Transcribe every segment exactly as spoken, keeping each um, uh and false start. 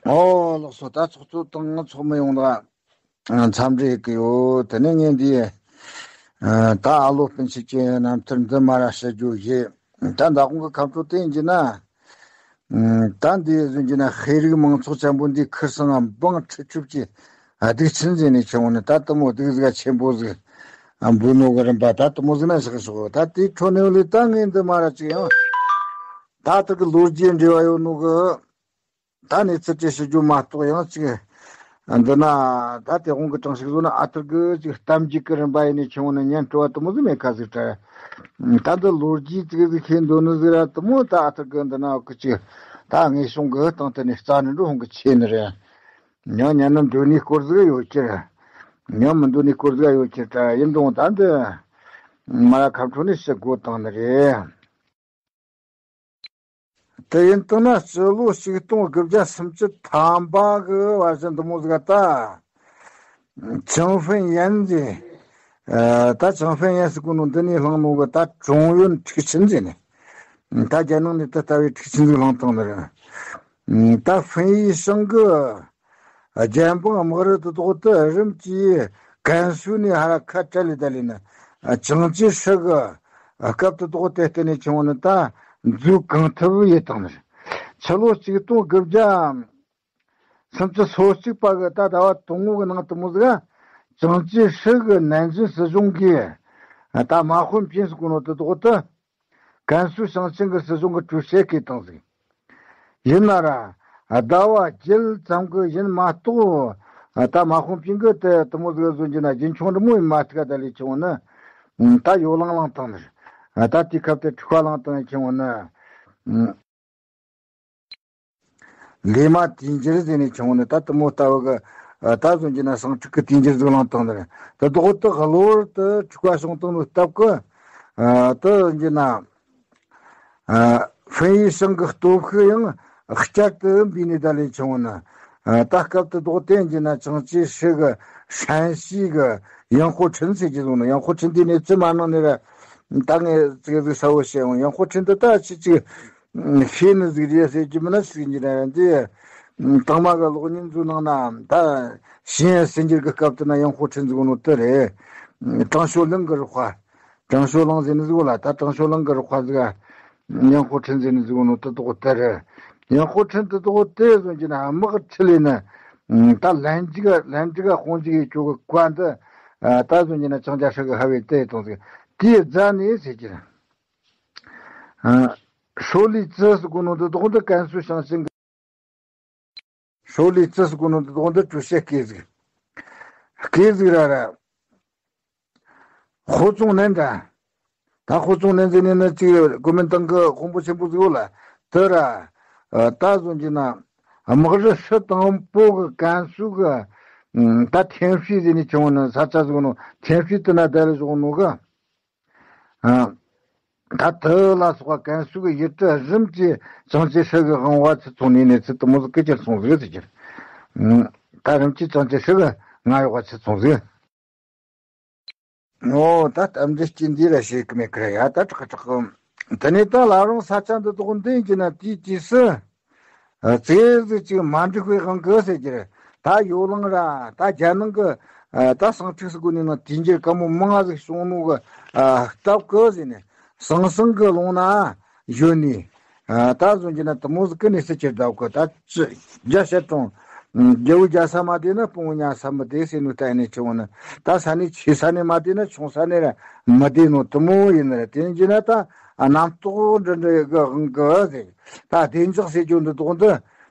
ཨོ་ལགས་སོ། ད་ཚོགས་གཙོ་དང་ཚོགས་མི་ཡོངས་ལ་འཚམས་འདྲི་ཞུ་གི་ཡོད། དེ་ནས་ངས་འདི་ད་ཨ་ལོ་སྤུན་མཆེད་ཀྱི་རྣམ་ཐར་འདི་མ་ར་བཤད་རྒྱུ་བཞེས། ད་མདང་དགོང་གི་ཁ་འཕྲོ་དེ་ཡིན་གྱི་ན། ད་འདི་ཟིན་གྱི་ན་ཤེས་རིག་མང་ཚོགས་ཆེན་པོ་འདི་ཁུར་སང་ང་འབངས་ཁྲི་ཆུབ་ཀྱི་སྡིག་ཆེན་ཟེར་ནས་ཆུང་ནས་ད་དུ་མོ་སྡིག་ཟིག་ཆེན་པོ་ཟིག་འབུལ་ནོ་གི་རིམ་པ་ད་དུ་མོ་ཟིག་ན་བཞག་ཤོག་ད་དེའི་འཕྲོ་ནས་ལས་ད་ངས་འདི་མ་ར་ཅིག་ཡང་ད་དུ་གི་ལོ་རྒྱུས་འབྲེལ་བ་ཡོད་ནོ་གི། ད་ནས་ཚུར་ཅི་ཞུ་རྒྱུ་མ་གཏོགས་ཡང་ཅིག་འདི་ན་ད་དེ་དབང་གི་གྲངས་ཤིག་བཟོ་ན་ཨ་ཐུར་གི་ཅིག་གཏམ་རྒྱུད་ཀྱི་རིམ་པ་ཡིན་ནས་ཆུང་ནས་ཉན་སྤྲོ་བ་དུ་མོ་ཟིག་མེད་ཁ་ཟིག་དྲ། ད་འདི་ལོ་རྒྱུས་ཅིག་ཟིག་ཤེས་འདོད་ནི་ཟིག་ར་དུ་མོ་ད་ཨ་ཐུར་གི་འདི་ན་གི་ཅིག་ད་ངས་གཞུང་གི་སྟེང་དུ་ནས་རྩ་ནས་འགྲོ་འོང་གི་ཆེ་ནི་རེད། ཉོ་ཉན་ནི་འདོད་ནི་སྐོར་ཟིག་ཡོད་ཀྱི་རེད། ཉོ་མི་འདོད་ནི་སྐོར་ཟིག་ཡོད་ཀྱི་རེད། ཡིན་དུང་ད་འདི་མ་ར་ཁ་འཕྲོ་ནས་ཞུ་དགོས་བཏང་ནི་རེད། དེ་ཡིན་དུས་ན་སྤྱི་ལོ་ཆིག་སྟོང་དགུ་བརྒྱ་སུམ་ཅུ་ཐམ་པ་གི་བར་ཞིག་འདི་མོ་ཟིག་ད། ཅང་ཧྥེང་ཡན་ཟེར། ད་ཅང་ཧྥེང་ཡན་ཟེར་གོ་ནོ་འདི་ནས་བླངས་ནོ་གི་ད་ཀྲུང་ཡོན་ཁྲིག་ཆེན་ཟེར་ནས། ད་རྒྱལ་ནང་ནས་ད་ལྟ་བའི་ཁྲིག་ཆེན་ཟིག་བླངས་བཏང་ནི་རེད། ད་ཧྥིན་ཡི་ཞང་གི་རྒྱལ་འབངས་དམག་རུ་དེ་དག་དེ་རིམ་གྱིས་ཀན་སུའུ་ནས་ཧ་ར་ཁ་བྲལ་ལེ་ད་ལེ་ནི་ཅང་ཅེ་ཧྲི་གི་སྐབས་དེ་དག་དེ་བརྟེན་ནས་བྱུང་བ་ནི་ད་འཛུལ་གང་ཐུབ་ཡེ་བཏང་ནི་རེད། ཕྱི་ལོ་ཆིག་སྟོང་དགུ་བརྒྱ་སུམ་ཅུ་སོ་གཅིག་པ་གི་ད་ཟླ་བ་དང་པོ་གི་ནང་དུ་མོ་ཟིག་ཅང་ཅེ་ཧྲི་གི་ནན་ཅིན་སྲིད་གཞུང་གིས་ད་མ་ཧུན་ཕིན་ཟེར་གོ་ནོ་དེ་དག་དེ། ཀན་སུའུ་ཞིང་ཆེན་གྱི་སྲིད་གཞུང་གི་ཀྲུའུ་ཞི་བསྐོས་བཏང་ཟིག་ཡིན་ན་ར། ཟླ་བ་བརྒྱད་ཙམ་གྱི་ཡིན་མ་གཏོགས། ད་མ་ཧུང་ཕིང་གི་དེ་དུ་མོ་ཟིག་བཟོ་རྒྱུ་ན་རྒྱུན་འཁྱོངས་འདྲ་མོ་ཡིན་མ་ཐུག་ག་ད་ལས་ཆེ་བོ་ནི། ད་ཡོ་ལང་བླངས་བཏང་ནི། ད་དེའི་སྐབས་དེ་འཁྲུག་པ་བླངས་བཏང་ཆེ་བོ་ནི། ལེ་མ་དུས་འགྱུར་ཟེར་ནས་ཆུང་ནས་ད་དུ་མོ་ལྟ་བུ་གི་ད་བཟོ་རྒྱུ་ན་ཟིང་འཁྲུག་གི་དུས་འགྱུར་ཟིག་བླངས་བཏང་ནི་རེད། ད་དོག་ཏུ་གློ་བུར་དུ་འཁྲུག་པ་བྱུང་བཏང་ནི་སྟབས་ཀྱིས། ད་བཟོ་རྒྱུ་ན། ཧྥིན་ཡི་ཞང་གི་སྟོབས་ཤུགས་ཡང་བསྐྱར་དུ་འབུས་ནས་ད་ལས་ཆུང་ནི། ད་སྐབས་དུ་དོག་བསྟན་རྒྱུ་ན་ཅང་ཅེ་ཧྲི་གི་ཧྲན་ཞི་གི་ཡང་ཧོ་ཁྲིན་ཟེར་གྱི་བཟོ་ནི། ཡང་ཧོ་ཁྲིན་དེ་ནས་ཙི་མ་ནང་ནས་ར་ད་ངས་ཙི་གེ་ཟིག་གསལ་བོ་བཤད་འོང་། ཡང་ཧོ་ཁྲིན་དེ་ད་ཅི་ཅིག་ཤེས་ནི་ཟིག་རེད་ཟེར་གྱི་མིན་ན་ཟིག་འདི་ར་འདི། དང་མ་གི་གློག་བརྙན་ཚོའི་ནང་ན་ད་ཞིང་ཡན་སྲིད་འགྱུར་གི་སྐབས་དུ་ན་ཡང་ཧོ་ཁྲིན་ཟིག་ནོ་དེ་རེད། ཀྲང་ཤོ་ལིང་གི་རུ་ཁ། ཀྲང་ཤོ་ལིང་ཟེར་ནི་ཟིག་ལ་ད་ཀྲང་ཤོ་ལིང་གི་རུ་ཁ་ཟིག་ཡང་ཧོ་ཁྲིན་ཟེར་ནི་ཟིག་ནོ་དེ་དོག་དེ་རེད། ཡང་ཧོ་ཁྲིན་དེ་དོག་དེ་བཟོ་རྒྱུ་ན་དམག་ཁྲི་ལས་ནི། ད་ལན་ཅིག་ལན་ཅིག་དཔུང་ཅིག་ཡེ་ཆོག་གི་བཀའ་འདི། ད་བཟོ་རྒྱུ་ན་ཅང་ཅེ་ཧྲི་གི་ཧ་བའི་དེ་གཏོང་ཟིག་དེའི་རྫ་ནས་ཟེར་གྱི་རེད། ཧྲོ་ལི་ཙི་ཟེར་གོ་ནོ་འདི་དོག་འདི་ཀན་སུའུ་ཞིང་ཆེན་གྱི། ཧྲོ་ལི་ཙི་ཟེར་གོ་ནོ་འདི་དོག་འདི་ཀྲུའུ་ཞི་བསྐོས་ཟིག་བསྐོས་ཟིག་ར་ར། ཧོ་ཙུང་ནན་འདྲ། ད་ཧོ་ཙུང་ནན་ཟེར་ནས་ནི་ཅིག་གོ་མིན་ཏང་གི་དཔོན་པོ་ཆེན་པོ་ཟིག་ཡོད་ལ། དེ་ར། ད་བཟོ་རྒྱུ་ན། དམག་རུ་ཧྲི་དང་པོ་གི་ཀན་སུའུ་གི་ད་ཐེན་ཧྥི་ཟེར་ནས་བྱུང་བ་ནི་ས་ཆ་ཟིག་ནོ་ཐེན་ཧྥི་དེ་ན་བསྡད་ལ་བཞག་ནོ་གི། ད་དེ་ལ་སོགས་པ་ཀན་སུའུ་གི་ཡུལ་གྲུ་རིམ་གྱིས་ཅང་ཅེ་ཧྲི་གི་དབང་བ་ཚུར་ཚོང་ནས་ནས་ཚུར་དུ་མོ་ཟིག་ཀི་ཁྱེར་སོང་ཟིག་ཟེར་གྱི། ད་རིམ་གྱིས་ཅང་ཅེ་ཧྲི་གི་ང་ཡོག་པ་ཚུར་ཚོང་ཟིག་ཨོ་ད་གཏམ་འདི་སྐྱིད་འདི་ར་ཤེས་ཀི་མེད་ཀི་ར་ཡ་ད་དྲག་དྲག་གི། དེ་ནས་ད་ལ་རང་ས་ཆ་འདི་དོག་འདི་གྱི་ན་དེའི་དུས་སུ། ཨ་ཙེ་ཟིག་ཅིག་མ་འགྲིག་པའི་དབང་གི་ཟེར་གྱི་རེད། ད་ཡོ་ལང་ར་ད་རྒྱ་ནང་གི་ཨ་ད་ཟིང་འཁྲུག་སུ་གོ་ནས་ནང་དུས་འགྱུར་དཀའ་མོ་མང་ང་ཟིག་བྱུང་ནོ་གི་ཨ་སྟབས་གི་ཟེར་ནས་ཟང་ཟིང་གི་ལུང་ན་ཡོད་ནི། ཨ་ད་བཟོ་རྒྱུ་ན་དུ་མོ་ཟིག་གི་ནས་སུ་ཁྱེར་བདག་གི་ད་ཅི་རྒྱ་བཤད་གྲོང་། རྒྱལ་བོ་རྒྱ་ས་མ་བསྡད་ན་སྤུན་བོ་ཉ་ས་མི་བསྡད་ཟེར་ནོ་ད་ནས་ཆེ་བོ་ནི་ད་ས་ནས་ཆེ་ས་ནས་མ་བསྡད་ན་ཆུང་ས་ནས་ར་མི་བསྡད་ནོ་དུ་མོ་ཡིན་ནི་རེད། དེ་ཡིན་རྒྱུ་ན་ད་རྣམ་རྟོག་འདྲ་འདྲ་གི་དབང་གི་ཟེར། ད་བདེ་འཇགས་ཟེར་རྒྱུ་འདི་དོག་འདི།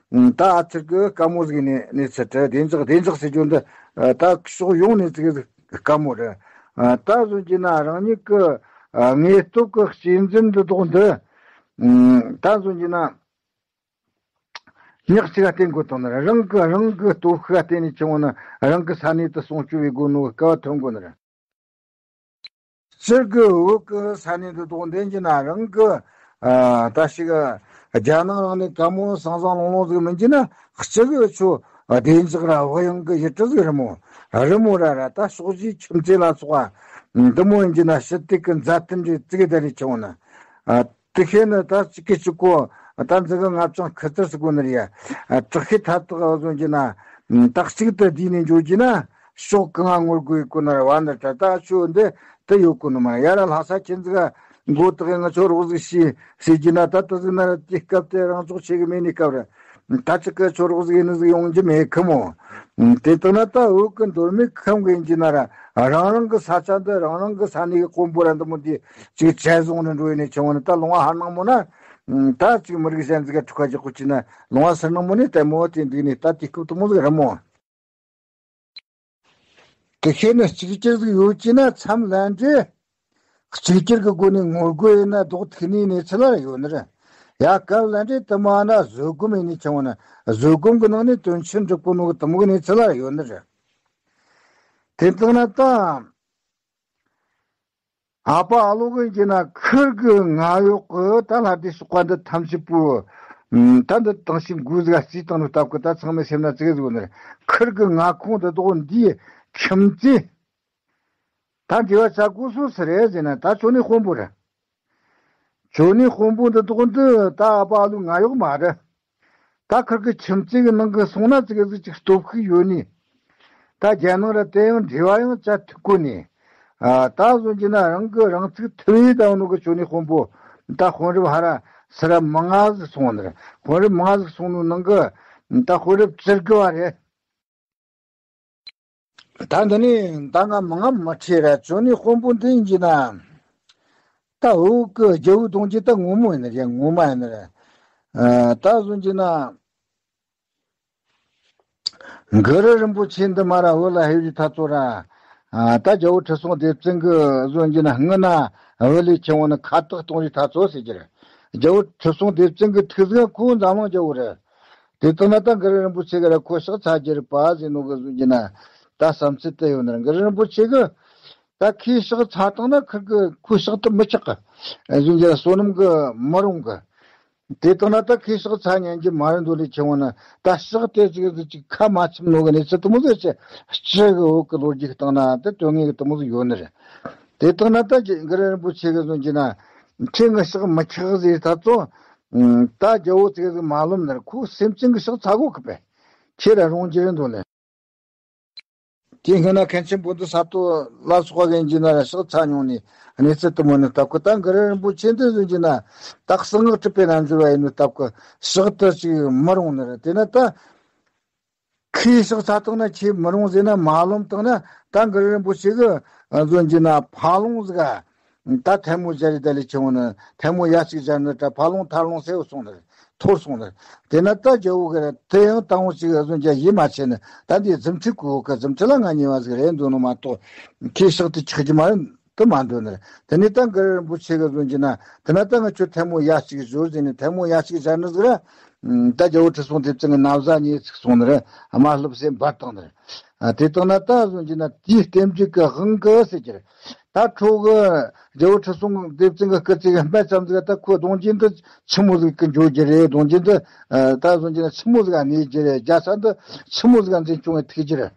ད་ཨ་ཚིག་གི་དཀའ་མོ་ཟིག་ནས་ནས་ཚུད་དྲ་བདེ་འཇགས་བདེ་འཇགས་ཟེར་རྒྱུ་འདི། ད་ཕྱོགས་ཡོངས་ནས་ཚིག་དཀའ་མོ་རེད། ད་བཟོ་རྒྱུ་ན་རང་ཉིད་ཀྱི་དངོས་སྟོབས་ཀྱི་གཅེས་འཛིན་འདི་དོག་འདི། ད་བཟོ་རྒྱུ་ན། ཉག་གཅིག་ག་བརྟེན་དགོས་དང་ནི་རང་གི་རང་གི་སྟོབས་ཤུགས་ག་བརྟེན་ནས་བྱུང་བ་ནི་རང་གི་ས་གནས་དུ་སྲུང་སྐྱོབ་བྱེད་དགོས་ནོ་གི་སྐལ་བ་ཐོན་དགོས་ནི་རེད། སྤྱིར་གི་བོད་ཀྱི་ས་གནས་འདི་དོག་འདི་གྱི་ན་རང་གི་ཨ་ད་ཞིག་རྒྱ་ནག་རང་ནས་དཀའ་མོ་སང་སང་ལོང་ལོང་ཟིག་མིན་གྱི་ན་སྤྱི་གི་ཆོ་བདེ་འཇགས་ར་བག་ཡངས་གི་ཡུལ་གྲུ་ཟིག་རི་མོ་རི་མོ་ར་ར་ད་ཕྱོགས་བཞིའི་ཁྱིམ་མཚེས་ལ་སོགས་པ་འདི་མོ་ཡིན་གྱི་ན་ཕྱི་དུས་ཀྱི་མཛའ་མཐུན་འདྲེ་ཙི་གེ་ད་རེ་བྱུང་ན་ཨ། དེ་ཤེས་ནི་ད་གཅིག་གིས་གཅིག་གོ་ ད་འཛི་གི་ང་ཅང་ཁི་ཙི་སི་གོ་ནི་རེད་ཡ། དྲག་ཤེས་ཐ་དག་བཟོ་གྱི་ན། ད་གཅིག་ཏུ་བསྡུས་ནས་འཇོག་གྱི་ན། ཕྱོགས་གང་ང་ངོ་རྒོལ་གོ་ནི་ར་བ་ནི་ད་ད་ཕྱོགས་འདི་དུ་ཡོད་གོ་ནི་མ་ཡ་ར་ལྷ་ས་ཁྱེད་འཛི་ག་མགོ་དག་ང་ཚོ་རོགས་ཟིག་ཤི་ཟེར་གྱི་ན། ད་ད་ཟིག་ན་ར་དེ་སྐབས་དེ་རང་ཚོགས་ཆེ་གི་མེད་ནི་སྐབས་ར། ད་ཅིག་གི་ཚོ་རོགས་ཟིག་ནི་ཟིག་ཡོང་རྒྱུ་མེད་ཁི་མོ། དེ་ལྟ་ན་ད་བོད་གི་མདོ་སྨད་ཁམས་གི་ཡིན་གྱི་ན་ར། རང་རང་གི་ས་ཆ་འདི་རང་རང་གི་ས་གནས་གི་དཔོན་པོ་ར་འདི་མོ་འདི་ཅིག་བྱས་བཟུང་ནས་འགྲོ་ཡི་ནས་ཆུང་བ་ནི་ད་ལུང་བ་ཧར་ནང་མོ་ན། ད་ཅིག་མི་རིགས་གཞན་ཟིག་ག་འཁྲུག་ཁ་རྒྱག་གོ་ཅི་ན་ལུང་བ་སར་ནང་མོ་ནས་ལྟད་མོ་དེ་འདུག་ནས་ད་དེ་སྐབས་དུ་མོ་ཟིག་ར་མོ། དེ་ཤེས་ནི་གཅིག་གྱུར་ཟིག་ཡོད་ཀྱི་ན་མཚམས་ལན་འདྲེ། གཅིག་གྱུར་གྱི་སྒོ་ནས་ངོ་རྒོལ་ཡིན་ན་ལྡོག་ཐུག་ནིའི་གནས་ཚུལ་ལ་ཡོད་ནི་རེད། ཡ་སྐབས་ལན་འདྲེ་དུ་མ་ན་བཟོད་སྒོམ་ཡིན་ནི་ཆུང་བ་ན་བཟོད་སྒོམ་གྱི་ནང་ནས་དོན་ཆེན་འགྲུབ་པོ་ནོ་གི་དུ་མོ་གི་གནས་ཚུལ་ལ་ཡོད་ནི་རེད། དེ་ལྟ་ན་ད། ཨ་ཕ་ཨ་ལོ་གི་ཡིན་ན་ཁིར་གི་ང་ཡོག་གི་ད་ལྷ་སྡེ་ཤོག་པ་འདི་ཐམས་ཅད་པོ། ད་འདི་དང་ཞིག་འགུལ་ཟིག་རྩིས་བཏང་ནི་སྟབས་གི་ད་ཚང་མའི་སེམས་ན་ཙི་གེ་ཟིག་ཡོད་ནི་རེད། ཁིར་གི་ང་ཁོང་འདི་དོག་འདིའི་ཁྱིམ་མཚེས། ད་འབྲེལ་བ་བྱ་དགོས་སོ་སི་རེད་ཟེར་ན་ད་ཅོ་ནི་དཔོན་པོ་རེད། ཅོ་ནི་དཔོན་པོ་འདི་དོག་འདི་ད་ཨ་ཕ་ཨ་ལོ་ང་ཡོག་མ་རེད། ད་ཁིར་གི་ཁྱིམ་མཚེས་གི་ནང་གི་སོང་ན་ཙི་གེ་ཟིག་ཅིག་སྟོབས་ཤུགས་ཡོད་ནི། ད་རྒྱལ་ནང་ར་དེ་ཡང་འབྲེལ་བ་ཡང་བྱ་ཐུབ་གོ་ནི། ཨ་ད་བཟོ་གྱི་ན་རང་གི་རང་ཚུགས་ཐུབ་ཡི་ད་ནོ་གི་ཅོ་ནི་དཔོན་པོ། ད་དཔོན་རབས་ཧ་ར་སི་ར་མི་ང་ཟིག་སོང་ནི་རེད། དཔོན་རབས་མི་ང་ཟིག་སོང་ནོ་ནང་གི་ད་དཔོན་རབས་བཅུ་དགུ་བ་རེད། ད་འདི་ནི་ད་ང་མི་ང་མི་ཁྲི་ར་ཅོ་ནི་དཔོན་པོ་འདི་ཡིན་གྱི་ན། ད་འུ་གི་རྒྱལ་བོ་གདུང་རྒྱུད་ད་ངོ་མ་ཡིན་ནི་རེད། ངོ་མ་ཡིན་ནི་རེད། ཨ་ད་བཟོ་གྱི་ན། གུ་རུ་རིན་པོ་ཆེ་འདི་མ་ར་བོད་ལ་ཧེ་བའི་ཐ་ཚོ་ར། ཨ་ད་རྒྱལ་བོ་ཁྲི་སྲོང་ལྡེ་བཙན་གི་བཟོ་གྱི་ན་སྔུན་ན་བོད་ལས་ཁྱེད་འོང་ན་ཁ་བཏགས་གཏོང་རིགས་ཐ་ཚོ་ཟེར་གྱི་རེད། རྒྱལ་བོ་ཁྲི་སྲོང་ལྡེ་བཙན་གི་ཐུགས་ཟིག་ཁོ་འཛམ་གླིང་རྒྱལ་བོ་རེད། དེ་ལྟ་ན་ད་གུ་རུ་རིན་པོ་ཆེ་གི་ར་ཁོ་ཕྱག་འཚལ་རྒྱུ་རེད་པ་ཟེར་ནོ་གི་བཟོ་གྱི་ན་ད་བསམ་ཚུལ་དེ་ཡོད་ནི་རེད། གུ་རུ་རིན་པོ་ཆེ་གི་ད་ཁོས་ཕྱག་འཚལ་བཏང་ན་ཁིར་གི་ཁོའི་ཕྱག་ཏུ་མི་ཆགས་གི། གཞུང་གི་བསོད་ནམས་གི་མི་རུང་གི། དེ་ལྟ་ན་ད་ཁོས་ཕྱག་འཚལ་ཉན་གྱི་མ་རེད་འདོད་ལས་ཆེ་བ་ན་ད་ཕྱག་དེ་ཅིག་ཅིག་ཁ་མ་ཆིམ་ནོ་གི་གནས་ཚུལ་དུ་མོ་ཟེར་ཆེ། སྤྱི་གི་འོག་གི་ལོ་རྒྱུས་བཏང་ན་ད་དོན་ངེས་གི་དུ་མོ་ཟིག་ཡོད་ནི་རེད། དེ་ལྟ་ན་ད་གུ་རུ་རིན་པོ་ཆེ་གི་བཟོ་གྱི་ན་ཁྱེད་ངི་ཕྱག་མི་ཆགས་ཟེར་ད་ཚོ། ད་རྒྱལ་བོ་ཅིག་ཟིག་མ་ལོམ་ནི་རེད། ཁོ་སེམས་ཅན་གི་ཕྱག་འཚལ་གོ་གི་པས། ཁྱེད་ར་རུང་རྒྱུ་རེད་འདོད་ལས། དེ་སྔོན་ན་མཁན་ཆེན་བོ་དྷི་ས་ཏྭ་ལ་སོགས་པ་གན་གྱི་ན་ར་ཕྱག་འཚལ་མྱོང་ནས་གནས་ཚུལ་དུ་མོ་ནི་སྟབས་ཀྱི་ད་གུ་རུ་རིན་པོ་ཆེ་འདི་བཟོ་གྱི་ན་ད་གསང་སྔགས་གྲུབ་པའི་རྣལ་འབྱོར་བ་ཡིན་ནི་སྟབས་ཀྱི་ཕྱག་ཏུ་ཅིག་མི་རུང་ནི་རེད། དེ་ན་ད་ཁོས་ཕྱག་འཚལ་བཏང་ན་ཁྱེད་མི་རུང་ཟེར་ན་མ་ལོམ་བཏང་ན་ད་གུ་རུ་རིན་པོ་ཆེ་གི་བཟོ་གྱི་ན་ཕ་ལོང་ཟིག་ག་ད་ཐལ་མོ་སྦྱར་རེ་ད་ལས་ཆེ་བོ་ནི་ཐལ་མོ་ཡ་གཅིག་སྦྱར་ནི་ད་ཕ་ལོང་ཐལ་ལོང་སེ་བོ་སོང་ནི་རེད། འཐོར་སོང་ནི་རེད། དེ་ན་ད་རྒྱལ་བོ་གི་རེད། དེ་ཡང་དང་བོ་གཅིག་བཟོ་རྒྱ་ཡིད་མ་ཆེས་ནི་ད་འདི་རྫུ་འཕྲུལ་གོ་གི་རྫུ་འཕྲུལ་ལ་ང་ཉེ་བ་ཟིག་རེད་འདོད་ནོ་མ་གཏོགས་ཁོས་ཕྱག་དེ་ཆགས་ཀྱི་མ་རེད་དུ་མ་འདོད་ནི་རེད། དེ་ནས་ད་གུ་རུ་རིན་པོ་ཆེ་གི་བཟོ་གྱི་ན་དེ་ན་ད་ང་ཁྱོད་ཐལ་མོ་ཡ་གཅིག་སྦྱོར་ཟེར་ནི་ཐལ་མོ་ཡ་གཅིག་སྦྱར་ནི་ཟིག་ར། ད་རྒྱལ་བོ་ཁྲི་སྲོང་ལྡེ་བཙན་གི་ན་བཟའ་ཉེ་ཚིག་སོང་ནི་རེད། དམར་ལྷུབ་སེ་འབར་བཏང་ནི་རེད། ཨ་དེ་ལྟ་ན་ད་བཟོ་གྱི་ན་དེའི་རྟེན་འབྲེལ་གི་དབང་གི་ཟེར་གྱི་རེད། ད་ཁྲོ་གི་རྒྱལ་བོ་ཁྲི་སྲོང་ལྡེ་བཙན་གི་སྐུ་ཚེ་གི་སྨད་ཙམ་ཟིག་ད་ཁོ་གདུང་རྒྱུད་འདི་ཆི་མོ་ཟིག་གི་འཇོག་རྒྱུ་རེད། གདུང་རྒྱུད་འདི་ཨ་ད་བཟོ་གྱི་ན་ཆི་མོ་ཟིག་ག་གནས་རྒྱུ་རེད། རྒྱལ་ས་འདི་ཆི་མོ་ཟིག་ག་འཛིན་སྐྱོང་གི་ཐུག་རྒྱུ་རེད།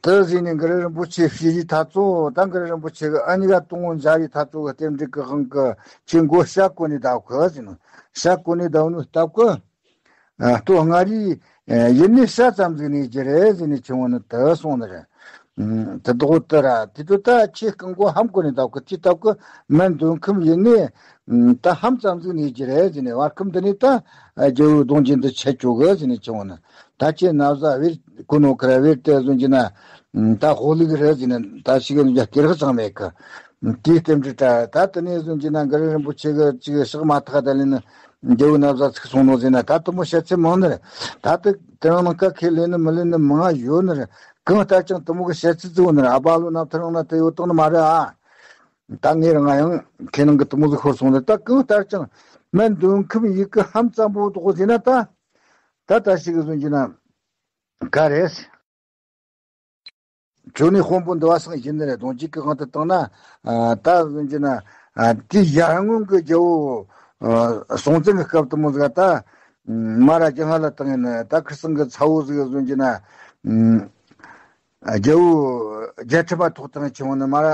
དེ་ཟིན་ནས་གུ་རུ་རིན་པོ་ཆེ་ཕྱི་ཡི་ཐ་ཚོ་ད་གུ་རུ་རིན་པོ་ཆེ་གི་ཨ་ཉི་ག་དུང་འོ་འཇའ་ཡི་ཐ་ཚོ་གི་རྟེན་འབྲེལ་གི་དབང་གི་ཁྱེད་མགོ་ཤ་བསྐོན་ནས་བསྡད་གི་ཟེར་ནོ། ཤ་བསྐོན་ནས་བསྡད་ནོ་སྟབས་གི་ཨ་ལྟོ་ལྔ་རིའི་ཡུལ་ནས་ཤ་ཙམ་ཟིག་གནས་རྒྱུ་རེད་ཟེར་ནས་ཁྱེད་འོ་ནི་དེ་སོང་ནི་རེད། དེ་དོག་དེ་ར་དེ་དུ་ད་ཁྱེད་རྐང་མགོ་ཧམ་བསྐོན་ནས་བསྡད་གི་དེ་སྟབས་གི་མན་མདོ་ཁམས་ཡུལ་ནས་ད་ཧམ་ཙམ་ཟིག་གནས་རྒྱུ་རེད་ཟེར་ནས་བར་ཁམས་འདི་ནས་ད་རྒྱལ་བོའི་གདུང་རྒྱུད་འདི་ཆད་ཆོག་གི་ཟེར་ནས་ཁྱེད་འོ་ནི། ད་ཁྱེད་ན་བཟའ་བེར་གོ་ནོ་ཁར་བེར་དེ་བཟོ་གྱི་ན། ད་ཧོ་ལིག་རེད་ཟེར་ན་ད་ཞིག་གི་ནུ་རྒྱ་སྐེ་རག་ཅང་མེད་གི། དེའི་རྟེན་འབྲེལ་ད་ད་དེ་ནས་བཟོ་གྱི་ན་གུ་རུ་རིན་པོ་ཆེ་གི་ཅིག་ཕྱག་མ་ཐག་ད་ལས་ནི་རྒྱལ་བོའི་ན་བཟའ་ཚིག་སོང་ནོ་ཟེར་ན་ད་དུ་མོ་བཤད་ཚེ་མང་ནི་རེད། ད་དེ་དེ་རང་ནང་ཀ་ཁས་ལེན་ནི་མི་ལེན་ནི་མང་ཡོད་ནི་རེད། གང་ལྟར་ཀྱང་དུ་མོ་གི་བཤད་ཚིག་ཙི་བོ་ནི་རེད། ཨ་བ་ལོ་ན་ཐུར་རང་ན་དེ་ཡོད་དང་ནི་མ་རེད་ཨ། ད་ངས་རང་ང་ཡང་ཁས་ནང་གི་དུ་མོ་ཟིག་ཤོར་སོང་ནི་ད་གང་ལྟར་ཀྱང་མན་མདོ་ཁམས་ཡུལ་གི་ཧམ་ཙམ་པོ་དོག་ཟེར་ན་ད། ད་ད་ཞིག་གི་བཟོ་གྱི་ན། ག་རེ། ཁྱོད་ནི་དཔོན་པོ་འདི་བ་སང་ཡིན་ནི་རེད། གདུང་རྒྱུད་ཀྱི་དབང་དུ་བཏང་ན། ཨ་ད་བཟོ་གྱི་ན། ཨ་དེ་ཡར་སྔོན་གྱི་རྒྱལ་བོ། ཨ་སྲོང་བཙན་གྱི་སྐབས་དུ་མོ་ཟིག་ད། མ་ར་རྒྱང་ཧ་ལ་བཏང་ཡིན་ན་ད་ཁིར་སང་གི་ཚ་བོ་ཟིག་བཟོ་གྱི་ན། ཨ་རྒྱལ་བོ་རྒྱལ་ཁྲི་མ་ཐོག་བཏང་ཆེ་བོ་ནི་མ་ར།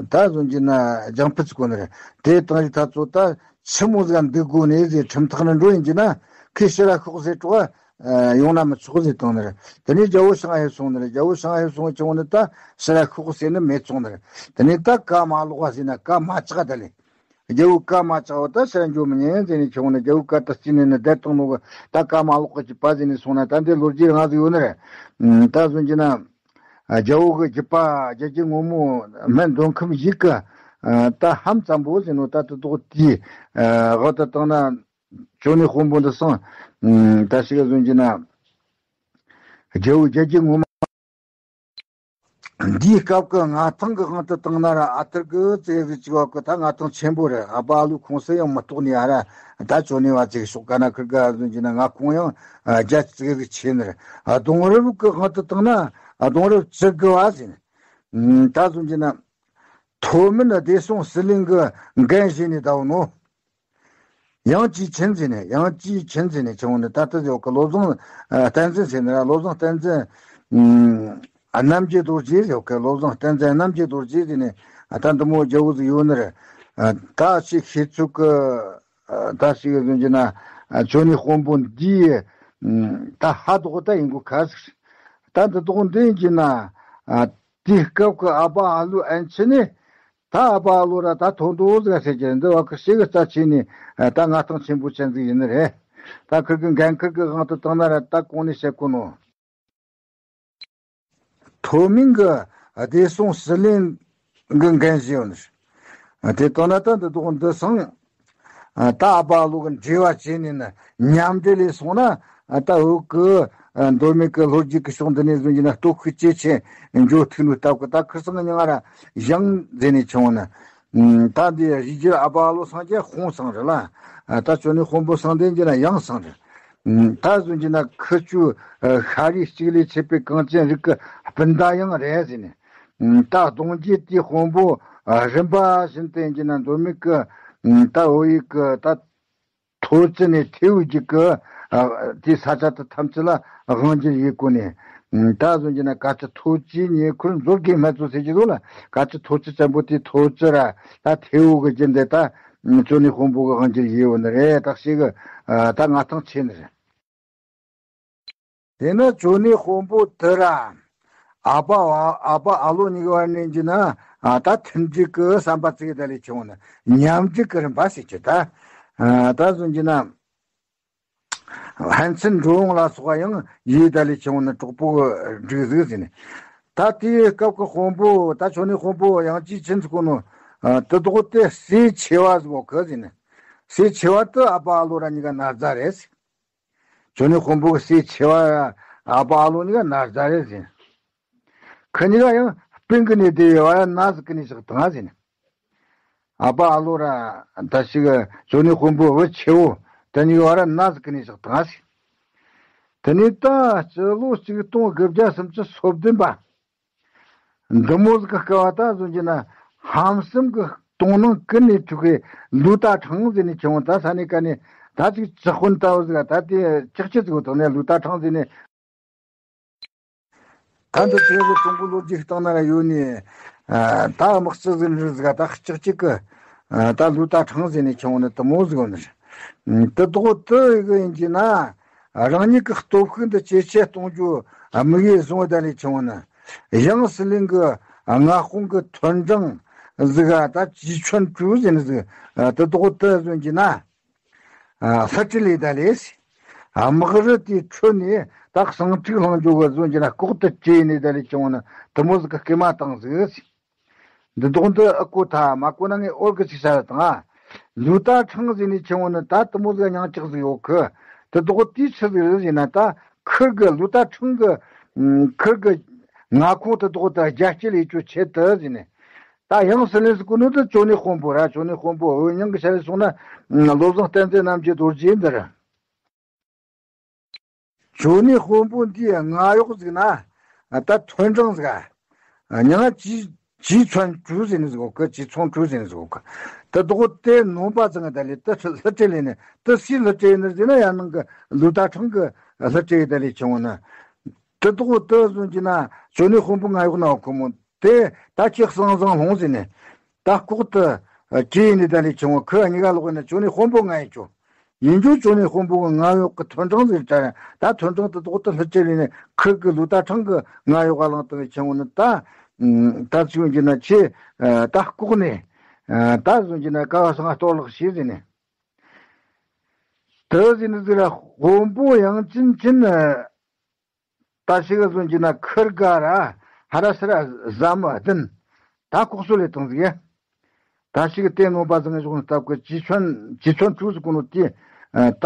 ད་བཟོ་རྒྱུ་ན་རྒྱང་ཕུད་ཚུགས་གོ་ནི་རེད། དེ་བཏང་རིགས་ཐ་ཚོ་ད་ཆི་མོ་ཟིག་འདུག་དགོས་ནས་ཟེར། ཁྲིམས་ཐག་ནི་འགྲོ་ཡིན་རྒྱུ་ན་ཁོས་ཕྱིར་ར་ཤོག་ཟེར་ཀྲོག་ཡོང་ན་མི་ཆོག་ཟེར་བཏང་ནི་རེད། དེ་ནས་རྒྱལ་བོ་ཞང་ཧེ་སོང་ནི་རེད། རྒྱལ་བོ་ཞང་ཧེ་སོང་ཆུང་ནི་ད་ཕྱིར་ར་ཤོག་ཟེར་ནི་མེད་སོང་ནི་རེད། དེ་ནས་ད་བཀའ་མ་ལོག་བ་ཟེར་ན་བཀའ་མ་བཅག་ད་ལེ། རྒྱལ་བོ་བཀའ་མ་བཅག་བ་ད་ཕྱིར་ར་འགྱོ་མི་ཉན་ཟེར་ནས་ཆུང་ནི། རྒྱལ་བོ་བཀའ་ད་བརྩིས་ནས་ནི་བསྡད་བཏང་ནོ་གི་ད་བཀའ་མ་ལོག་གི་ཅི་པ་ཟེར་ནས་སོང་ན། ད་འདི་ལོ་རྒྱུས་རང་ཟིག་ཡོད་ནི་རེད། ད་བཟོ་རྒྱུ་ན། རྒྱལ་བོ་གི་རྒྱུད་པ་རྒྱལ་རྒྱུད་ངོ་མ་སྨན་མདོ་ཁམས་ཡུལ་གི་ད་ལྷམ་ཙམ་པོ་ཟེར་ནོ། ད་དེ་དག་དེའི་འོག་ཏུ་བཏང་ན་ཅོ་ནེ་དཔོན་པོ་འདི་སང་ད་ཞིག་ག་བཟོ་རྒྱུ་ན། རྒྱལ་བོ་རྒྱལ་རྒྱུད་ངོ་མ་འདིའི་སྐབས་ཀྱི་མངའ་ཐང་གི་དབང་དུ་བཏང་ན་ར། ཨ་ཐུར་གི་ཙེ་གི་ཅིག་བ་གི་ད་མངའ་ཐང་ཆེན་པོ་རེད། ཨ་ཕ་ཨ་ལོ་ཁོངས་སུ་ཡང་མི་གཏོགས་ནི་ཨ་ར། ད་ཅོ་ནེ་བ་ཙེ་གི་ཕྱོགས་ག་ན་ཁིར་ག་བཟོ་རྒྱུ་ན་མངའ་ཁོངས་ཡང་རྒྱ་ཙེ་གི་ཆེ་ནི་རེད། གདུང་རབས་ཀྱི་དབང་དུ་བཏང་ན་གདུང་རབས་བཅུ་དགུ་བ་ཟེར་ནི། ད་བཟོ་རྒྱུ་ན། ཐོ་མིན་བདེ་སྲུང་ཟི་ལིང་གི་འགན་བཞེས་ནས་བསྡད་ནོ། ཡང་ཅིའི་ཆིན་ཟེར་ནས། ཡང་ཅིའི་ཆིན་ཟེར་ནས་ཆུང་ནི་ད་ལྟ་ཡོད་གི་བློ་བཟང་བསྟན་འཛིན་ཟེར་ནི་ར། བློ་བཟང་བསྟན་འཛིན་རྣམ་རྒྱལ་རྡོ་རྗེ་ཡོད་གི། བློ་བཟང་བསྟན་འཛིན་རྣམ་རྒྱལ་རྡོ་རྗེ་ཟེར་ནས་ད་འདི་མོ་རྒྱལ་བོ་ཟིག་ཡོད་ནི་རེད། ད་ཅིག་ཤེས་ཚོད་གི། ད་ཞིག་ག་བཟོ་རྒྱུ་ན་ཅོ་ནེ་དཔོན་པོ་འདིའི་ད་ཕ་དོག་ད་ཡིན་གོ་ཁ་ཟིག་ད་འདི་དོག་འདི་ཡིན་རྒྱུ་ན། དེའི་སྐབས་ཀྱི་ཨ་ཕ་ཨ་ལོ་ཨན་ཆི་ནི། ད་ཨ་ཕ་ཨ་ལོ་ར་ད་ཐོ་འདུག་ཟིག་ཟེར་གྱི་འདི་བ་ཁི་ཞིག་གི་རྩ་ཆེ་ནི་ད་མངའ་ཐང་ཆེན་པོ་ཅན་ཟིག་ཡིན་ནི་རེད། ད་ཁིར་གི་འགན་ཁིར་གི་དབང་དུ་བཏང་ན་ར་ད་གོང་ནས་བཤད་གོ་ནོ། ཐོ་མིན་གི་བདེ་སྲུང་ཟི་ལིང་གི་འགན་བཞེས་ཡོད་ནི་རེད། དེ་ལྟ་ན་ད་འདི་དོག་འདི་སང་། ད་ཨ་ཕ་ཨ་ལོ་གི་འབྲེལ་བ་བྱས་ནས་ནི་མཉམ་འབྲེལ་ལས་སོང་ན། ད་འུ་གི་མདོ་སྨད་གི་ལྷོ་རྒྱུད་གི་ཕྱོགས་འདི་ནས་བཟུང་གྱི་ན་སྟོབས་ཤུགས་ཇེ་ཆེ་འགྱོ་ཐུབ་ནོ་སྟབས་གི། ད་ཁིར་སང་ཉང་ང་ར་ཡང་ཟེར་ནས་ཆུང་ནི། ད་འདི་རིགས་རྒྱུད་ཨ་ཕ་ཨ་ལོ་སངས་རྒྱས་ཧོང་སང་རེད་ལ། ད་ཅོ་ནེ་དཔོན་པོ་སང་འདི་འགྱུར་ན་ཡང་སང་རེད། ད་བཟོ་རྒྱུ་ན་ཁི་ཆོ་ཤ་རུས་གཅིག་ལས་མཆེད་པའི་གངས་ཅན་རིགས་ཀྱི་སྤུན་ཟླ་ཡང་རེད་ཟེར་ནས། ད་གདུང་རྒྱུད་དེའི་དཔོན་པོ་རིམ་པ་བཞིན་དུ་ཡིན་གྱི་ན་མདོ་སྨད་ཀྱི་ད་བོད་ཡུལ་གྱི་ད་མཐོ་ཙི་ནས་ཐེའུ་རྒྱུད་ཀྱི་དེའི་ས་ཆ་དེ་ཐམས་ཅད་ལ་དབང་སྒྱུར་ཡེད་གོ་ནས། ད་བཟོ་རྒྱུ་ན་ག་ཅི་མཐོ་ཙིའི་ཉེ་འཁོར་མཛོད་དགེ་སྨད་ཚོ་ཟེར་གྱི་འདུག་ལ། ག་ཅི་མཐོ་ཙི་ཙམ་པོ་དེའི་མཐོ་ཙི་ར་ད་ཐེའུ་གི་རྒྱུད་འདི་ད་ཅོ་ནེ་དཔོན་པོ་གི་དབང་སྒྱུར་ཡེད་ཡོད་ནི་རེད། ད་ཞིག་གི་ད་མངའ་ཐང་ཆེ་ནི་རེད། དེ་ནི་ཅོ་ནེ་དཔོན་པོ་དེ་ར་ཨ་ཕ་ཨ་ཨ་ཕ་ཨ་ལོ་གཉིས་ཀ་བར་ནས་ཡིན་གྱི་ན་ད་མཐུན་འབྲེལ་གྱི་བསམ་པ་བརྩི་གི་ད་ལས་ཆུང་ནི། མཉམ་འབྲེལ་གྱི་རིམ་པ་ཟེར་གྱི་ད། ད་བཟོ་རྒྱུ་ན་ཕན་ཚུན་འགྲོ་འོང་ལ་སོགས་པ་ཡང་ཡེད་ད་ལས་ཆུང་ནི་གྲོགས་པོ་གི་སྒྲིག་ཟིག་ཟེར་ནས། ད་དེའི་སྐབས་ཀྱི་དཔོན་པོ་ད་ཅོ་ནེ་དཔོན་པོ་ཡང་ཅིའི་ཆིན་ཟེར་གོ་ནོ། དེ་དོག་དེ་སྲས་ཆེ་བ་ཟིག་གོ་ཁི་ཟེར་ནས། སྲས་ཆེ་བ་དེ་ཨ་ཕ་ཨ་ལོ་ར་གཉིས་ཀ་ན་ཟླ་རེད་ཟེར། ཅོ་ནེ་དཔོན་པོ་གི་སྲས་ཆེ་བ་ཨ་ཕ་ཨ་ལོ་གཉིས་ཀ་ན་ཟླ་རེད་ཟེར། ཁི་གཉིས་ཀ་ཡང་སྤུན་གི་ནས་བསྡད་ཡོད་བ་ཡང་ན་ཟིག་གི་ནས་བཞག་བཏང་ཟེར་ནས། ཨ་ཕ་ཨ་ལོ་ར་ད་ཞིག་ཅོ་ནེ་དཔོན་པོ་བུ་ཆེ་བོ་དེ་གཉིས་ཀ་བ་ར་ན་ཟིག་གི་ནས་བཞག་བཏང་ཟེར། དེ་ནས་ད་སྤྱི་ལོ་ཆིག་སྟོང་དགུ་བརྒྱ་སུམ་ཅུ་སོ་བདུན་པ། འདི་མོ་ཟིག་གི་སྐབས་བ་ད་བཟོ་རྒྱུ་ན་ཧམ་སེམས་ཀྱི་གཏོང་ནང་ཀུན་ནས་ཐུག་གི་ལུ་ཏ་ཁྲང་ཟེར་ནས་ཆུང་ད་ས་ནས་ཀ་ནས་ད་ཅིག་ཅི་དཔོན་ལྟ་བུ་ཟིག་ད་དེ་ཅག་ཅི་ཟིག་དང་ནས་ལུ་ཏ་ཁྲང་ཟེར་ནས། ད་འདི་ཚེ་གི་ཀྲུང་གོ་ལོ་རྒྱུས་སྟེང་ན་ཡོད་ནས། ད་དམག་སྤྱི་ཟིག་འདྲ་ཟིག་ད་ཅག་ཅིག་གི་ད་ལུ་ཏ་ཁྲང་ཟེར་ནས་ཆུང་ནས་དུ་མོ་ཟིག་ཡོད་ནས། དུ་དོག་དུ་ཡི་གི་ཡིན་གྱི་ན། རང་ཉིད་ཀྱི་སྟོབས་ཤུགས་འདི་ཇེ་ཆེ་གཏོང་རྒྱུ་དམིགས་ཡུལ་བཟུང་བ་ད་ལས་ཆུང་ནི། ཡང་ཟི་ལིང་གི་མངའ་དཔུང་གི་མཐོ་འབྲིང་ཟིག་ག་ད་ཅི་ཆོན་ཀྲུའུ་ཟེར་ནི་ཟིག་དུ་དོག་དུ་ཟོན་གྱི་ན། ཨ་ལྷུ་ཁྲི་ལས་ད་ལས། དམག་རུ་དེའི་ཁྲོད་ནས་ད་ཟིང་འཁྲུག་ལྷུང་རྒྱུ་གི་བཟོ་རྒྱུ་ན་ལྐོག་ཏུ་བྲོས་ནས་ད་ལས་བྱུང་ནི་དུ་མོ་ཟིག་གི་སྐུལ་མ་བཏང་ཟིག་འདི་དོག་འདི་ཨ་ཀོ་ཐ་མ་ཀོ་ན་ངས་འོར་གི་ཅིག་ས་དང་ཨ། ལུ་ཏ་ཁྲང་ཟེར་ནས་བྱུང་ནི་ད་དུ་མོ་ཟིག་མྱང་ཅག་ཟིག་ཡོད་གི་དུ་དོག་དེའི་ཆི་ཟིག་རེད་ཟེར་ན། ད་ཁིར་གི་ལུ་ཏ་ཁྲང་གི་ཁིར་གི་མངའ་ཁོངས་དུ་དོག་ད་རྒྱ་སྐྱེད་ལས་ཆོ་ཆེད་དུ་ཟེར་ནས། ད་ཡང་སྲིད་ལས་སུ་ཀུ་ནུ་དུ་ཅོ་ནེ་དཔོན་པོ་ར། ཅོ་ནེ་དཔོན་པོ་འོས་མྱང་གི་ཆ་ལས་སོང་ན་བློ་བཟང་བསྟན་འཛིན་རྣམ་རྒྱལ་རྡོ་རྗེ་འདི་ར། ཅོ་ནེ་དཔོན་པོ་འདིའི་མངའ་གཡོག་ཟིག་ན་ད་ཐོན་ཀྲང་ཟིག་ཨ། མྱང་ཅི་ཅི་ཚོན་གྲུ་ཟེར་ནི་ཟིག་གོ་གི་ཅི་ཚོན་གྲུ་ཟེར་ནི་ཟིག་གོ་གི་དུ་དོག་དེ་ནོམ་པ་ཙང་ད་ལས་དུ་ལྷུ་ཁྲི་ལས་ནི་དུ་སི་ལྷུ་ཁྲི་ནི་ཟེར་ན་ཡང་ནང་གི་ལུ་ཏ་ཁྲང་གི་ལྷུ་ཁྲི་ད་ལས་ཆུང་ན། དེ་དག་དེ་བཟུང་གྱི་ན་ཅོ་ནེ་དཔོན་པོ་མངའ་གཡོག་ན་ཁོ་མོ་ དེ་ད་ཁྱེད་གསང་གསང་ལྷུང་ཟིན་ནས། ད་ལྐོག་ཏུ་ཨ་གྲོས་ཡིན་ནི་ད་ནི་ཆུང་བ་ཁོ་གཉིས་ཀ་ལོག་ཡིན་ན་ཅོ་ནི་དཔོན་པོ་ང་ཡིན་ཅོ། ཡིན་རྒྱུ་ཅོ་ནི་དཔོན་པོ་གི་ང་ཡོག་གི་ཐོན་གྲངས་ཟིག་དྲན། ད་ཐོན་གྲངས་དེ་ཏོག་ཏུ་ལྷུ་ཅེ་ལི་ནས་ཁིར་གི་ལུ་ད་ཁྲང་གི་ང་ཡོག་ག་ལང་དང་ཆུང་བ་ནི་ད། ད་ཅི་ཡོང་རྒྱུ་ན་ཆེ། ད་ལྐོག་ནས་ད་བཟོ་རྒྱུ་ན་ཀ་བ་སང་གཏོར་བརླག་བྱས་ཟིན་ནས། དེ་ཟིན་ནི་ཟིག་ར་དཔོན་པོ་ཡང་ཅིན་ཅིན། ད་ཞིག་ག་བཟོ་རྒྱུ་ན་ཁིར་ག་ར་ཧ་ར་སི་ར་ཟ་མ་བདུན། ད་ལྐོག་སོ་ལས་བཏང་ཟིག་ཡ། ད་ཞིག་གི་བསྟན་ནོ་པ་ཟང་ཞོག་སྟབས་ཀྱི་ཅི་ཆོན་ཅི་ཆོན་ཀྲུའུ་ཟིག་གོ་ནོ་དེ། ད་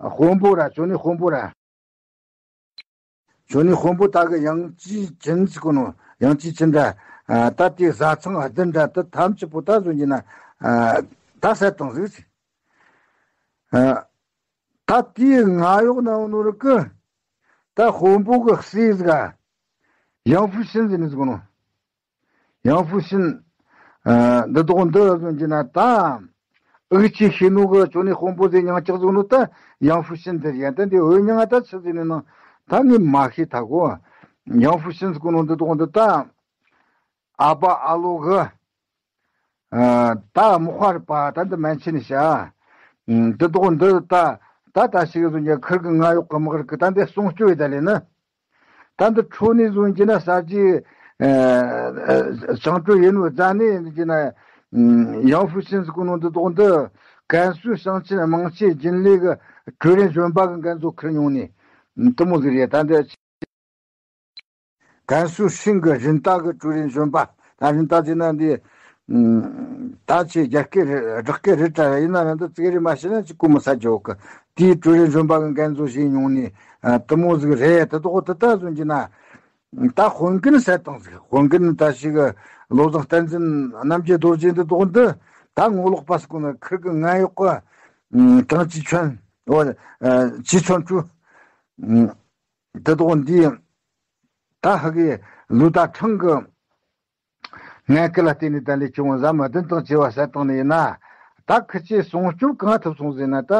དཔོན་པོ་ར་ཅོ་ནི་དཔོན་པོ་ར། ཅོ་ནི་དཔོན་པོ་ད་གི་ཡང་ཅི་ཅིན་ཟིག་གོ་ནོ་ཡང་ཅི་ཅིན་འདྲ། ད་དེ་བཟའ་ཚང་བདུན་འདྲ་དེ་ཐམས་ཅད་པོ་ད་བཟོ་རྒྱུ་ན། ད་ཟ་བཏང་ཟིག་ཟེར། ད་དེའི་ང་ཡོག་ན་ནོ་རི་ཀི། ད་དཔོན་པོ་གི་སྲས་ཟིག་ག་ཡང་ཧྥུ་ཤིན་ཟེར་ནི་ཟིག་ནོ། ཡང་ཧྥུ་ཤིན། འདི་དོག་འདི་ཟོན་གྱི་ན་ད། འུ་ཅི་ཤི་ནུ་གི་ཅོ་ནི་དཔོན་པོ་ཟེར་མྱང་ཅག་ཟིག་ནོ་ད། ཡང་ཧྥུ་ཤིན་འདིར་ཡན་ད་འདི་འོས་མྱང་ད་ཆི་ཟེར་ནི་ན། ད་ངས་མ་ཤེས་ཐ་གོ། ཡང་ཧྥུ་ཤིན་ཟིག་ནོ་འདི་དོག་འདི་ད། ཨ་པ་ཨ་ལོ་གི། ད་མོ་ཧར་པ་ད་འདི་མན་ཆི་ནི་ཤ། འདི་དོག་འདི་ད་ད་ད་ཞིག་ཟུང་གི་ཁིར་གི་ང་ཡོག་གི་མགར་གི་ད་འདི་སྲུང་སྐྱོབ་ཡི་ད་ལེ་ནི། ད་འདི་ཁྲོ་ནི་ཟུང་གི་ན་ས་ཅི་ཅང་ཀྲོ་ཡིན་ནོ་རྫ་ནི་གི་ན་ཡང་ཧྥུ་ཤིན་ཟི་གུ་ནོ་འདི་དོག་འདི་ཀན་སུའུ་ཞིང་ཆེན་དམངས་ཆེན་རྒྱུན་ལས་གི་ཀྲུའུ་རེན་གཞོན་པ་གི་འགན་གཙོ་ཁུར་མྱོང་ནི་དུ་མོ་ཟིག་རེད་ད་འདི། ཀན་སུའུ་ཧྲིན་གི་རིན་ཏ་གི་ཀྲུའུ་རིན་གཞོན་པ། ད་རིན་ཏ་ཟེར་ན་འདི། ད་ཆེ་རྒྱ་སྐད་རེད་སྦྲག་སྐད་རེད་དྲ་ཡིན་ན་ར་འདི་ཙིག་རེད་མ་ཤེས་ན་ཅིག་གོ་མི་ས་ཇོ་གི། དེའི་ཀྲུའུ་རིན་གཞོན་པ་གི་འགན་གཙོ་བྱས་མྱོང་ནི། དུ་མོ་ཟིག་རེད་དུ་དོག་དུ་ད་བཟོ་གྱི་ན། ད་དཔོན་རྒན་ཟེར་དང་ཟིག་དཔོན་རྒན་ད་ཞིག་བློ་བཟང་བསྟན་འཛིན་རྣམ་རྒྱལ་རྡོ་རྗེ་འདི་དོག་འདི། ད་ངོ་ལོག་པ་སི་གོ་ན་ཁིར་གི་ང་ཡོག་གི། ཀྲང་ཅི་ཆོན། ཅི་ཆོན་ཀྲུ། འདི་དོག་འདི། ད་ཧ་གི་ལུ་ད་ཁྲང་གི་ངན་སྐུལ་ལ་བརྟེན་ནས་ད་ལས་བྱུང་བ་ཟ་མ་བདུན་དང་བཅས་པ་བསད་བཏང་ནས་ཡིན་ན། ད་ཁི་ཆེ་སྲུང་སྐྱོབ་གང་ཐུབ་སོང་ཟེར་ན་ད།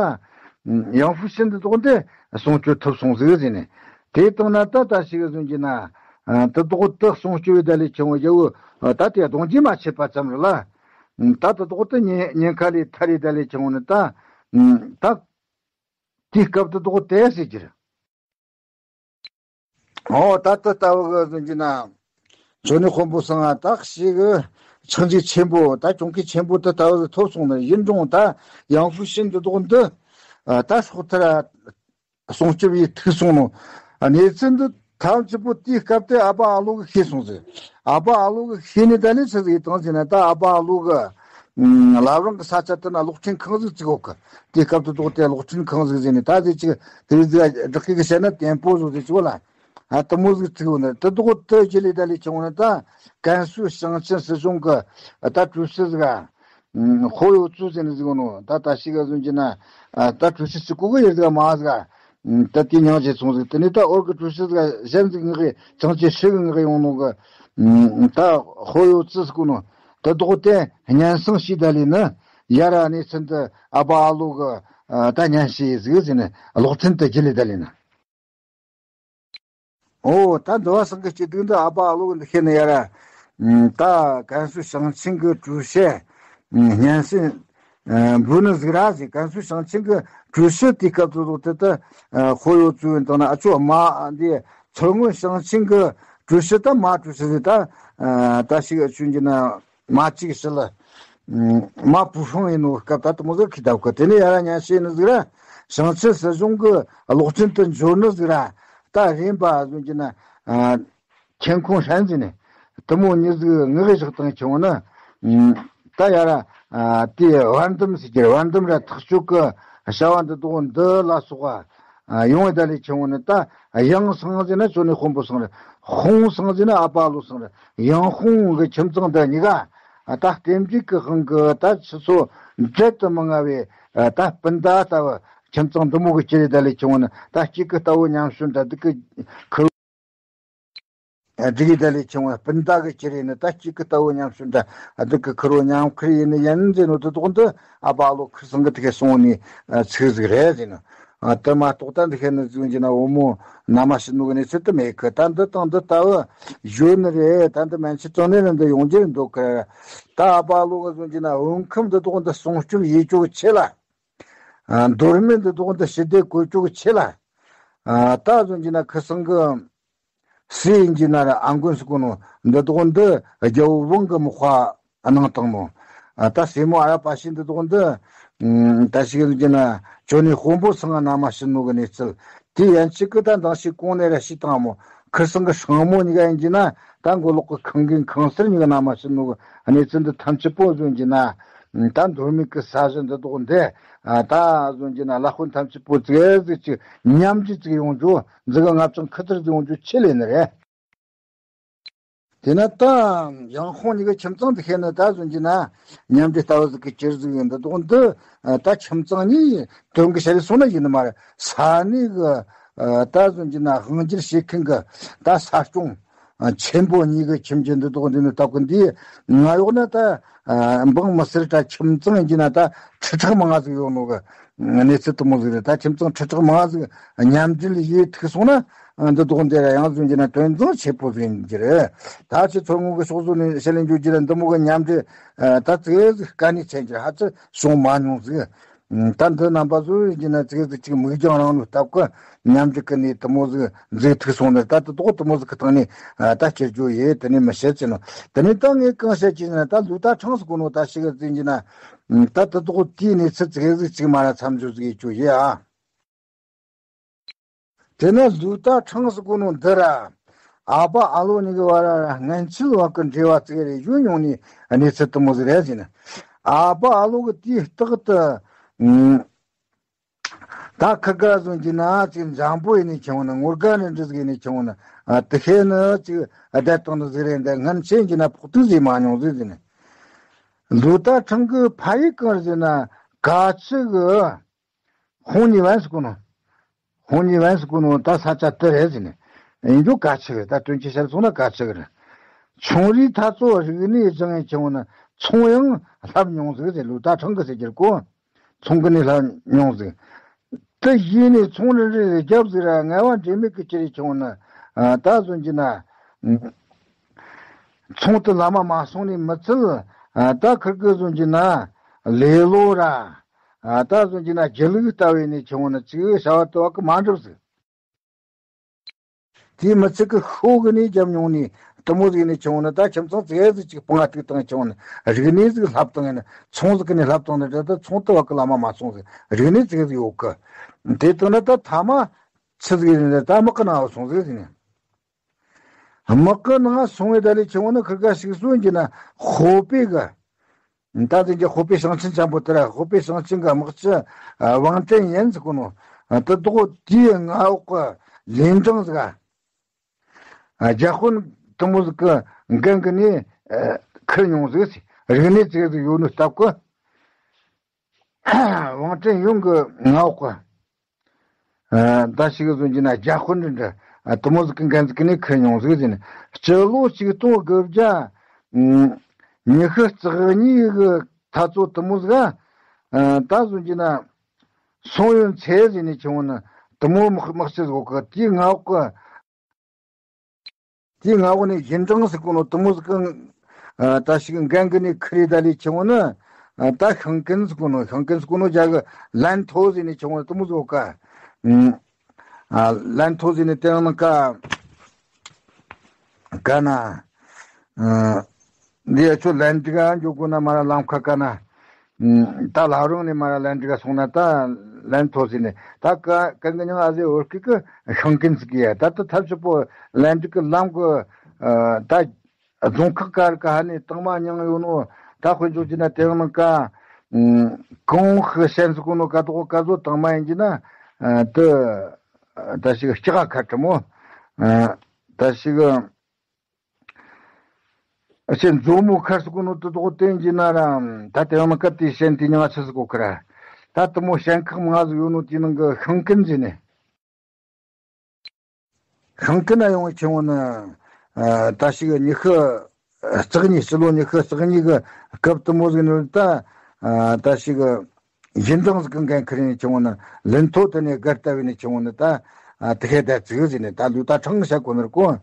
ཡང་ཧྥུ་ཤིན་འདི་དོག་འདི་སྲུང་སྐྱོབ་ཐུབ་སོང་ཟིག་ཟེར་ནས། དེ་བཏང་ན་ད་ད་ཞིག་གཟོན་གྱི་ན། འདི་དོག་དུ་སྲུང་སྐྱོབ་ཡོད་ད་ལས་བྱུང་བ་ཡ་བོ། ད་དེ་གདོང་རྒྱུད་མ་ཆད་པ་ཙམ་རེད་ལ། ད་འདི་དོག་དུ་ཉེན་ཉེན་ཁ་ལས་ཐར་རེད་ད་ལས་བྱུང་བ་ནི་ད། ད། དེའི་སྐབས་དུ་དོག་དེ་ཟེར་གྱི་རེད། ཨོ་ད་ལྟ་ལྟ་བུ་གི་ཟིན་གྱི་ན། ཅོ་ནི་དཔོན་པོ་སང་ང་ད་ཞིག་གི་ཆག་འཇིག་ཆེན་པོ་ད་གྱོང་གུད་ཆེན་པོ་དུ་ལྟ་བུ་གི་ཐོབ་སོང་ནི་ཡིན་རུང་ད་ཡང་ཧྥུ་ཤིན་འདི་དོག་འདི། ད་སྲོག་ཐར་སྲུང་སྐྱོབ་ཡི་ཐུག་སོང་ནོ། གནས་ཚུལ་འདི་ཐམས་ཅད་པོ་དེའི་སྐབས་དེ་ཨ་ཕ་ཨ་ལོ་གི་ཤེས་སོང་ཟིག་ཨ་ཕ་ཨ་ལོ་གི་ཤེས་ནི་ད་ནི་ཆི་ཟིག་ཡི་དང་ཟིན་ན་ད་ཨ་ཕ་ཨ་ལོ་གི། ལབ་རང་གི་ས་ཆ་དེ་ན་གློག་འཕྲིན་ཁང་ཟིག་བཙུགས་ཡོད་གི། དེའི་སྐབས་དུ་དོག་དེ་གློག་འཕྲིན་ཁང་ཟིག་ཟིན་ནས་ད་ཟིག་ཅིག་དེ་ཟིག་བསྒྲགས་ཀྱི་བཤད་ན་ཏེམ་པོ་བཟོ་ཟིག་ཅིག་བ་ལ། ཨ་དུ་མོ་ཟིག་བཙུགས་ཡོད་ནི་དུ་དོག་དུ་ཇི་ལི་ད་ལི་ཆུང་བ་ནི་ད་ཀན་སུའུ་ཞིང་ཆེན་སྲིད་གཞུང་གི་ད་ཀྲུའུ་ཞི་ཟིག་ཨ། ཧོ་ཡོ་ཙུ་ཟེར་ནི་ཟིག་ནོ་ད་ད་ཞིག་ག་ཟུན་གྱི་ན། ད་ཀྲུའུ་ཞི་ཅིག་གོ་གི་ཡོད་ཟིག་མ་ཟིག་ད་དེ་མྱང་བྱེད་སོང་ཟིག་དེ་ནི་ད་ཨོར་གི་ཀྲུའུ་ཞི་ཟིག་གཞན་ཟིག་ངག་གི་ཅང་ཅེ་ཧྲི་གི་ངག་གི་ཡོང་ནོ་གི། ད་ཧོ་ཡོ་ཙི་ཟིག་གོ་ནོ་ད་དོག་དེ་སྙན་སེང་ཞིག་ད་ལི་ནི་ཡ་ར་གནས་ཚུལ་འདི་ཨ་ཕ་ཨ་ལོ་གི་ད་སྙན་ཞུ་ཟིག་ཟེར་ནི་གློག་འཕྲིན་དུ་ཇི་ལི་ད་ལི་ནི། ཨོ་ད་འདི་བ་སང་གི་སྐྱིད་སྡུག་འདི་ཨ་ཕ་ཨ་ལོ་གི་འདི་ཤེས་ནི་ཡ་ར། ད་ཀན་སུའུ་ཞིང་ཆེན་གི་ཀྲུའུ་ཞི་སྙན་སེང་འབུལ་ནི་ཟིག་ར་ཟིག་ཀན་སུའུ་ཞིང་ཆེན་གི་ཀྲུའུ་ཞི་དེའི་སྐབས་སུ་ལོག་དེ་ད་ཧོ་ཡོ་ཙུ་ཡོན་དང་ན་ཨ་ཅོ་མ་འདི་མཚོ་སྔོན་ཞིང་ཆེན་གི་ཀྲུའུ་ཞི་ད་མ་ཀྲུའུ་ཞི་ཟིག་ད་ད་ཞིག་ཆུན་གྱི་ན། མ་གཅིག་ཞི་ལ། མ་བུ་ཧྲང་ཡིན་ནོ་སྐབས་ད་དུ་མོ་ཟིག་ཁི་ད་གི་དེ་ནས་ཡ་ར་ཉན་ཤེས་ནི་ཟིག་ར། ཞིང་ཆེན་སྲིད་གཞུང་གི་གློག་འཕྲིན་དུ་འབྱོར་ནི་ཟིག་ར། ད་རིམ་པ་ཟུན་གྱི་ན། ཁྱེན་ཁོང་ཧྲན་ཟིན་ནས། དུ་མོ་ཉི་ཟིག་ངི་གི་བཞག་དང་ཁྱེན་ན། ད་ཡ་ར། དེ་བར་འདུམ་ཟེར་གྱི་རེད། བར་འདུམ་ར་ཐག་གཅོད་གི་བྱ་བ་འདི་དུ་འདི་ལ་སོགས་པ། ཡོང་བའི་ད་ལས་ཆུང་བ་ནི་ད་ཡང་སང་ཟེར་ན་ཅོ་ནི་དཔོན་པོ་སང་རེད། ཧོང་སང་ཟེར་ན་ཨ་ཕ་ལོ་སང་རེད། ཡང་ཧོང་གི་ཁྱིམ་ཚང་འདི་གཉིས་ཀ་ད་རྟེན་འབྲེལ་གི་དབང་གི་ད་ཆུ་ཚོད་འབྲེལ་དུ་མི་མངའ་བའི་ད་སྤུན་ཟླ་ལྟ་བུ་ཁྱིམ་ཚང་འདི་མོ་གི་ཅི་རེད་ད་ལས་ཆུང་བ་ནི་ད་གཅིག་གི་ལྟ་བུ་མཉམ་ཞོན་ད་སྡུག་གི་ཁུར་སྒྲིག་ཡི་ད་ལས་ཆུང་བ་སྤུན་ཟླ་གི་ཅི་རེད་ནི་ད་གཅིག་གི་ལྟ་བུ་མཉམ་ཞོན་ད་སྡུག་གི་ཁུར་བོ་མཉམ་ཁུར་ཡིན་ནི་ཡིན་ཟེར་ནོ་དེ་དོག་འདི་ཨ་ཕ་ལོ་ཁུར་སང་གི་དེ་གས་སོང་ནི་ཚིག་ཟིག་རེད་ཟེར་ནོ། ཨ་དེ་མ་གཏོགས་ད་འདི་ཤེས་ནི་ཟིག་ཡིན་གྱི་ན་བུ་མོ་མནའ་མ་བྱིན་ནོ་གི་གནས་ཚུལ་དེ་མེད་གི། ད་འདི་དང་འདི་ལྟ་བུ་བཞོན་ནི་རེད། ད་འདི་མན་ཆད་གྲོང་ནས་ར་འདི་ཡོང་རྒྱུ་རེད་འདུག་གི། ད་ཨ་ཕ་ཨ་ལོ་གི་ཟིག་ཡིན་གྱི་ན་བོད་ཁམས་འདི་དག་འདི་སྲུང་སྐྱོབ་ཡེ་ཆོག་གི་ཆེད་ལ། ཨ་མདོ་སྨད་འདི་དག་འདི་ཞི་བདེ་བཀོད་ཆོག་གི་ཆེད་ལ། ཨ་ད་ཟིག་ཡིན་གྱི་ན་ཁུ་སང་གི་སུ་ཡིན་གྱི་ན་ར་ཨ་མགོན་ཟེར་གོ་ནོ་འདི་དག་འདི་རྒྱལ་པོ་ཝང་གི་མག་པ་གནང་བཏང་ནོ། ཨ་ད་སྲས་མོ་ཨ་ར་པ་ཤི་འདི་དག་འདི་ད་ཞིག་ཡིན་གྱི་ན་ཅོ་ནེ་དཔོན་པོ་ཚང་ང་མནའ་མ་བྱིན་ནོ་གི་གནས་ཚུལ། དེ་ཡན་ཆད་ཀྱི་ད་འདང་ཞིག་གོང་ནས་ར་ཤི་བཏང་མོ། ཁུ་སང་གི་སྲིང་མོ་གཉིས་ཀ་ཡིན་གྱི་ན་ད་མགོ་ལོག་གི་ཁང་གིན་ཁང་གསར་གཉིས་ཀ་མནའ་མ་བྱིན་ནོ་གི་གནས་ཚུལ་འདི་ཐམས་ཅད་པོ་ཟིག་ཡིན་གྱི་ན་ད་མདོ་སྨད་ཀྱི་ས་གཞི་འདི་དག་འདི་ཨ་ད་ཟིག་ཡིན་གྱི་ན་ལ་དཔོན་ཐམས་ཅད་པོ་ཙིག་ཟིག་ཅིག་མཉམ་འབྲེལ་ཅིག་ཡོང་རྒྱུ་འཛི་གི་ལྔ་བཅུ་ཁུ་ཚུར་ཟིག་ཡོང་རྒྱུ་ཆེད་ལས་ནི་རེད། དེ་ན་ད་ཡང་ཁོང་གཉིས་ཀྱི་ཁྱིམ་ཚང་འདི་ཤེས་ན་ད་ཟིག་ཡིན་གྱི་ན་མཉམ་འབྲེལ་ལྟ་བུ་ཟིག་གི་ཅིག་ཟིག་ཡིན། འདི་དག་འདི་ད་ཁྱིམ་ཚང་གཉིས་དོན་གྱི་བྱ་རེ་སོང་ན་ཡིན་ནི་མ་རེད། ས་གནས་གི་ད་ཟིག་ཡིན་གྱི་ན་དབང་སྒྱུར་བྱེད་མཁན་གི་ད་ས་སྐྱོང་ཆེན་པོ་གཉིས་ཀྱི་ཁྱིམ་གྱི་འདི་དག་འདི་ནི་སྟབས་ཀྱི་འདི་ང་ཡོག་ན་ད་འབངས་མི་སེར་ད་ཁྱིམ་ཚང་ཡིན་གྱི་ན་ད་ཁྲི་ཕྲག་མང་ང་ཟིག་ཡོད་ནོ་གི་གནས་ཚུལ་དུ་མོ་ཟིག་རེད། ད་ཁྱིམ་ཚང་ཁྲི་ཕྲག་མང་ང་ཟིག་མཉམ་འབྲེལ་ཡེ་ཐུག་སོང་ན། ཨ་འདི་དག་འདི་ར་ཡང་ཟིག་ཡིན་གྱི་ན་དོན་ཚང་ཆེ་པོ་ཟིག་ཡིན་གྱི་རེད། ད་ཁྱེད་ཚོ་ངོ་གི་ཕྱོགས་བཟོ་ནས་བཤད་ལེན་རྒྱུ་གྱི་ར་འདི་མོ་གི་མཉམ་འབྲེལ་ད་ཙིག་ཟིག་དཀའ་གནད་ཆེན་གྱི་ཧ་ཅི་བྱུང་མ་མྱོང་ཟིག་ད་འདི་རྣམ་པ་ཚོ་ཡིན་གྱི་ན་ཙིག་ཟིག་ཅིག་མིག་རྒྱང་རིང་ལོ་སྟབས་ཀྱི་མཉམ་འབྲེལ་གི་ནས་དུ་མོ་ཟིག་འཛུགས་ཐུག་སོང་ནས། ད་དུ་དོག་དུ་མོ་ཟིག་གི་སྟེང་ནས་ད་སྐྱེལ་རྒྱུ་ཡེ་དེ་ནས་མི་བཤད་ཅི་ནོ། དེ་ནས་ད་ངས་གང་བཤད་ཅི་ན་ད་ལུ་ད་ཁྲང་ཟིག་གོ་ནོ་ད་ཞིག་ཟིག་ཡིན་གྱི་ན་ད་དུ་དོག་དེའི་གནས་ཚུལ་ཙིག་ཟིག་ཅིག་མ་ར་མཚམས་འཇོག་ཟིག་ཡེ་རྒྱུ་ཡེ་ཨ། དེ་ན་ལུ་ད་ཁྲང་ཟེར་གོ་ནོ་འདི་ར། ཨ་ཕ་ཨ་ལོ་གཉིས་ཀྱི་བར་ར་སྔན་ཆད་བར་གྱི་འབྲེལ་བ་ཙིག་རེ་ཡོད་མྱོང་ནི་གནས་ཚུལ་དུ་མོ་ཟིག་རེད་ཟེར་ན། ཨ་ཕ་ཨ་ལོ་གི་དུས་རྟག་ཏུ། ཨུམ། ད་ཁི་དགའ་ཟིག་ཡིན་གྱི་ན་ཅིག་འཇམ་པོ་ཡིན་ནི་ཆུང་ནི་ངོར་དགའ་ནི་འདྲི་ཟིག་ཡིན་ནི་ཆུང་ནི། ཨ་དེ་ཤེས་ནི་ཅིག་ཨ་བསྡད་བཏང་ནི་ཟིག་རེད། འདི་སྔན་ཆད་ཡིན་གྱི་ན་ཕོག་ཐུག་ཟིག་མ་མྱོང་ཟིག་ཟེར་ན། ལུ་ད་ཁྲང་གི་ཕ་ཡུལ་གང་རེད་ཟེར་ན་ག་ཆི་གི། 红泥湾 ཟེར་གོ་ནོ། 红泥湾 ཟེར་གོ་ནོ་ད་ས་ཆ་དེ་རེད་ཟེར་ནས། ཡིན་རྒྱུ་ག་ཆི་རེད། ད་དོན་གྱི་བཤད་སོང་ན་ག་ཆི་རེད། ཚོང་རིགས་ཐ་ཚོ་རིག་གནས་སྦྱང་ཡིན་ཆུང་ན་ཚོང་ཡང་བསླབ་མྱོང་ཟིག་ཟེར། ལུ་ད་ཁྲང་གི་ཟེར་གྱི་རེད་གོ། ཚོང་གི་ནས་བསླབ་མྱོང་ཟིག་དེ་གཞི་ནས་ཚོང་རེ་རེ་རྒྱབ་ཟིག་ར་ངལ་བ་འབྲས་མེད་ཀྱི་ཅི་རེད་ཆུང་ན། ད་ཟིག་ཡིན་གྱི་ན། ཚོང་དུ་ལམ་མ་མ་སོང་ནས་མི་ཚུལ། ད་ཁིར་གི་ཟིག་ཡིན་གྱི་ན། ལེ་ལོ་ར། ད་ཟིག་ཡིན་གྱི་ན་སྒྱིད་ལུག་ལྟ་བུ་ནས་ཆུང་ན་ཅིག་བྱ་བ་དུ་བ་གི་མ་འགྲུབ་ཟིག་དེའི་མི་ཚིག་གི་ཤོག་གི་ནས་རྒྱབ་མྱོང་ནས་དུ་མོ་ཟིག་ནས་ཆུང་ན་ད་ཁྱིམ་ཚང་ཙིག་ཟིག་ཅིག་སྤང་ང་ཐུག་བཏང་ཆུང་ན་རིག་གནས་ཟིག་བསླབ་བཏང་ཡིན་ན་ཚོང་ཟིག་གི་ནས་བསླབ་བཏང་ན་ད་ད་ཚོང་དུ་བ་གི་ལམ་མ་མ་སོང་ཟིག་རིག་གནས་ཙིག་ཟིག་ཡོད་གི། དེ་བཏང་ན་ད་ཐ་མ་ཆི་ཟིག་ཡིན་ན་ད་དམག་གི་ནང་སོང་ཟིག་ཟིག་ནས། དམག་གི་ནང་སོང་བའི་ད་ལས་ཆུང་ན་ཁིར་ག་ཞིག་གསོན་གྱི་ན་ཧོ་པེ་གི། ད་དེ་གི་ཧོ་པེ་ཞིང་ཆེན་ཆེན་པོ་དེ་ར་ཧོ་པེ་ཞིང་ཆེན་གི་དམག་སྤྱི་ཝང་ཀྲེན་ཡན་ཟེར་གོ་ནོ། དེ་དོག་དེའི་མངའ་འོག་གི་ལིན་ཀྲང་ཟིག་ག་རྒྱ་དཔོན་དུ་མོ་ཟིག་གི་འགན་གི་ནས་ཁུར་མྱོང་ཟིག་རིག་གནས་ཙིག་ཟིག་ཡོད་ནོ་སྟབས་གི། ཝང་ཀྲེན་ཡུང་གི་མངའ་འོག་གི། ད་ཞིག་ཟིག་ཡིན་གྱི་ན་རྒྱ་དཔོན་འདྲ་འདྲ་དུ་མོ་ཟིག་གི་འགན་ཟིག་གི་ནས་ཁུར་མྱོང་ཟིག་ཟེར་ནས། སྤྱི་ལོ་ཆིག་སྟོང་དགུ་བརྒྱ་ཉི་ཤུ་རྩ་གཉིས་གི་ད་ཚོ་དུ་མོ་ཟིག་ག་ད་ཟིག་ཡིན་གྱི་ན་སུང་ཡོན་ཚའེ་ཟེར་ནས་ཆུང་ན་དུ་མོ་དམག་དམག་སྤྱི་ཟིག་གི་དེའི་མངའ་འོག་གི། དེའི་མངའ་འོག་ནས་ཡིན་ཀྲང་ཟེར་གོ་ནོ་དུ་མོ་ཟིག་གི། ད་ཞིག་འགན་གི་ནས་ཁུར་རེ་ད་ལས་ཆུང་ན། ད་ཤང་ཀིན་ཟེར་གོ་ནོ་ཤང་ཀིན་ཟེར་གོ་ནོ་རྒྱ་གི་ལན་ཐོ་ཟེར་ནས་ཆུང་ན་དུ་མོ་ཟིག་ག་ལན་ཐོ་ཟེར་ནས་དེ་རིང་ནང་ག་ག་ན། འདི་ཡ་ཆོ་ལན་ཏི་ག་འཇོག་དགོས་ན་མ་ར་ལམ་ཁ་ག་ན། ད་ལ་རོང་ནས་མ་ར་ལན་ཏི་ག་སོང་ན་ད་ལན་ཐོ་ཟེར་ནས་ད་ག་ག་གི་ཉང་ཨ་ཟེ་འོར་ཀི་གི་ཤང་ཀིན་ཟིག་གི་ཡ་ད་ད་ཐབས་ཆུ་པོ་ལན་ཏི་གི་ལམ་གི་ད་རྫོང་ཁག་ག་ར་ག་ཧ་ནས་དང་མ་མྱང་ཡོད་ནོ། ད་དཔེ་འཇོག་གྱི་ན་དེ་རིང་ནང་ག་གོང་ཧི་ཤན་ཟེར་གོ་ནོ་ག་དོག་ག་ཟོ་དང་མ་ཡིན་གྱི་ན་དུ་ད་ཞིག་སྐྱག་ཁ་ཁྲི་མོ། ད་ཞིག་ཨ་ཆེ་མཛོ་མོ་ཁར་སུ་གོ་ནོ་དུ་དོག་བསྟན་གྱི་ན་ར་ད་དེ་ཡང་ན་ཀ་དེ་ཤན་དེ་ཉང་ཆི་སུ་གོ་ཁ་ར། ད་དུ་མོ་ཤན་ཁག་མང་ཟིག་ཡོད་ནོ་དེ་ནང་གི་ཤང་ཀིན་ཟེར་ནས། ཤང་ཀིན་ན་ཡོང་ཆེ་བོ་ནི། ད་ཞིག་ཉི་ཤུ་རྩ་གཉིས་ཕྱི་ལོ་ཉི་ཤུ་རྩ་གཉིས་གི་སྐབས་དུ་མོ་ཟིག་ནི་ད་ད་ཞིག་ཡིན་དང་ཟིག་གི་འགན་ཁུར་ནས་ཆུང་ནི་ལན་ཐོ་དེ་ནས་སྒར་ལྟ་བས་ནས་ཆུང་ནི་ད་དེ་ཁའི་ད་ཙིག་ཟིག་ནས་ད་ལུས་ད་ཁྲང་བྱ་གོ་ནར་གོ།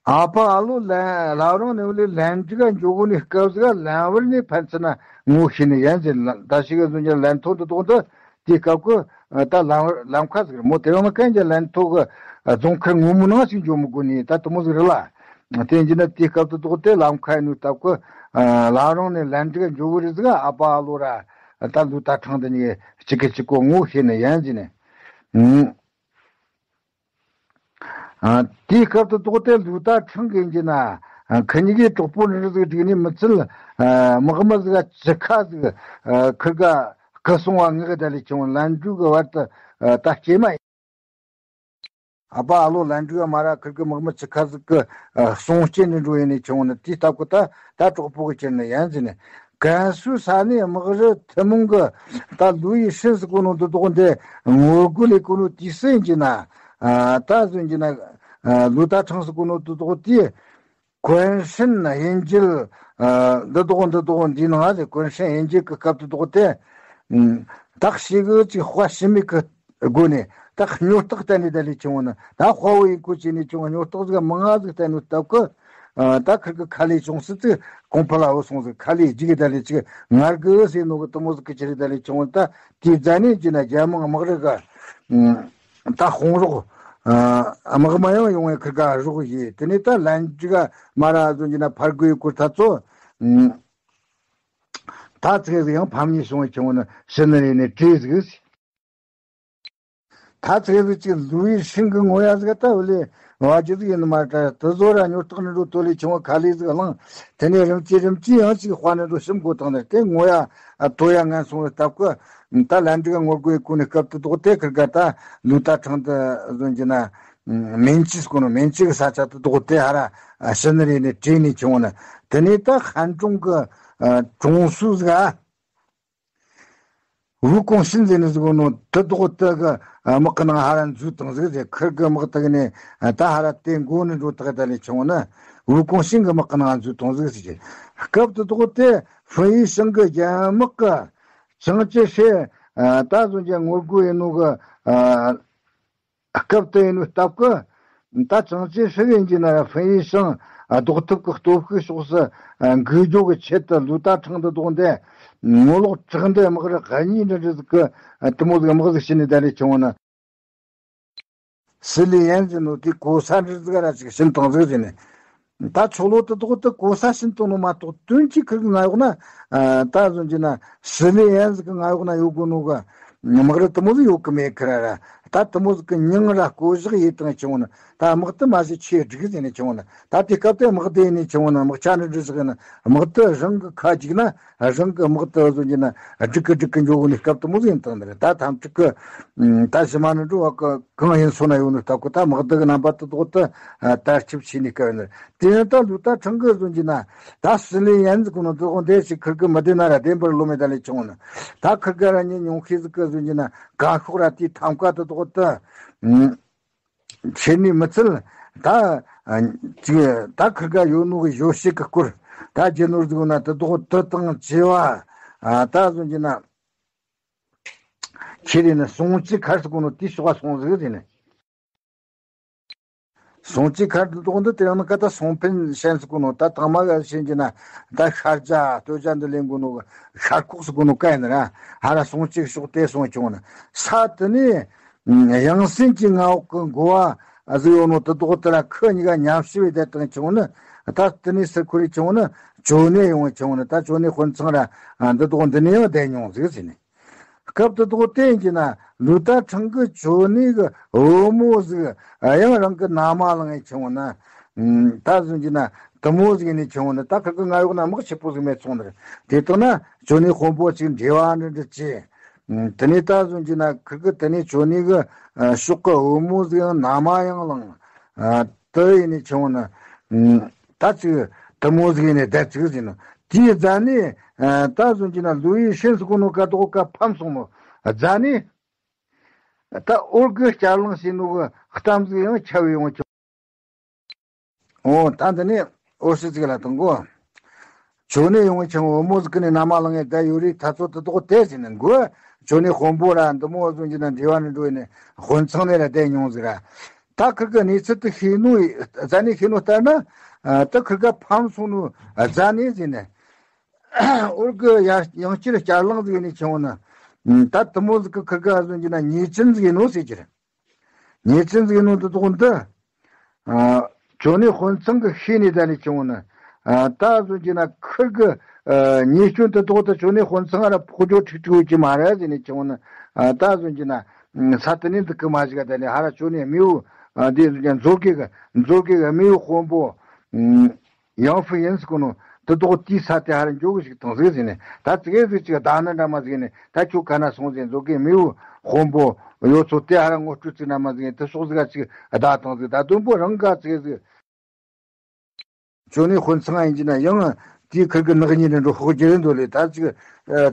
ཨ་ཕ་ཨ་ལོ་ལ་ལ་རང་ནས་ལས་ལན་ཅིག་ག་འཇོག་གོ་ནི་སྐབས་ཟིག་ལན་བར་ནས་ཕན་ཚུན་ན་ངོ་ཤེས་ནི་ཡན་ཟིན་ད་ཞིག་ག་ཟུང་ཀྱང་ལན་ཐོ་འདི་དོག་འདི་དེའི་སྐབས་ཀྱི་ད་ལམ་ལམ་ཁ་ཟིག་རེད་མོ། དེ་རིང་ནི་གན་གྱི་ལན་ཐོ་གི་རྫོང་ཁར་ངོ་མོ་ནང་ཞིག་འཇོག་མི་དགོས་ནི་ད་དུ་མོ་ཟིག་རེད་ལ། དེ་ཡིན་ན་དེའི་སྐབས་དུ་དོག་དེ་ལམ་ཁ་ཡིན་ནོ་སྟབས་ཀྱི་ལ་རང་ནས་ལན་ཅིག་ག་འཇོག་གི་རེད་ཟིག་ཨ་ཕ་ཨ་ལོ་ར་ད་ལུས་ད་ཁྲང་དེ་གཉིས་གཅིག་གི་གཅིག་གོ་ངོ་ཤེས་ནི་ཡན་ཟིན་ནས། ཨ། དེའི་སྐབས་དུ་དོག་དེ་ལུས་ད་ཁྲང་གིན་གྱི་ན། ཁི་གཉིས་ཀའི་གྲོགས་པོ་འདྲ་ཟིག་བསྒྲིགས་ནས་མི་ཚུལ། དམག་མི་ཟིག་ཅི་ཁ་ཟིག་ཁིར་ག་སྐུ་སོང་བ་ངག་གི་ད་ལས་ཆུང་ལན་འགྲུག་གི་བར་དུ་ད་སྐྱེས་མ་ཡིན། ཨ་ཕ་ཨ་ལོ་ལན་འགྲུག་མ་ར་ཁིར་གི་དམག་མི་ཅི་ཁ་ཟིག་གི་སོང་སྐྱེས་ནས་འགྲོ་ཡིན་ནས་ཆུང་ནི་དེའི་སྟབས་ཀྱི་ད་ད་གྲོགས་པོ་གི་ཁྱེར་ནི་ཡན་ཟིན་ནས། ཀན་སུའུ་ས་གནས་དམག་རུ་ཐུན་མོང་གི་ད་ལུའུ་ཡི་ཧྲིན་ཟེར་གོ་ནོ་འདི་དོག་འདི་ངོ་རྒོལ་ལས་གོ་ནོ་དུས་སུ་ཡིན་གྱི་ན། ད་ཟིན་གྱི་ན་ལུའུ་ད་ཁྲང་ཟེར་གོ་ནོ་འདི་དོག་དེ་ཀོན་ཧྲིན་དབྱིན་ཇི་འདི་དོག་འདི་དོག་འདི་ནང་ཟེར་ཀོན་ཧྲིན་དབྱིན་ཇི་གི་སྐབས་འདི་དོག་དེ་བདག་ཞིག་གི་ཅིག་དཔའ་ཞུམ་མེད་གི་སྒོ་ནས་ད་སྨྱོ་རྟགས་བསྟན་ནས་ད་ལས་བྱུང་བ་ནི་ད་དཔའ་བོ་ཡིན་ཁུལ་བྱས་ནས་བྱུང་བ་སྨྱོ་རྟགས་ཟིག་མང་ང་ཟིག་བསྟན་ནོ་སྟབས་ཀི། ད་ཁིར་གི་ཁ་ལས་བྱུང་སྲིད་ཙིག་གོང་འཕེལ་ལ་འོ་སོང་ཟིག་ཁ་ལས་རྒྱུག་གི་ད་ལས་ཅིག་ངར་གི་ཟེར་ནོ་གི་དུ་མོ་ཟིག་གི་ཅི་རེད་ད་ལས་བྱུང་བ་ད་དེའི་རྫ་ནས་ཀྱི་ན་རྒྱལ་དམངས་དམག་རུ་གི་ད་དཔུང་རོགས་དམག་མི་ཡང་ཡོང་བའི་ཁིར་ག་རོགས་ཡིན་དེ་ནས་ད་ལན་ཅིག་མ་ར་ཟོན་གྱི་ན་ཕར་དགོས་ཡོད་སྐོར་ད་ཚོ། ད་ཚིག་ཟིག་ཡང་ཕམ་ཉེས་བྱུང་བ་བྱུང་བ་ནི་ཕྱི་ནི་རེ་ནས་བྲིས་ཟིག་ད་ཚེ་རིག་ཅིག་ལུའུ་ཡི་ཧྲིན་གི་ངོ་ཡ་ཟིག་ད་བུ་ལས་བ་ཇི་ཟིག་ཡིན་ནི་མ་ད་དུ་བཟོ་ར་ཉོ་སྟག་ནི་འགྲོ་དོ་ལས་ཆུང་བ་ཁ་ལས་ཟིག་བླངས། དེ་ནས་རིམ་གྱིས་རིམ་གྱིས་ཡང་ཅིག་དཔའ་ནི་འགྲོ་ཞིམ་དགོ་དང་ནི་དེ་ངོ་ཡ་དོ་ཡ་ངན་སོང་བའི་སྟབས་ཀི། ད་ལན་འགྲིག་ངོ་རྒོལ་གོ་ནི་སྐབས་དུ་དོག་དེ་ཁིར་ག་ད་ལུའུ་ད་ཁྲང་དུ་བཟོ་གྱི་ན་མིན་ཅི་སྐོ་ནོ་མིན་ཅི་གི་ས་ཆ་དུ་དོག་དེ་ཧ་ར་ཕྱི་ནི་རེ་ནས་བྲིས་ནས་ཆུང་བ་ནི་དེ་ནས་ད་ཧན་ཀྲུང་གི་གྲོང་སུ་ཟིག་ཨ། ཝུའུ་ཀོང་ཤིན་ཟེར་ནི་ཟིག་ནོ་དེ་དོག་དེ་གི་དམག་གི་ནང་ཧ་ར་འཛུལ་བཏང་ཟིག་ཟེར། ཁིར་གི་དམག་དེ་གི་ནས་ད་ཧ་ར་དེ་མགོ་ནས་འགྲོ་དག་ད་ལས་ཆུང་ན་ཝུའུ་ཀོང་ཤིན་གི་དམག་གི་ནང་འཛུལ་བཏང་ཟིག་ཟེར། སྐབས་དེ་དོག་དེ་ཧྥུན་ཡི་ཞང་གི་རྒྱལ་དམག་གི་ཅང་ཅེ་ཧྲེ་ད་བཟོ་རྒྱ་ངོ་རྒོལ་ཡིན་ནོ་གི་སྐབས་དེ་ཡིན་ནོ་སྟབས་ཀི། ད་ཅང་ཅེ་ཧྲི་ཡིན་གྱི་ན་ཧྥན་ཡི་ཤང་ལྡོག་ཐབས་ཀྱི་སྟོབས་ཤུགས་ཕྱོགས་སུ་འགུལ་སྐྱོད་ཀྱི་ཆེད་དུ་ལུའུ་ཏ་ཁྲང་དུ་ལྡོག་འདི་ངོ་ལོག་དྲག་འདི་དམག་ར་གཉིས་འདྲ་འདྲ་ཟིག་གི་དུ་མོ་ཟིག་དམག་ཟིག་བྱས་ནས་ད་ལས་བྱུང་བ་ན། སི་ལི་ཡན་ཟེར་ནོ་དེ་གོ་ས་འདྲ་ཟིག་ར་ཅིག་ཕྱིན་བཏང་ཟིག་ཟེར་ནས། ད་ཆོ་ལོ་དུ་དོག་དུ་གོ་ས་ཕྱིན་བཏང་ནོ་མ་གཏོགས་དོན་གྱི་ཁིར་གི་ང་ཡོག་ན། ད་བཟོ་གྱི་ན་སི་ལི་ཡན་ཟིག་གི་ང་ཡོག་ན་ཡོད་དགོ་ནོ་གི་དམག་ར་དུ་མོ་ཟིག་ཡོད་གི་མེད་ཁི་ར་ར། ད་དུ་མོ་ཟིག་གི་མྱིང་ར་བསྐོ་བཞག་ཡེ་བཏང་བྱུང་ན་ད་དམག་དུ་མ་ཟིག་ཆེ་སྒྲིག་ཟེར་ནས་བྱུང་ན་ད་དེ་སྐབས་དེ་དམག་དེ་ནས་བྱུང་ན་དམག་ཆ་ནི་འདྲི་ཟིག་ན་དམག་དུ་རང་གི་ཁ་ཅིག་ན་རང་གི་དམག་དུ་བཟོ་གྱི་ན་སྒྲིག་གི་སྒྲིག་གི་འཇོག་གི་ནི་སྐབས་དུ་མོ་ཟིག་ཡིན་བཏང་ནི་རེད། ད་ཐམས་ཅད་གི་ད་ཞི་མ་ནི་འགྲོ་བ་གི་གང་ཡིན་སོ་ན་ཡོད་ནི་སྟབས་གི་ད་དམག་དུ་གི་རྣམ་པ་དུ་དོག་དུ་དར་ཁྱབ་བྱས་ནི་སྐབས་ཡིན་ནི་རེད། དེ་ཡང་ད་ལུ་ད་ཁྲང་གི་བཟོ་གྱི་ན་ད་སི་ལི་ཡན་ཟིག་གི་ནང་དུ་དགོངས་དེ་ཞིག་ཁིར་གི་མི་བདེ་ན་ར་བདེན་པར་ལོ་མེ་ད་ལས་བྱུང་ན་ད་ཁིར་གི་ར་ཉིན་ཉུང་ཤས་ཟིག་གི་བཟོ་གྱི་ན་ག་ཤོག་ར་དེའི་ཐམ་ཀ་དུ་དོག་དུ། ཁྱེད་ནི་མི་ཚུལ་ད་ཅིག་ད་ཁིར་ག་ཡོད་ནོ་གི་ཡོ་བྱད་གི་སྐོར་ད་རྒྱུ་ནོར་ཟིག་ན་དུ་དོག་དུ་དང་བཅས་པ་ད་བཟོ་གྱི་ན་ཁྱེད་རེ་ནི་སོང་ཅི་ཁར་སུ་གོ་ནོ་དེ་ཤོག་སོང་ཟིག་ཟེར་ནས། སོང་ཅི་ཁར་དུ་དོག་འདི་དེ་ཡང་ན་ཀ་ད་སོང་ཕན་ཤན་སུ་གོ་ནོ་ད་དང་མ་ག་ཤན་གྱི་ན་ད་ཤར་རྒྱ་སྟོད་རྒྱ་འདི་ལེན་གོ་ནོ་ཤར་ཁོག་སུ་གོ་ནོ་ཀ་ཡིན་ན་ར་ཧ་ར་སོང་ཅི་ཤོག་དེ་སོང་བྱུང་ན་ས་དེ་ནི། ཡང་སྲིད་ཀྱི་མངའ་འོག་གི་འགོ་བ་ཟིག་ཡོད་ནོ་དུ་དོག་དེ་ལ་ཁུ་གཉིས་ཀ་མཉམ་ཞི་བའི་བསྡད་དང་བྱུང་ནི། ད་དེ་ནས་སི་ཁུ་རི་བྱུང་ནི་ཇོ་ནེ་ཡོང་བྱུང་ནི་ད་ཇོ་ནེ་དཔོན་ཚང་ར་འདི་དོག་འདི་ནས་ཡང་བསྡད་མྱོང་ཟིག་ཟེར་ནས། སྐབས་དུ་དོག་དེ་ཡིན་གྱི་ན་ལུ་ཏ་ཁྲང་གི་ཇོ་ནེ་གི་བུ་མོ་ཟིག་ཡང་རང་གི་མནའ་མ་ལང་ཡི་བྱུང་ན། ད་ཟིན་གྱི་ན་དུ་མོ་ཟིག་ནས་བྱུང་ནི་ད་ཁུ་གི་ང་ཡོག་ན་དམག་ཆེ་པོ་ཟིག་མེད་སོང་ནི་རེད། དེ་དག་ན་ཇོ་ནེ་དཔོན་པོ་ཅིག་འབྲེལ་བ་འདྲ་འདྲ་བྱས། དེ་ནས་ད་གཟོད་ཀྱི་ན་ཁིར་གི་དེ་ནས་ཇོ་ནེ་གི་ཕྱོགས་གི་བུ་མོ་ཟིག་ཡང་མནའ་མ་ཡང་བླངས། དེ་ཡིན་ནས་ཆུང་ན་ད་ཅིག་དུ་མོ་ཟིག་ཡིན་ནས་བསྡད་ཅིག་ཟིན་ནོ། དེའི་རྫ་ནས་ད་གཟོད་ཀྱི་ན་ལུའུ་ཡི་ཤིན་སུ་གོ་ནོ་ཀ་དོག་ཀ་ཕམ་སོང་ནོ། རྫ་ནས་ད་ཨོར་གི་བསྐྱར་ལངས་བྱས་ནོ་གི་གཏམ་ཟིག་ཡང་ཁྱབ་ཡོང་ཆོག་འོ་ད་འདི་ནས་ཨོ་སི་ཅིག་ལ་གཏོང་གོ། ཅོ་ནེ་ཡོང་ཆང་བུ་མོ་ཟིག་གི་ནས་ན་མ་ལང་ངེ་བསྡད་ཡོད་རེད། ད་ཚོ་དེ་དོག་དེ་ཟིན་ནས་མགོ་ཅོ་ནེ་དཔོན་པོ་ར་འདི་མོ་བཟོ་གྱི་ན་འབྲེལ་བ་ནས་འགྲོ་ནས་དཔོན་ཚང་ནས་ར་བསྡད་མྱོང་ཟིག་ར། ད་ཁིར་གི་གནས་ཚུལ་དེ་ཤེས་ནོ་རྫ་ནས་ཤེས་ནོ་ལྟར་ན། ད་ཁིར་ག་ཕམ་སོང་ནོ་རྫ་ནས་ཟིན་ནས། འོར་གི་ཡང་བསྐྱར་བསྐྱར་ལངས་ཟིག་ནས་ཆང་བུ་ན། ད་དེ་མོ་ཟིག་གི་ཁིར་ག་བཟོ་གྱི་ན་ཉེས་ཅན་ཟིག་ནོ་ཟེར་གྱི་རེད། ཉེས་ཅན་ཟིག་ནོ་དེ་དོག་འདི། ཨ། ཅོ་ནེ་དཔོན་ཚང་གི་ཤེས་ནས་ད་ནས་ཆང་བུ་ན། ཨ། ད་བཟོ་གྱི་ན་ཁིར་གི། ཨ། ཉེས་སྐྱོན་དེ་དོག་ད་ཅོ་ནེ་དཔོན་ཚང་ང་ར་ཕོག་འཇོག་ཁྲིག་ཁྲིག་ཡོད་ཀྱི་མ་རེད་ཟེར་ནས་ཆང་བུ་ན། ཨ། ད་བཟོ་གྱི་ན། ས་དེ་ནས་འདུག་གི་མ་ཞིག་ག་ད་ནས་ཧ་ར་ཅོ་ནེ་མེའུ། ཨ། དེ་བཟོ་གྱི་མཛོ་གི་གི་མཛོ་གི་གི་མེའུ་དཔོན་པོ། ཡང་ཧྥུ་ཡིན་ཟེར་གོ་ནོ་དེ་དོག་དེའི་ས་དེ་ཧ་ར་འཇོག་གི་ཞིག་དང་ཟིག་ཟེར་ནས། ད་ཙི་གེ་ཟིག་ཅིག་བདག་ནི་འདྲ་མ་ཟིག་ནས། ད་ཁྱོད་ག་ན་སོང་ཟེར་མཛོ་གི་མེའུ་དཔོན་པོ་ཡོད་ཚོ་དེ་ཧ་ར་ངོ་སྤྲོད་ཅིག་འདྲ་མ་ཟིག་ནས་དེ་ཕྱོགས་ཟིག་ག་ཅིག་བདག་དང་ཟིག་ད་དོན་པོ་རང་ག་ཙི་གེ་ཟིག་ཅོ་ནེ་དཔོན་ཚང་ཡིན་གྱི་ན་ཡང་དེའི་ཁིར་གི་ནག་ཉེས་ནས་འགྲོ་ཤོག་རྒྱུ་རེད་འདོད་ལས། ད་ཅིག་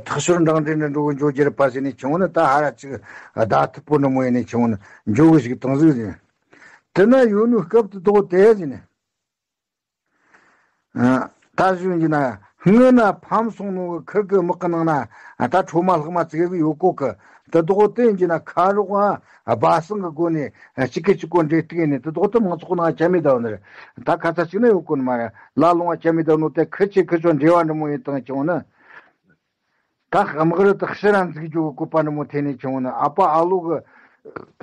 ཐག་ཤོར་འདང་འདྲེན་ནས་འགྲོ་གི་འཇོག་རྒྱུ་རེད་པ་ཟེར་ནས་ཆང་བུ་ན། ད་ཧ་ར་ཅིག་བདག་ཐུབ་པོ་འདྲ་མོ་ཡིན་ནས་ཆང་བུ་ན་འཇོག་གི་ཞིག་དང་ཟིག་ཟེར། དེ་ན་ཡོད་ནོ་སྐབས་དེ་དོག་དེ་ཟེར་ནས། ཨ། ད་གཞུང་གི་ན་སྔོན་ན་ཕམ་སོང་ནོ་གི་ཁིར་གི་དམག་གི་ནང་ན། ཨ། ད་ཁྲོ་མ་ལྷག་མ་ཙི་གེ་ཟིག་ཡོད་གོ་གི། དེ་དོག་དེ་ཡིན་གྱི་ན་ཁ་རོག་ཨ་སྦ་གསང་གི་སྒོ་ནས་གཅིག་གིས་གཅིག་གོ་འདྲེ་གཏུག་ནས་དེ་དོག་དེ་མང་ཚོགས་ནང་ཁྱབ་མེད་བསྡད་ནི་རེད། ད་ཁ་ཚ་གཅིག་ན་ཡོད་གོ་ནི་མ་རེད། ལ་ལོང་བ་ཁྱབ་མེད་བསྡད་ནོ་དེ་ཁིར་ཆེ་ཁིར་ཆོ་འབྲེལ་བ་འདྲ་མོ་ཡིན་དང་ཆང་བུ་ན། ད་དམག་རུ་དག་ཕྱིར་ར་འཛུགས་རྒྱུ་གི་བཀོད་པ་འདྲ་མོ་ཐེབས་ནས་ཆང་བུ་ན། ཨ་ཕ་ཨ་ལོ་གི་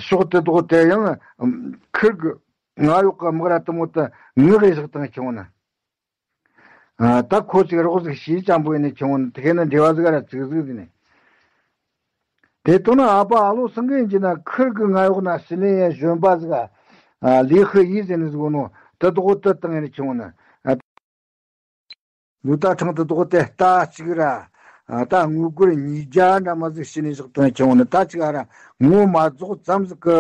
ཕྱོགས་དེ་དོག་དེ་ཡང་ཁིར་གི་ང་ཡོག་གི་དམག་ར་དེ་མོ་དེ་ངག་གི་བཞག་དང་ཆང་བུ་ན། ཨ། ད་ཁོ་ཅིག་རོགས་ཟིག་ཤེས་ཅང་པོ་ཡིན་ནས་ཆང་བུ་ན། དེ་གས་ན་འབྲེལ་བ་ཟིག་ར་ཙིག་ཟིག་ཟིག་ནས། དེ་དོན་ན་ཨ་ཕ་ཨ་ལོ་སང་གི་ཡིན་གྱི་ན་ཁིར་གི་ང་ཡོག་ན་ཞི་ལིན་ཡན་གཞོན་པ་ཟིག་ཨ། ལི་ཧི་ཡི་ཟེར་ནི་ཟིག་ནོ་དེ་དོག་དེ་དང་ཡིན་ནས་ཆང་བུ་ན། ཨ། ལུའུ་ཏ་ཁྲང་དེ་དོག་དེ་ལྟ་གཅིག་ར། ཨ། ད་དངུལ་སྒོར་ཉིས་བརྒྱ་འདྲ་མ་ཟིག་ཤི་ནས་བཞག་དང་ཆང་བུ་ན། ད་ཅིག་ཨ་ར་ངོ་མ་རྫོགས་ཙམ་ཟིག་གི་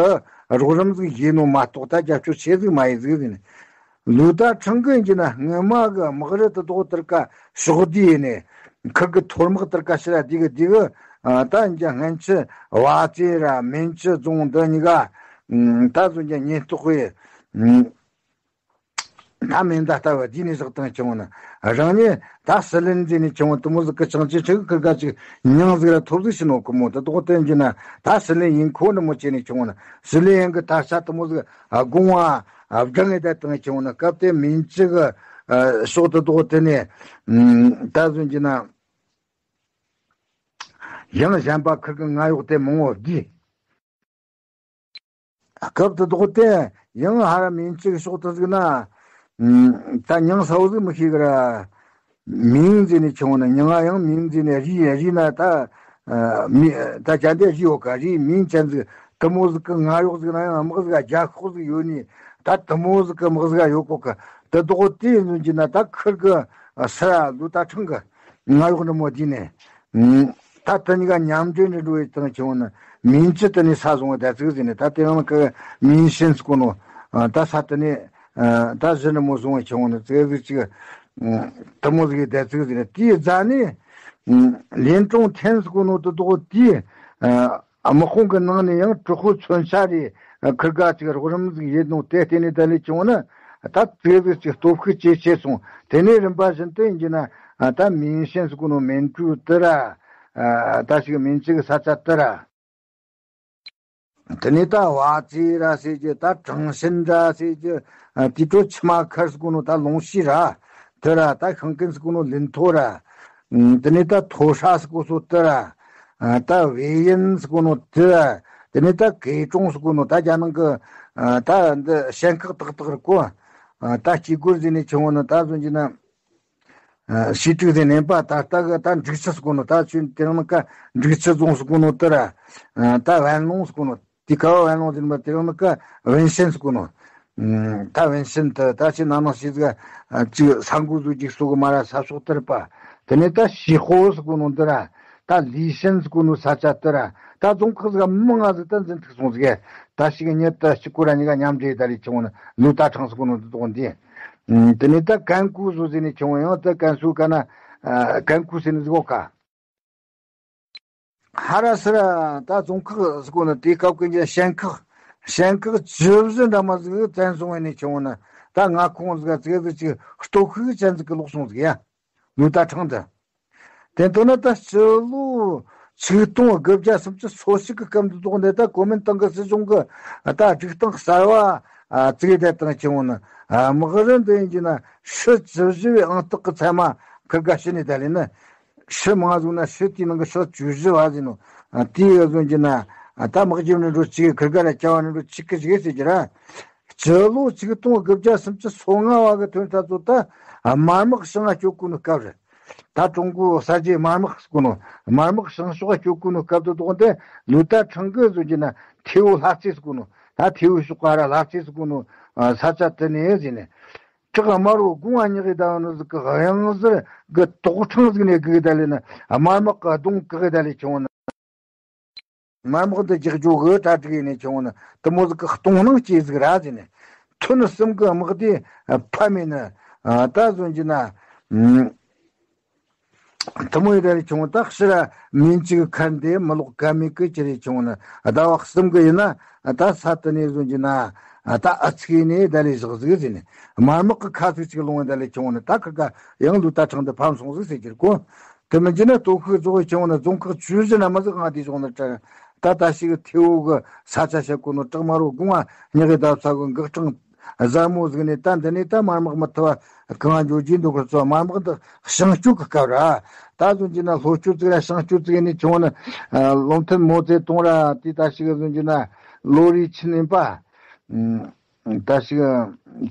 རོགས་རམ་ཟིག་ཡིན་ནོ་མ་གཏོགས་ད་རྒྱབ་སྐྱོར་ཆེ་ཟིག་མ་ཡིན་ཟིག་ཟེར་ནས། ལུའུ་ཏ་ཁྲང་གི་ཡིན་གྱི་ན་སྔོན་མ་གི་དམག་རུ་དེ་དོག་དེར་ཀ་ཕྱོགས་བསྡུས་ཡིན་ནས། ཁིར་གི་ཐོར་དམག་དེར་ཀ་ཕྱིར་ར་བསྡུས་གི་བསྡུས་གི། ཨ། ད་ཡིན་གྱི་སྔན་ཆད་ཝ་ཙེ་ར་མིན་ཅི་རྫོང་འདི་གཉིས་ཀ། ཨ། ད་བཟོ་རྒྱུ་ཉེན་རྟོག་པས། ཨ། ད་མེ་མདའ་ལྟ་བུ་བསྡུས་ནས་བཞག་དང་ཆང་བུ་ན། རང་ཉིད་ད་ཞི་ལིན་ཟེར་ནས་ཆང་བུ་དེ་མོ་ཟིག་གི་ཆང་ཆེ་ཆེ་གི་ཁིར་ག་ཅིག་མྱིང་ཟིག་ར་ཐོབ་ཟིག་ཤི་ནོ་གི་མོ། དེ་དོག་དེ་ཡིན་གྱི་ན་ད་ཞི་ལིན་ཡིན་ཁོ་འདྲ་མོ་བྱས་ནས་ཆང་བུ་ན། ཞི་ལིན་ཡིན་གི་ད་ཆ་དེ་མོ་ཟིག་དགོངས་བ་སྒང་ངེ་ད་དང་ཆང་བུ་ན། སྐབས་དེ་མིན་ཅི་གི་ཕྱོགས་དེ་དོག་དེ་ནས། ཨ། ད་བཟོ་རྒྱུ་ན་ཡང་གཞན་པ་ཁིར་གི་ང་ཡོག་དེ་མང་བོ་བསྡུས། སྐབས་དེ་དོག་དེ་ཡང་ཧ་ར་མིན་ཅི་གི་ཕྱོགས་དེ་ཟིག་ན། ཨ། ད་མྱིང་གསལ་བོ་ཟིག་མི་ཤེས་གི་ར། མིང་ཟེར་ནས་ཆང་བུ་ན། མྱིང་ང་ཡང་མིང་ཟེར་ནས། རི་རི་ན་ད། ཨ། མི་ད་ཅན་དེ་རི་ཡོད་ཀ། རི་མིང་ཅན་ཟིག་དེ་མོ་ཟིག་གི་ང་ཡོག་ཟིག་ན་ཡང་དམག་ཟིག་རྒྱ་ཤོག་ཟིག་ཡོད་ནི། ད་དེ་མོ་ཟིག་གི་དམག་ཟིག་ཡོད་གོ་གི། དེ་དོག་དེ་ཡིན་གྱི་ན་ད་ཁིར་གི་ས་ར་ལུའུ་ཏ་ཁྲང་གི་ང་ཡོག་འདྲ་མོ་བསྡུས་ནས། ཨ། ད་དེ་གཉིས་ཀ་མཉམ་འབྲེལ་འདྲ་འགྲོ་ཡི་དང་ཆང་བུ་ན། མིན་ཅི་དེ་ནས་ས་བཟུང་བ་ད་ཙིག་ཟེར་ནས། ད་དེ་རིང་གི་མིན་ཤན་ཟེར་གོ་ནོ། ཨ། ད་ས་དེ་ནས། ཨ། ད་གཞི་འདྲ་མོ་བཟུང་བ་ཆང་བུ་ན་ཙིག་ཟིག་ཅིག་ཨ། དེ་མོ་ཟིག་གི་ད་ཙིག་ཟེར་ནས། དེའི་རྫ་ནས། ཨ། ལིན་ཀྲུང་ཐེན་ཟེར་གོ་ནོ་དེ་དོག་དེའི། ཨ། དམག་དཔུང་གི་ནང་ནས་ཡང་གྲོགས་པོ་མཚོན་ཆ་རེ་ཁིར་ག་ཅིག་རོགས་རམ་ཟིག་ཡེད་ནོ་དེ་བརྟེན་ནས་ད་ལས་ཆང་བུ་ན། ད་ཙིག་ཟིག་ཅིག་སྟོབས་ཤུགས་ཇེ་ཆེ་སོང་། དེ་ནས་རིམ་པ་བཞིན་དུ་ཡིན་གྱི་ན། ཨ། ད་མིན་ཤན་ཟེར་གོ་ནོ་མིན་ཀྲུའུ་དེ་ར། ཨ། ད་ཞིག་མིན་ཅི་གི་ས་ཆ་དེ་ར། དེ་ནས་ད་ཝ་ཙེ་ར་ཟེར་རྒྱུ། ད་ཀྲང་ཤིན་ར་ཟེར་རྒྱུ། ཨ། དེ་ཚོ་ཆི་མ་ཁར་ཟེར་གོ་ནོ་ད་ལུང་ཤི་ར་དེ་ར། ད་ཤང་ཀན་ཟེར་གོ་ནོ་ལིན་ཐོ་ར། ཨ། དེ་ནས་ད་ཐོ་ཧྲ་ཟེར་གོ་སོ་དེ་ར། ཨ། ད་ཝེ་ཡིན་ཟེར་གོ་ནོ་དེ་ར། དེ་ནས་ད་ཀེ་ཀྲུང་ཟེར་གོ་ནོ་ད་རྒྱ་ནང་གི། ཨ། ད་འདི་ཞེན་ཁག་ཏག་ཏག་རེད་གོ། ཨ། ད་སྐྱེ་རྒུར་ཟེར་ནས་ཆང་བུ་ན། ད་བཟོ་རྒྱུ་ན། ཨ། ཞི་ཀྲུའུ་ཟེར་ནས་པ། ད་ལྟ་གི་ད་འབྲུག་ཆུ་ཟེར་གོ་ནོ། ད་ཆུ་དེ་རིང་ནི་ཀ་འབྲུག་ཆུ་རྫོང་ཟེར་གོ་ནོ་དེ་ར། ཨ། ད་ཝན་ལུང་ཟེར་གོ་ནོ། དེ་ཀ་བ་ཝན་ལུང་ཟེར་ནི་པ། དེ་རིང་ནི་ཀ་ཝན་ཤན་ཟེར་གོ་ནོ། ཨ། ད་ཝན་ཤན་དེ་ད་ཆུ་ནང་ནང་ཞིག་ཟིག་ཨ། ཅིག་ས་འགུལ་བཟོ་རྒྱུག་སོ་གི་མ་ར་ས་ཕྱོགས་དེ་ར་པ། དེ་ནས་ད་ཞི་ཧོ་ཟེར་གོ་ནོ་དེ་ར། ད་ལི་ཤན་ཟེར་གོ་ནོ་ས་ཆ་དེ་ར། ད་རྫོང་ཁག་ཟིག་མི་ལྔ་ཟིག་ད་འཛིན་ཐུབ་སོང་ཟིག་ད་ཞིག་ཉིད་ད་གཅིག་གོ་ར་གཉིས་ཀ་མཉམ་འབྲེལ་ད་ལས་ཆང་བུ་ན། ལུའུ་ཏ་ཁྲང་ཟེར་གོ་ནོ་དེ་དོག་འདི། ཨ། དེ་ནས་ད་ཀན་ཀུ་ཟོ་ཟེར་ནས་ཆང་བུ་ཡང་ད་ཀན་སུའུ་ཀ་ན། ཨ། ཀན་ཀུ་ཟེར་ནི་ཟིག་གོ་ཀ། ཧ་ར་སི་ར་ད་རྫོང་ཁག་ཟེར་གོ་ནོ་དེ་སྐབས་ཀྱི་ཞེན་ཁག་ཞེན་ཁག་ཇི་བཞིན་འདྲ་མ་ཟིག་བཙན་བཟུང་བས་ནས་ཆང་བུ་ན། ད་ང་ཁོང་ཟིག་ཙིག་ཟིག་ཅིག་སྟོབས་ཤུགས་ཅན་ཟིག་གི་ལོག་སོང་ཟིག་ཡ། ལུའུ་ཏ་ཁྲང་དེ། དེ་ལྟར་ན་ད་སྤྱི་ལོ་ཆིག་སྟོང་དགུ་བརྒྱ་སུམ་ཅུ་སོ་གཅིག་གི་སྐབས་འདི་དག་འདི་ད་གོ་མིན་ཏང་གི་སྲིད་གཞུང་གི་ད་སྒྲིག་སྟངས་གསར་བ་བཙུགས་ཏེ་དང་ཁྱེད་འོང་ན་དམག་རིམ་འདི་ཡིན་གྱི་ན་ཧྲི་བཅུ་བཞི་བའི་ཨང་རྟགས་ཀྱི་ཚད་མ་ཁིར་ག་ཕྱི་ནས་ད་ལས་ན། ཧྲི་མང་བཟུང་ན་ཧྲི་དེའི་ནང་གི་ཧྲི་བཅུ་བཞི་བ་ཟིན་ནོ། དེའི་བཟུང་གྱི་ན་ད་དམག་རྒྱབ་ནས་འགྲོ་གཅིག་ཁིར་ག་ར་བྱ་བ་ནས་འགྲོ་གཅིག་གི་ཞིག་ཟེར་གྱི་ར། སྤྱི་ལོ་ཆིག་སྟོང་དགུ་བརྒྱ་སུམ་ཅུ་སོ་ལྔ་བ་གི་ཐོན་ས་ཚོ་ད་དམར་དམག་བྱང་སྐྱོད་དགོས་ནོ་སྐབས་རེད། ད་ཀྲུང་གོའི་གསར་བརྗེའི་དམར་དམག་ཟེར་གོ་ནོ། དམར་དམག་བྱང་ཕྱོགས་སྐྱོད་དགོས་ནོ་སྐབས་དུ་དོགས་ཏེ་ལུའུ་ཏ་ཁྲང་གི་བཟོ་རྒྱུ་ན་ཐེ་བོ་ལྷ་རྩེ་ཟེར་གོ་ནོ། ད་ཐེ་བོའི་ཕྱོགས་ག་ར་ལྷ་རྩེ་ཟེར་གོ་ནོ། ས་ཆ་དེ་ནས་ཟིན་ནས། བྲག་དམར་བོ་དགུང་བ་ཉག་གི་ཟླ་བ་ནོ་ཟིག་གི་གཡང་གཟར་གི་དོག་ཕྲེང་ཟིག་ནས་གི་གི་ད་ལས་ན་དམར་དམག་གི་གདོང་གི་གི་ད་ལས་ཁྱོང་ན། དམར་དམག་འདི་རྒྱག་རྒྱུ་གི་གྲ་སྒྲིག་ཡིན་ནས་ཁྱོང་ན་དུ་མོ་ཟིག་གི་གཏོང་སྣང་སྐྱེས་ཟིག་ར་ཟིན་ནས། ཐུན་གསུམ་གི་དམག་དེ་ཕམ་ཡིན་ན། ད་བཟོ་རྒྱུ་ན། དུ་མོ་ཡི་ར་རེ་ཆུང་ད་ཕྱིར་མིན་གཅིག་ཁར་འདི་མི་ལོག་ག་མེད་གི་ཅི་རེ་ཆུང་ན་ཟླ་བ་གསུམ་གི་ཡིན་ན་ད་ས་དུ་ནས་བཟུང་གྱི་ན་ད་ཨ་ཚིག་ནས་ད་ལས་བཞག་ཟིག་ཟིན་ནས་དམར་དམག་གི་ཁ་ཚིག་ཅིག་ལོང་ད་ལས་ཆུང་ན་ད་ཁི་ག་ཡང་ལུ་ད་ཁྲང་དུ་ཕམ་སོང་ཟིག་ཟེར་གྱིར་གོ། དུ་མི་འཇི་ན་སྟོབས་ཤུགས་རྫོགས་ཆུང་ན་རྫོང་ཁག་ཆུ་བཞི་ན་མ་ཟིག་ང་དེ་བྱུང་ན་དྲན་ད་ད་ཞིག་ཐེའུ་གི་ས་ཆ་བཤད་གོ་ནོ་བྲག་དམར་བོ་དགུང་བ་ཉག་གི་ད་ས་གི་འགག་ཕྲེང་གཟར་མོ་ཟིག་ནས་ད་འདི་ནས་ད་དམར་དམག་མི་ཐུབ་བ་གང་འཇོག་རྒྱུ་འདུག་གི་ཚོ་དམར་དམག་འདི་བྱང་སྐྱོད་ཀྱི་སྐབས་ར། ད་བཟུང་གྱི་ན་ལྷོ་སྐྱོད་ཙིག་ར་བྱང་སྐྱོད་ཙིག་ནས་བྱུང་ན་བློ་མཐུན་མའོ་ཙེ་ཏུང་ར་དེ་ད་ཞིག་བཟུང་གྱི་ན་ལོ་རེའི་ཆི་ནིན་པ། ད་ཞིག་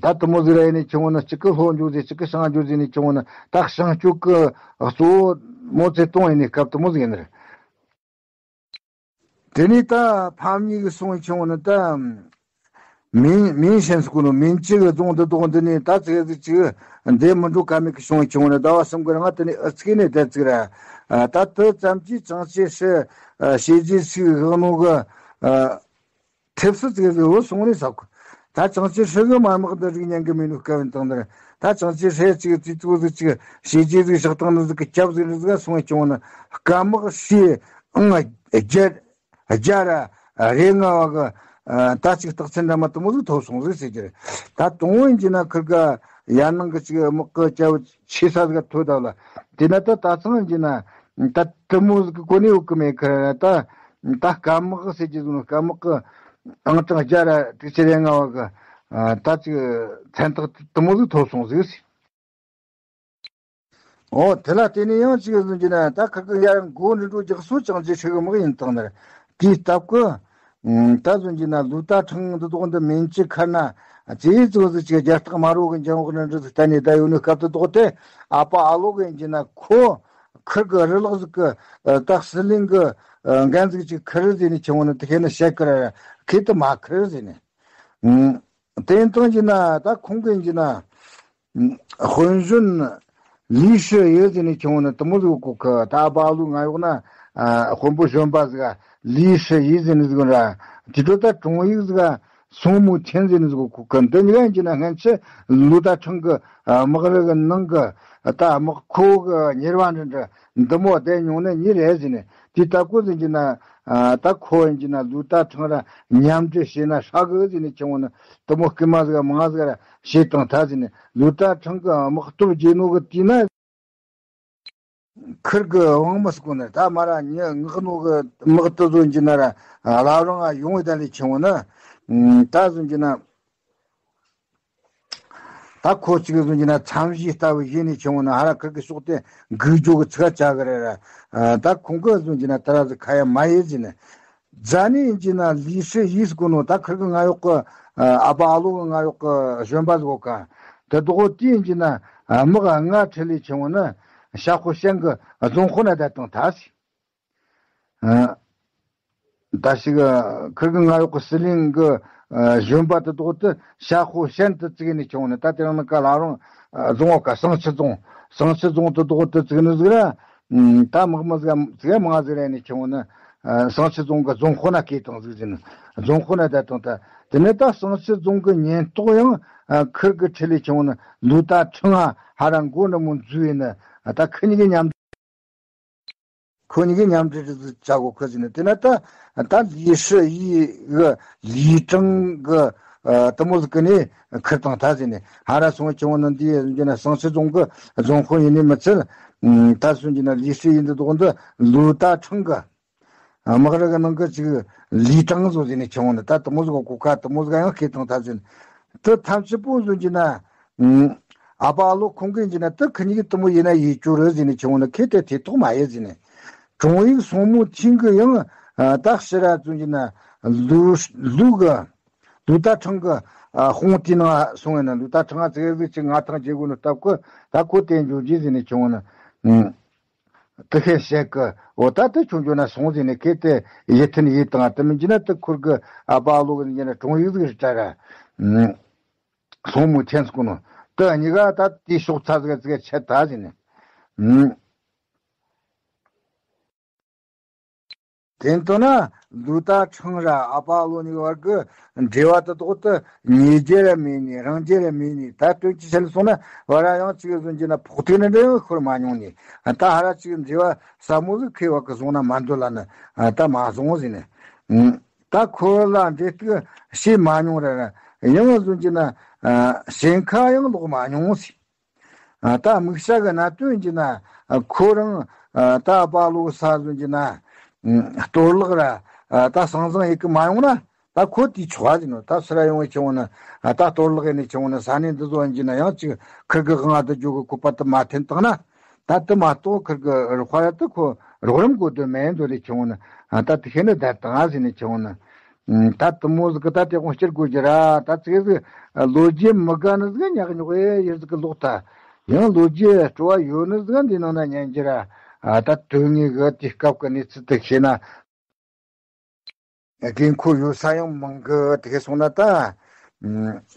ད་དུ་མོ་ཟིག་ར་ཡིན་ནས་བྱུང་ན་གཅིག་གི་ལྷོ་འཇོག་ཟིག་གཅིག་གི་བྱང་འཇོག་ཟིག་ནས་བྱུང་ན་ད་བྱང་སྐྱོད་ཀྱི་གཙོ་བོ་མའོ་ཙེ་ཏུང་ཡིན་ནས་སྐབས་དུ་མོ་ཟིག་ཡིན་ནི་རེད། དེ་ནས་ད་ཕམ་གཉིས་ཀྱི་སོང་བྱུང་ན་ད། མིན་མིན་ཤན་སུ་ཀུ་ནུ་མིན་གཅིག་གི་རྫོང་འདི་དོག་འདི་ནས་ད་ཙི་ཙི་ཅིག་འདི་མི་འགྲོ་ཀ་མེད་ཀྱི་བྱུང་བྱུང་ན་ཟླ་བ་གསུམ་གི་རིང་དེ་ནས་ཨི་ཚིག་ནས་བསྡད་ཅིག་ར། ད་དུ་ཙམ་གྱིས་ཅང་ཅེ་ཧྲི་བྱས་རྗེས་སུ་བཞག་ནོ་གི་ཐེབས་སུ་ཙི་ཙི་བོ་སོང་ནས་ཟག་གི། ད་ཅང་ཅེ་ཧྲི་གི་དམར་དམག་འདི་རིགས་ཉན་གི་མེད་ནོ་སྐབས་ཡིན་དང་འདིར་ད་ཅང་ཅེ་ཧྲི་ཅིག་ཙི་ཙི་བོ་ཟིག་ཅིག་བྱས་རྗེས་ཟིག་བཞག་སྟངས་ནི་ཟིག་གི་སྐྱབས་ཟིག་ནི་ཟིག་སོང་བྱུང་ན་དཀའ་དམག་ཤི་ཨང་བརྒྱད། རྒྱ་ར་རེ་ལྔ་བ་གི་ད་ཅིག་རྟགས་མཚན་འདྲ་མ་དུ་མོ་ཟིག་ཐོབ་སོང་ཟིག་ཟེར་གྱི་རེད། ད་དུང་བོ་ཡིན་གྱི་ན་ཁིར་ག་ཡར་ནང་གི་ཅིག་དམག་གི་སྐྱ་བོ་ཆེ་ས་ཟིག་ཐོས་ད་ལ་དེ་ན་ད་ད་ཚང་ཡིན་གྱི་ན་ད་དུ་མོ་ཟིག་གི་གོ་གནས་ཡོད་གི་མེད་ཁིར་ད་ད་དཀའ་དམག་ཟེར་གྱི་ཟིག་ནོ་དཀའ་དམག་གི་ཨང་གྲངས་རྒྱ་ར་དྲུག་ཅུ་རེ་ལྔ་བ་གི་ད་ཅིག་མཚན་རྟགས་དུ་མོ་ཟིག་ཐོབ་སོང་ཟིག་ཟེར། ཨོ་དེ་ལ་བརྟེན་ནས་ཡང་ཅིག་བཟུང་གྱི་ན་ད་ཁ་ཁ་ཡར་མགོ་འདྲི་འགྲོ་རྒྱག་སོ་ཅང་ཅི་ཧྲི་གི་དམག་ཡིན་དང་ནར་དེའི་སྟབས་ཀྱིས། ད་བཟུང་གྱི་ན་ལུ་ཏ་ཁྲང་འདི་དོག་འདི་མིན་གྱི་ཁར་ན་ཅིའི་ཙོག་ཟིག་ཅིག་རྒྱ་སྟག་དམར་བོ་གི་འཇང་འོག་ནས་འདྲི་ཟིག་ལྟ་ནས་ད་ཡོད་ནི་སྐབས་དུ་དོག་དེ་ཨ་ཕ་ཨ་ལོ་གི་ཡིན་གྱི་ན་ཁོ་ཁིར་གི་རི་ལག་ཟིག་གི་ད་སི་ལིང་གི་འགན་ཟིག་ཅིག་ཁིར་ཟིག་ནས་ཆེ་བོ་ནི་དེ་ཁེ་ནི་བཤད་ཀི་ར་ཁེ་དུ་མ་ཁིར་ཟིག་ནས། དེ་ཡིན་དང་གྱི་ན་ད་ཁོང་གི་ཡིན་གྱི་ན། དཔོན་གཞོན་ལི་ཧྲི་ཡེ་ཟེར་ནས་ཁྱོང་ནི་དུ་མོ་ཟིག་གོ་ཁ་ད་ཨ་ཕ་ཨ་ལུ་ང་ཡོག་ན་དཔོན་པོ་གཞོན་པ་ཟིག་ལི་ཧྲི་ཡེ་ཟེར་ནི་ཟིག་ར་དེ་ཚོ་ད་ཀྲུང་ཡིག་ཟིག་སོང་མུ་ཆེན་ཟེར་ནི་ཟིག་གོ་ཁ་འདི་གཉིས་ཀ་ཡིན་གྱི་ན་སྔན་ཆད་ལུ་ཏ་ཁྲང་གི་དམག་རི་གི་ནང་གི་ད་དམག་ཁོ་གི་གཉེར་བ་འདྲ་འདྲ་འདི་མོ་བསྡད་མྱོང་ནི་གཉིས་རེད་ཟེར་ནི་དེ་ལྟ་བུ་ཟིག་གྱི་ན་ད་ཁོ་ཡིན་གྱི་ན་ལུ་ཏ་ཁྲང་ར་མཉམ་འབྲེལ་བྱས་ན་ཧྲ་གི་ཟེར་ནི་ཁྱོང་ནི་དུ་མོ་སྐུལ་མ་ཟིག་མང་ཟིག་ར། བྱེད་དང་ད་ཟིན་ནས་ལུ་ཏ་ཁྲང་གི་དམག་སྟོབས་རྒྱས་ནོ་གི་དུས་ན། ཁིར་གི་དབང་མི་སྐོ་ནས་ད་མ་ར་ཉི་ངག་ནོ་གི་དམག་ཏུ་བཟོ་གྱི་ན་ར་བླ་རང་ཡོང་བའི་ད་ལས་ཆེ་བོ་ན། ད་བཟོ་གྱི་ན། ད་ཁོ་གཅིག་བཟོ་གྱི་ན་མཚམས་བཞི་ལྟ་བུ་ཡེ་ནས་ཆེ་བོ་ན་ཧ་ར་ཁིར་གི་ཕྱོགས་དེ་འགུག་རྒྱུ་གི་ཚིག་ཆ་གི་རེད་ར། ད་ཁོང་གི་བཟོ་གྱི་ན་ད་ར་ཟི་ཁ་ཡ་མ་ཡེ་ཟིན་ནས། རྫ་ནས་ཡིན་གྱི་ན་ལི་ཧྲི་ཡིས་དགོས་ནོ་ད་ཁིར་གི་ང་ཡོག་གི་ཨ་ཕ་ཨ་ལོ་གི་ང་ཡོག་གི་གཞོན་པ་ཟིག་ག་དེ་དོག་དེ་ཡིན་གྱི་ན་དམག་ལྔ་ཁྲི་ལས་ཆེ་བོ་ན་ཤ་ཁོ་ཤན་གི་རྫོང་ཁོ་ན་བསྡད་དང་ཐ་སི། ད་ཞིག་ཁིར་གི་ང་ཡོག་གི་སི་ལིང་གི་གཞོན་པ་དེ་དོག་དེ་ཤ་ཁོ་ཤན་དུ་བཙུགས་ནས་ཆེ་བོ་ན་ད་དེ་རིང་ནི་ག་ལ་རུང་རྫོང་བ་ག་ཟངས་ཆུ་རྫོང་ཟངས་ཆུ་རྫོང་དེ་དོག་དེ་བཙུགས་ནི་ཟིག་ར། ད་དམག་མི་ཟིག་ཟིག་མང་ཟིག་ར་ནས་ཆུང་ནི། ཟངས་ཆུ་རྫོང་གི་རྫོང་ཁོ་ན་སྐད་དང་ཟིག་ཟིན། རྫོང་ཁོ་ན་ད་དང་ད། དེ་ནས་ད་ཟངས་ཆུ་རྫོང་གི་ཉེན་རྟོག་ཡང་ཁིར་གི་ཁྲི་ལས་ཆུང་ནི་ལུ་ཏ་ཁྲང་ཧ་ར་མགོ་འདྲ་མོ་འཛུལ་ཡིན་ནི། ད་ཁི་གཉིས་ཀྱི་མཉམ། ཁོ་གཉིས་ཀྱི་མཉམ་འབྲེལ་ཟིག་བྱ་དགོས་ཁི་ཟིན་ནི། དེ་ནས་ད་ད་ལི་ཧྲི་ཡི་གི་ལི་ཀྲང་གི་ཨ་དེ་མོ་ཟིག་གི་ནས་ཁུར་བཏང་ད་ཟེར་ནས། ཧ་ར་སོང་ཆུང་ནི་འདི་ཟེར་གྱི་ན་ཟངས་ཆུ་རྫོང་གི་རྫོང་དཔོན་ཡིན་ནི་མི་ཚད། ད་སོང་གྱི་ན་ལི་ཧྲི་ཡིན་འདི་དོག་འདི་ལུའུ་ཏ་ཁྲང་གི། དམག་ར་གི་ནང་གི་ཅིག་ལི་ཀྲང་བཟོ་ཟེར་ནས་ཆུང་ནི་ད་དེ་མོ་ཟིག་གོ་ཁ་དེ་མོ་ཟིག་ཡང་ཁེ་བཏང་ད་ཟེར་ནས། དེ་ཐམས་ཅད་པོ་ཟེར་གྱི་ན། ཨ་ཕ་ཨ་ལོ་ཁོང་གིས་འཇི་ན་དེ་ཁི་གཉིས་ཀྱི་དེ་མོ་ཡིན་ན་ཡིད་སྐྱོ་རེད་ཟེར་ནས་ཆུང་ནི་ཁེ་དེ་ཐེ་གཏོགས་མ་ཡེ་ཟེར་ནས། ཀྲོང་ཡིག་སོང་མོ་ཐིང་གི་ཡང་ད་ཕྱི་ར་ཟེར་གྱི་ན་ལུ་ལུ་གི་ལུ་ཏ་ཁྲང་གི་དཔུང་དེའི་ནང་སོང་ཡིན་ན། ལུ་ཏ་ཁྲང་ང་ཙིག་ཟིག་ཅིག་ང་ཐང་རྒྱལ་དགོས་ནི་སྟབས་ཀི་ད་ཁོ་དེ་འཇོག་རྒྱུ་ཟེར་ནས་ཆུང་ནི། དེ་ཁས་བཤད་གི། འོ་ད་དེ་ཆུང་ཆུང་ན་སོང་ཟེར་ནས་ཁེ་དེ་ཡིད་མཐུན་ཡིད་དང་དེ་མིན་གྱི་ན་དེ་ཁུར་གི་ཨ་ཕ་ཨ་ལོ་གི་ཡིན་ན་ཀྲོང་ཡིག་ཟིག་རེད་ད་ར། སོང་མོ་ཁྱེད་སྐུ་ནོ་དེ་གཉིས་ཀ་ད་དེའི་ཕྱོགས་ཚ་ཟིག་ཟིག་ཆད་ད་ཟེར་ནས། དེ་ལྟ་ན་ལུ་ཏ་ཁྲང་ར་ཨ་ཕ་ཨ་ལོ་གཉིས་བར་གི་འབྲེལ་བ་དེ་དག་ཏུ་ཉེ་རྒྱུ་ར་མེད་ནི་རིང་རྒྱུ་ར་མེད་ནི། ད་དོན་གྱི་ཆ་ལ་སོང་ན་བ་ར་ཡང་ཅིག་ཟེར་གྱི་ན་ཕོག་ཐུག་ནི་འདྲ་ཡང་ཤོར་མ་མྱོང་ནི། ད་ཧ་ར་ཅིག་འབྲེལ་བ་ཟབ་མོ་ཟིག་ཁེ་བ་གི་སོང་ན་མ་འདོད་ལ་ནི་ད་མ་སོང་ཟེར་ནི། ད་ཁོ་ལ་འབྲེལ་གཏུག་བྱེད་མ་མྱོང་ར་ར་ཡང་ཟེར་གྱི་ན་ཞེན་ཁ་ཡང་ལོག་མ་མྱོང་ཟེར། ད་དམིགས་བྱ་གི་གནད་དོན་གྱི་ན་ཁོ་རང་ད་ཨ་ཕ་ཨ་ལོ་ས་ཟོན་གྱི་ན་གཏོར་བརླག་ར་ད་སང་སང་ཡེ་གི་མ་ཡོང་ན་ད་ཁོ་དེའི་ཆོག་ཟེར་ནོ། ད་སུ་ར་ཡོང་བའི་ཆུང་ན་ད་གཏོར་བརླག་ཡེ་ནས་ཆུང་ན་ས་གནས་འདི་ཚོ་ཡིན་གྱི་ན་ཡང་ཅིག་ཁུར་གི་དབང་དུ་འཇུག་གི་ཁོ་པ་དུ་མ་འཐེན་བཏང་ན། ད་དུ་མ་གཏོགས་ཁུར་གི་རོགས་ར་དུ་ཁོ་རོགས་རམ་དགོས་དོན་མེད་འདོད་ལས་ཆུང་ན། ད་དེ་ཤེས་ནི་བསྡད་བཏང་ཟེར་ནས་ཆུང་ན། ད་དུ་མོ་ཟིག་གི་ད་དེ་དགོངས་སྐྱུར་དགོས་རྒྱུ་ར། ད་ཙིག་ཟིག་ལོ་རྒྱུས་མི་དགའ་ནི་ཟིག་ཉག་ཉོག་ཡེ་ཡེ་ཟིག་གི་ལོག་ད། ཡང་ལོ་རྒྱུས་སྤྲོ་བ་ཡོད་ནི་ཟིག་འདི་ནང་ན་ཉན་རྒྱུ་ར། ད་དོན་དངོས་གི་དུས་སྐབས་གི་གནས་ཚུལ་དེ་ཤེས་ན། དགོས་མཁོ་ཡོད་ས་ཡང་མང་གི། དེ་གས་སོང་ན་ད།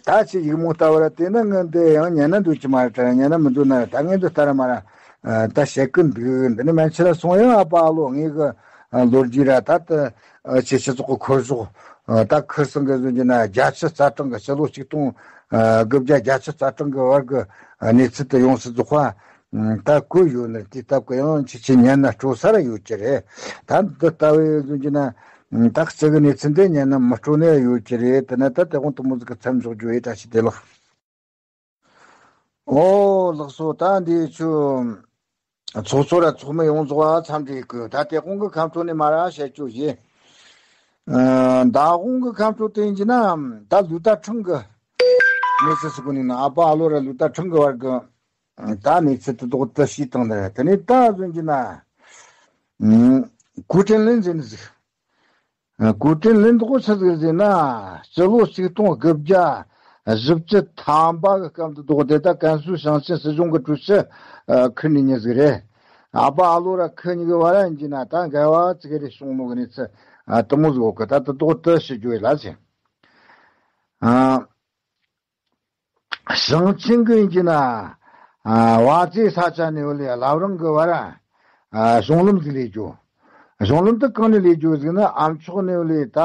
ད་ཅི་ཡིག་མོ་ལྟ་བུ་ར་དེ་ན་ངས་འདི་ཡང་ཉན་ན་འདོད་ཀྱི་མ་རེད་དྲ། ཉན་ན་མི་འདོད་ན་ར་ད་ངས་འདི་ལྟ་ར་མ་ར། ད་བཤད་གི་འདུག་འདི་ནི་མན་ཆད་ལ་སོང་ཡང་ཨ་ཕ་ཨ་ལོ་ངེད་གི་ལོ་རྒྱུས་ར་ད་ད་ཆེ་ཆེ་ཚོགས་གི་འཁོར་ཟོག་ད་ཁུར་སང་གི་ཟོན་གྱི་ན་བརྒྱ་ཆ་རྩ་གྲངས་གི་ཕྱི་ལོ་ཆིག་སྟོང་དགུ་བརྒྱ་བརྒྱད་ཅུ་རྩ་གྲངས་གི་བར་གི་གནས་ཚུལ་དུ་ཡོངས་སུ་རྫོགས་པ། ད་གོ་ཡོད་ན་དེ་སྟབས་གི་ཡང་ཆེ་ཆེ་ཉན་ན་སྤྲོ་ས་ར་ཡོད་ཀྱི་རེད། ད་འདི་ལྟ་བུའི་ཟོན་གྱི་ན་ད་གཅིག་གི་གནས་ཚུལ་འདི་ཉན་ན་མི་སྤྲོ་ནི་ཡོད་ཀྱི་རེད། དེ་ན་ད་དེ་དགོང་དུ་མོ་ཟིག་གི་མཚམས་འཇོག་རྒྱུ་ཡིན། བཀྲ་ཤིས་བདེ་ལེགས། ཨོ་ལགས་སོ། ད་འདི་ཆུ་ཚོགས་གཙོ་ར་ཚོགས་མི་ཡོངས་རྫོགས་ཨ་འཚམས་འདྲི་གི། ད་དེ་དགོང་གི་ཁམས་ཕྲོ་ནས་མ་ར་བཤད་རྒྱུ་ཡིན། ཨ་ད་དགོང་གི་ཁམས་ཕྲོ་དེ་ཡིན་གྱི་ན་ད་ལུ་ཏ་ཁྲང་གི་གནས་ཚུལ་ཟེར་གོ་ནི་ན་ཨ་ཕ་ཨ་ལོ་ར་ལུ་ཏ་ཁྲང་གི་བར་གི་ད་གནས་ཚུལ་དེ་དག་ཏུ་ཤེས་བཏང་ནི་རེད། དེ་ནས་ད་ཟོན་གྱི་ན་ཨ་གུ་ཀྲིན་ལིན་ཟེར་ནི་ཟིག་གུ་ཀྲིན་ལིན་དགོ་ཆི་ཟིག་ཟེར་ན། སྤྱི་ལོ་ཆིག་སྟོང་དགུ་བརྒྱ་བཞི་བཅུ་ཐམ་པ་གི་སྐབས་དུ་དགོ་དེ་ད་ཀན་སུའུ་ཞིང་ཆེན་སྲིད་གཞུང་གི་ཀྲུའུ་ཞི་ཁུར་ནི་ཉིད་ཟིག་རེད། ཨ་ཕ་ཨ་ལོ་ར་ཁུ་གཉིས་གི་བར་ཡིན་གྱི་ན་ད་འགལ་བ་ཙི་གེ་རེ་བྱུང་ནོ་གི་གནས་ཚུལ་དུ་མོ་ཟིག་གི། ད་དུ་དགོ་དུ་ཤི་རྒྱུ་ཡིན་ལ་ཟེར། ཨ། ཞིང་ཆེན་གྱི་ཡིན་གྱི་ན། ཨ་བ་ཙེ་ས་ཆ་ནས་བ་ལས་བླ་བྲང་གི་བར། ཨ་གཞུང་ལམ་ཟིག་ལས་རྒྱུ། གཞུང་ལམ་དུ་གང་ནས་ལས་རྒྱུ་ཟིག་ན་ཨ་མཆོག་ནས་བ་ལས་ད་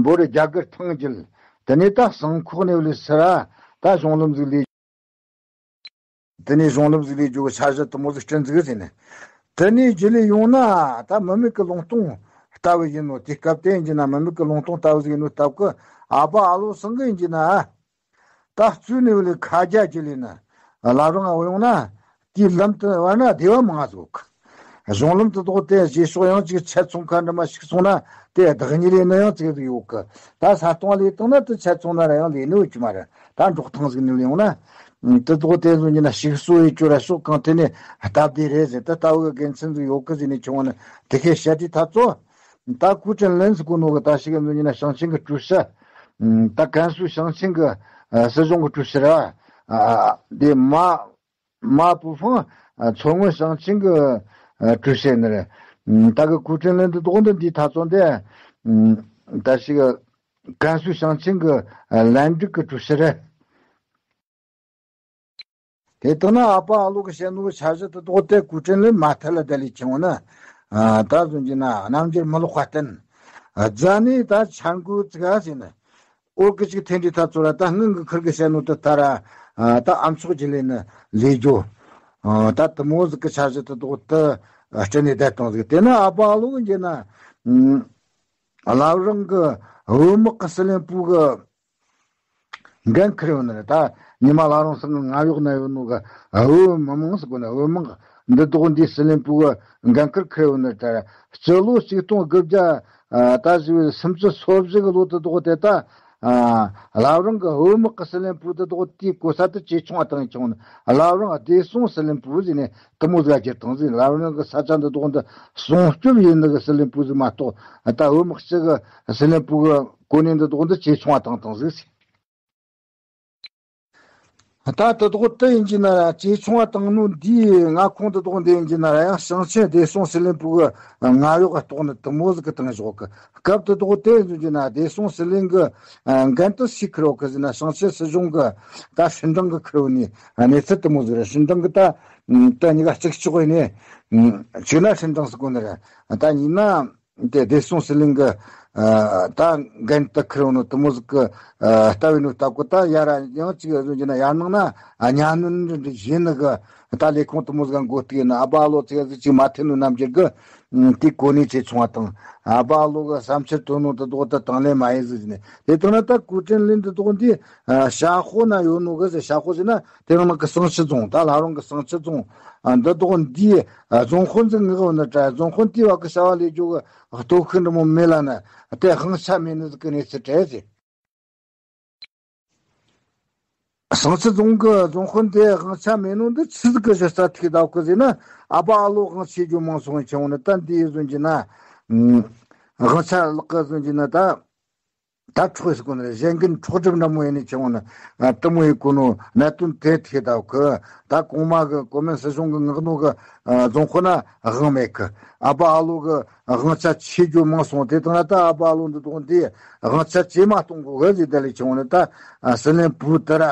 འབོ་རི་རྒྱ་གར་ཐང་རྒྱུད། དེ་ནས་ད་ཟངས་ཁོག་ནས་བ་ལས་སི་ར་ད་གཞུང་ལམ་ཟིག་ལས། དེ་ནས་གཞུང་ལམ་ཟིག་ལས་རྒྱུ་གི་འཆར་གཞི་དུ་མོ་ཟིག་སྐྲུན་ཟིག་ཟེར་ནས། དེ་ནས་རྒྱུ་ལས་ཡོང་ན་ད་མི་མེད་ཀྱི་ལུང་སྟོང་ལྟ་བུ་ཡིན་ནོ། དེ་སྐབས་དེ་ཡིན་གྱི་ན་མི་མེད་ཀྱི་ལུང་སྟོང་ལྟ་བུ་ཟིག་ཡིན་ནོ་སྟབས་ཀྱི་ཨ་ཕ་ཨ་ལོ་སང་གི་ཡིན་གྱི་ན། ད་བཙུན་ནས་བ་ལས་ཁ་རྒྱ་ཅི་ལས་ན། བླ་བྲང་ང་བ་ཡོང་ན། དེའི་ལམ་དུ་བར་ན་སྡེ་བ་མང་ཟིག་གི། གཞུང་ལམ་དུ་དོག་དེ་བཞེས་ཕྱོགས་ཡང་ཅིག་ཆ་ཚང་ཁ་འདྲ་མ་ཞིག་སོང་ན་དེ་བདག་ཉིད་ལས་ནི་ཡང་ཅིག་ཡོད་གི། ད་ས་སྟོང་ལས་བཏང་ན་དེ་ཆ་ཚང་ན་ར་ཡང་ལས་ནི་ཡོད་ཀྱི་མ་རེད། ད་འབྲོག་ཐང་ཟིག་ནས་ལས་ཡོང་ན། དེ་དོག་དེ་ཚོ་ཉིད་ན་ཞིག་གསོ་ཡི་ཅོ་ར་ཕྱོགས་གང་དེ་ནས་སྟབས་བདེ་རེད་ཟེར། ད་ལྟ་བུ་གི་དགེ་མཚན་ཟིག་ཡོད་གི་ཟེར་ནས་ཆུང་བ་ནི་དེ་ཁའི་བཤད་དུས་ད་ཚོ། ད་གུ་ཀྲིན་ལན་ཟེར་གོ་ནོ་གི་ད་ཞིག་གི་འཛིན་གྱི་ན་ཞིང་ཆེན་གྱི་ཀྲུའུ་ཞི། ད་ཀན་སུའུ་ཞིང་ཆེན་གྱི་ཨ་སྲིད་གཞུང་གི་ཀྲུའུ་ཞི་ར། ཨ་དེ་མ་མ་པུ་ཧྥང་མཚོ་སྔོན་ཞིང་ཆེན་གྱི་ཨ་ཀྲུའུ་ཞི་ནི་རེད། ད་གི་གུ་ཀྲིན་ལན་དུ་དོག་འདི་འདི་ད་ཚོ་འདི་ད་ཞིག་གི་ཀན་སུའུ་ཞིང་ཆེན་གྱི་ཨ་ལན་ཀྲུའུ་གི་ཀྲུའུ་ཞི་རེད། དེ་ལྟ་ན་ཨ་ཕ་ཨ་ལོ་གི་བཤད་ནོ་འཆར་གཞི་དེ་དོག་དེ་གུ་ཀྲིན་ལན་མ་ཐལ་ལ་ད་ལས་ཆེ་བ་ན། ཨ་ད་ཟོན་གྱི་ན་རྣམ་འགྱུར་མི་ལོག་པ་བསྟན། ཨ་རྫ་ནས་ད་འཆར་འགོད་ཙི་ག་ཟེར་ན། འོར་གི་ཅིག་ཐེན་ཏི་ཐ་ཚོ་ར་ད་སྔོན་གི་ཁུར་གི་བཤད་ནོ་དེ་ད་ར། ཨ་ད་ཨ་མཆོག་གི་ལས་ནི་ལས་རྒྱུ། ཨ་ད་དུ་མོ་ཟིག་གི་འཆར་གཞི་དེ་དོག་དེ་སྤྲད་ནས་བསྡད་བཏང་ཟིག་དེ་ན་ཨ་ཕ་ཨ་ལོ་གི་འགྱེད་ན། ཨ་བླ་བྲང་གི་བོད་དམག་གི་སི་ལན་པུ་གི་འགན་འཁུར་ཡོད་ནི་རེད། ད་ཉི་མ་བླ་བྲང་ཚང་གི་མངའ་འོག་ན་ཡོད་ནོ་གི་བོད་མི་མང་ཟེར་གོ་ནི་བོད་དམག་འདི་དག་འདིའི་སྲིད་བློན་པོ་གི་འགན་འཁུར་འཁུར་ཡོད་ནི་རེད། སྤྱི་ལོ་ཆིག་སྟོང་དགུ་བརྒྱ་ད་བཞི་བའི་སུམ་ཅུ་སོ་བཞི་གི་ལོ་དེ་དག་དེ་ད་བླ་བྲང་གི་བོད་དམག་གི་སྲིད་བློན་པོ་དེ་དག་དེའི་གོ་ས་དེ་ཇེ་ཆུང་བ་བཏང་བྱུང་ནི། བླ་བྲང་བདེ་སྲུང་སྲིད་བློན་པོ་ཟེར་ནས་དེ་མོ་ཟིག་བསྒྱུར་བཏང་ཟིག་བླ་བྲང་གི་ས་ཆ་འདི་དག་འདི་སྲུང་སྐྱོབ་ཡིན་ནི་གི་སྲིད་བློན་པོ་ཟིག་མ་གཏོགས། ད་བོད་དམག་སྤྱི་གི་སྲིད་བློན་པོ་གི་གོ་གནས་འདི་དག་འདི་ཇེ་ཆུང་བ་བཏང་བཏང་ཟིག་ད་དེ་དག་དེ་ཡིན་གྱི་ན་ར་ཇེ་ཆུང་བ་བཏང་ནོ་འདིའི་མངའ་ཁོངས་དེ་དག་འདི་ཡིན་གྱི་ན་ར་ཡང་ཞིང་ཆེན་བདེ་སྲུང་སྲིད་བློན་པོ་གི་མངའ་འོག་གི་གཏོགས་ནི་དེ་མོ་ཟིག་གི་བཏང་བཞག་གི། སྐབས་དེ་དག་དེ་ཡིན་གྱི་ན་བདེ་སྲུང་སྲིད་བློན་གི་འགན་དེ་སུས་འཁུར་ཡོད་གི་ཟེར་ན། ཞིང་ཆེན་སྲིད་གཞུང་གི་ད་ཧྲིན་ཀྲང་གི་འཁུར་ཡོད་ནི་གནས་ཚུལ་དེ་མོ་ཟིག་རེད། ཧྲིན་ཀྲང་གི་ད་ད་གཉིས་ཀ་གཅིག་ལྕོགས་ཡིན་ནི། གཅིག་ན་ཧྲིན་ཀྲང་ཟེར་གོ་ནི་རེད། ད་གཉིས་ན། དེ་བདེ་སྲུང་སྲིད་བློན་གི་ད་འགན་དུ་འཁུར་ཡོང་ནོ་དེ་མོ་ཟིག་གི་ལྟ་བའི་ནོ་ལྟ་གོ། ད་ཡར་ཡང་གཅིག་བཟོ་རྒྱུ་ན་ཡར་ནང་ན་གཉའ་གནོན་འདྲ་འདྲ་བྱེད་ནི་གི་ད་ལས་ཁུངས་དེ་མོ་ཟིག་འགོ་བཏུགས་ཡིན་ན། ཨ་ཕ་ཨ་ལོ་ཚེ་ཟིག་ཅིག་མ་ཐེ་ནོ་རྣམ་འགྱུར་གི་དེ་གོ་གནས་ཇེ་ཆུང་བ་དང་། ཨ་ཕ་ཨ་ལོ་གི་བསམ་འཆར་བཏོན་ནོ་དེ་དག་ད་དང་ལེན་མ་ཡིན་ཟིག་ནས། དེ་དང་ན་ད་ཀུའུ་ཀྲིན་ལིན་དེ་དག་འདི་ཤ་ཁོ་ན་ཡོད་ནོ་གི་ཟེར། ཤ་ཁོ་ཟེར་ན་དེ་རང་ནང་གི་ཟངས་ཆུ་རྫོང་། ད་ལ་རང་གི་ཟངས་ཆུ་རྫོང་འདི་དག་འདི་རྫོང་དཔོན་ཟིག་ངག་འོ་ན་དྲ། རྫོང་དཔོན་དེ་བ་གི་བྱ་བ་ལས་རྒྱུ་གི་སྟོབས་ཤུགས་འདྲ་མོ་མེད་ལ་ན་དེ་དབང་ཆ་མེད་ནི་ཟིག་གི་གནས་ཚུལ་དྲན་ཟིག་ཟངས་ཆུ་རྫོང་གི་རྫོང་དཔོན་དེ་དབང་ཆ་མེད་ནོ་འདི་ཆི་ཟིག་གི་གཞི་རྩ་ཐུག་བསྡད་གི་ཟེར་ན། ཨ་ཕ་ཨ་ལོ་དབང་ཆེ་རྒྱུ་མང་སོང་ཆེ་འོ་ན། ད་འདི་ཡི་ཟོན་གྱི་ན་དབང་ཆ་ལག་གི་ཟོན་གྱི་ན་ད། ད་འཕྲོག་ཟེར་གོ་ནི་རེད། གཞན་གྱི་འཕྲོག་སྒྲུབ་འདྲ་མོ་ཡིན་ནི་ཆེ་འོ་ན། དེ་མོ་ཡི་གོ་ནོ་གནད་དོན་དེ་ཐུག་བསྡད་གི། ད་གོང་མ་གི་གོ་མིན་སྲིད་གཞུང་གི་ངག་ནོ་གི་རྫོང་དཔོན་ན་དབང་མེད་གི། ཨ་ཕ་ཨ་ལོ་གི་དབང་ཆ་ཆེ་རྒྱུ་མང་སོང་། དེ་དང་ན་ད་ཨ་ཕ་ཨ་ལོ་འདི་དག་འདི་དབང་ཆ་ཇེ་མང་གཏོང་དགོས་གི་ཟེར་བསྡད་ལེ་ཆེ་འོ་ན། ད་སྲིད་བློན་པོ་དེ་ར།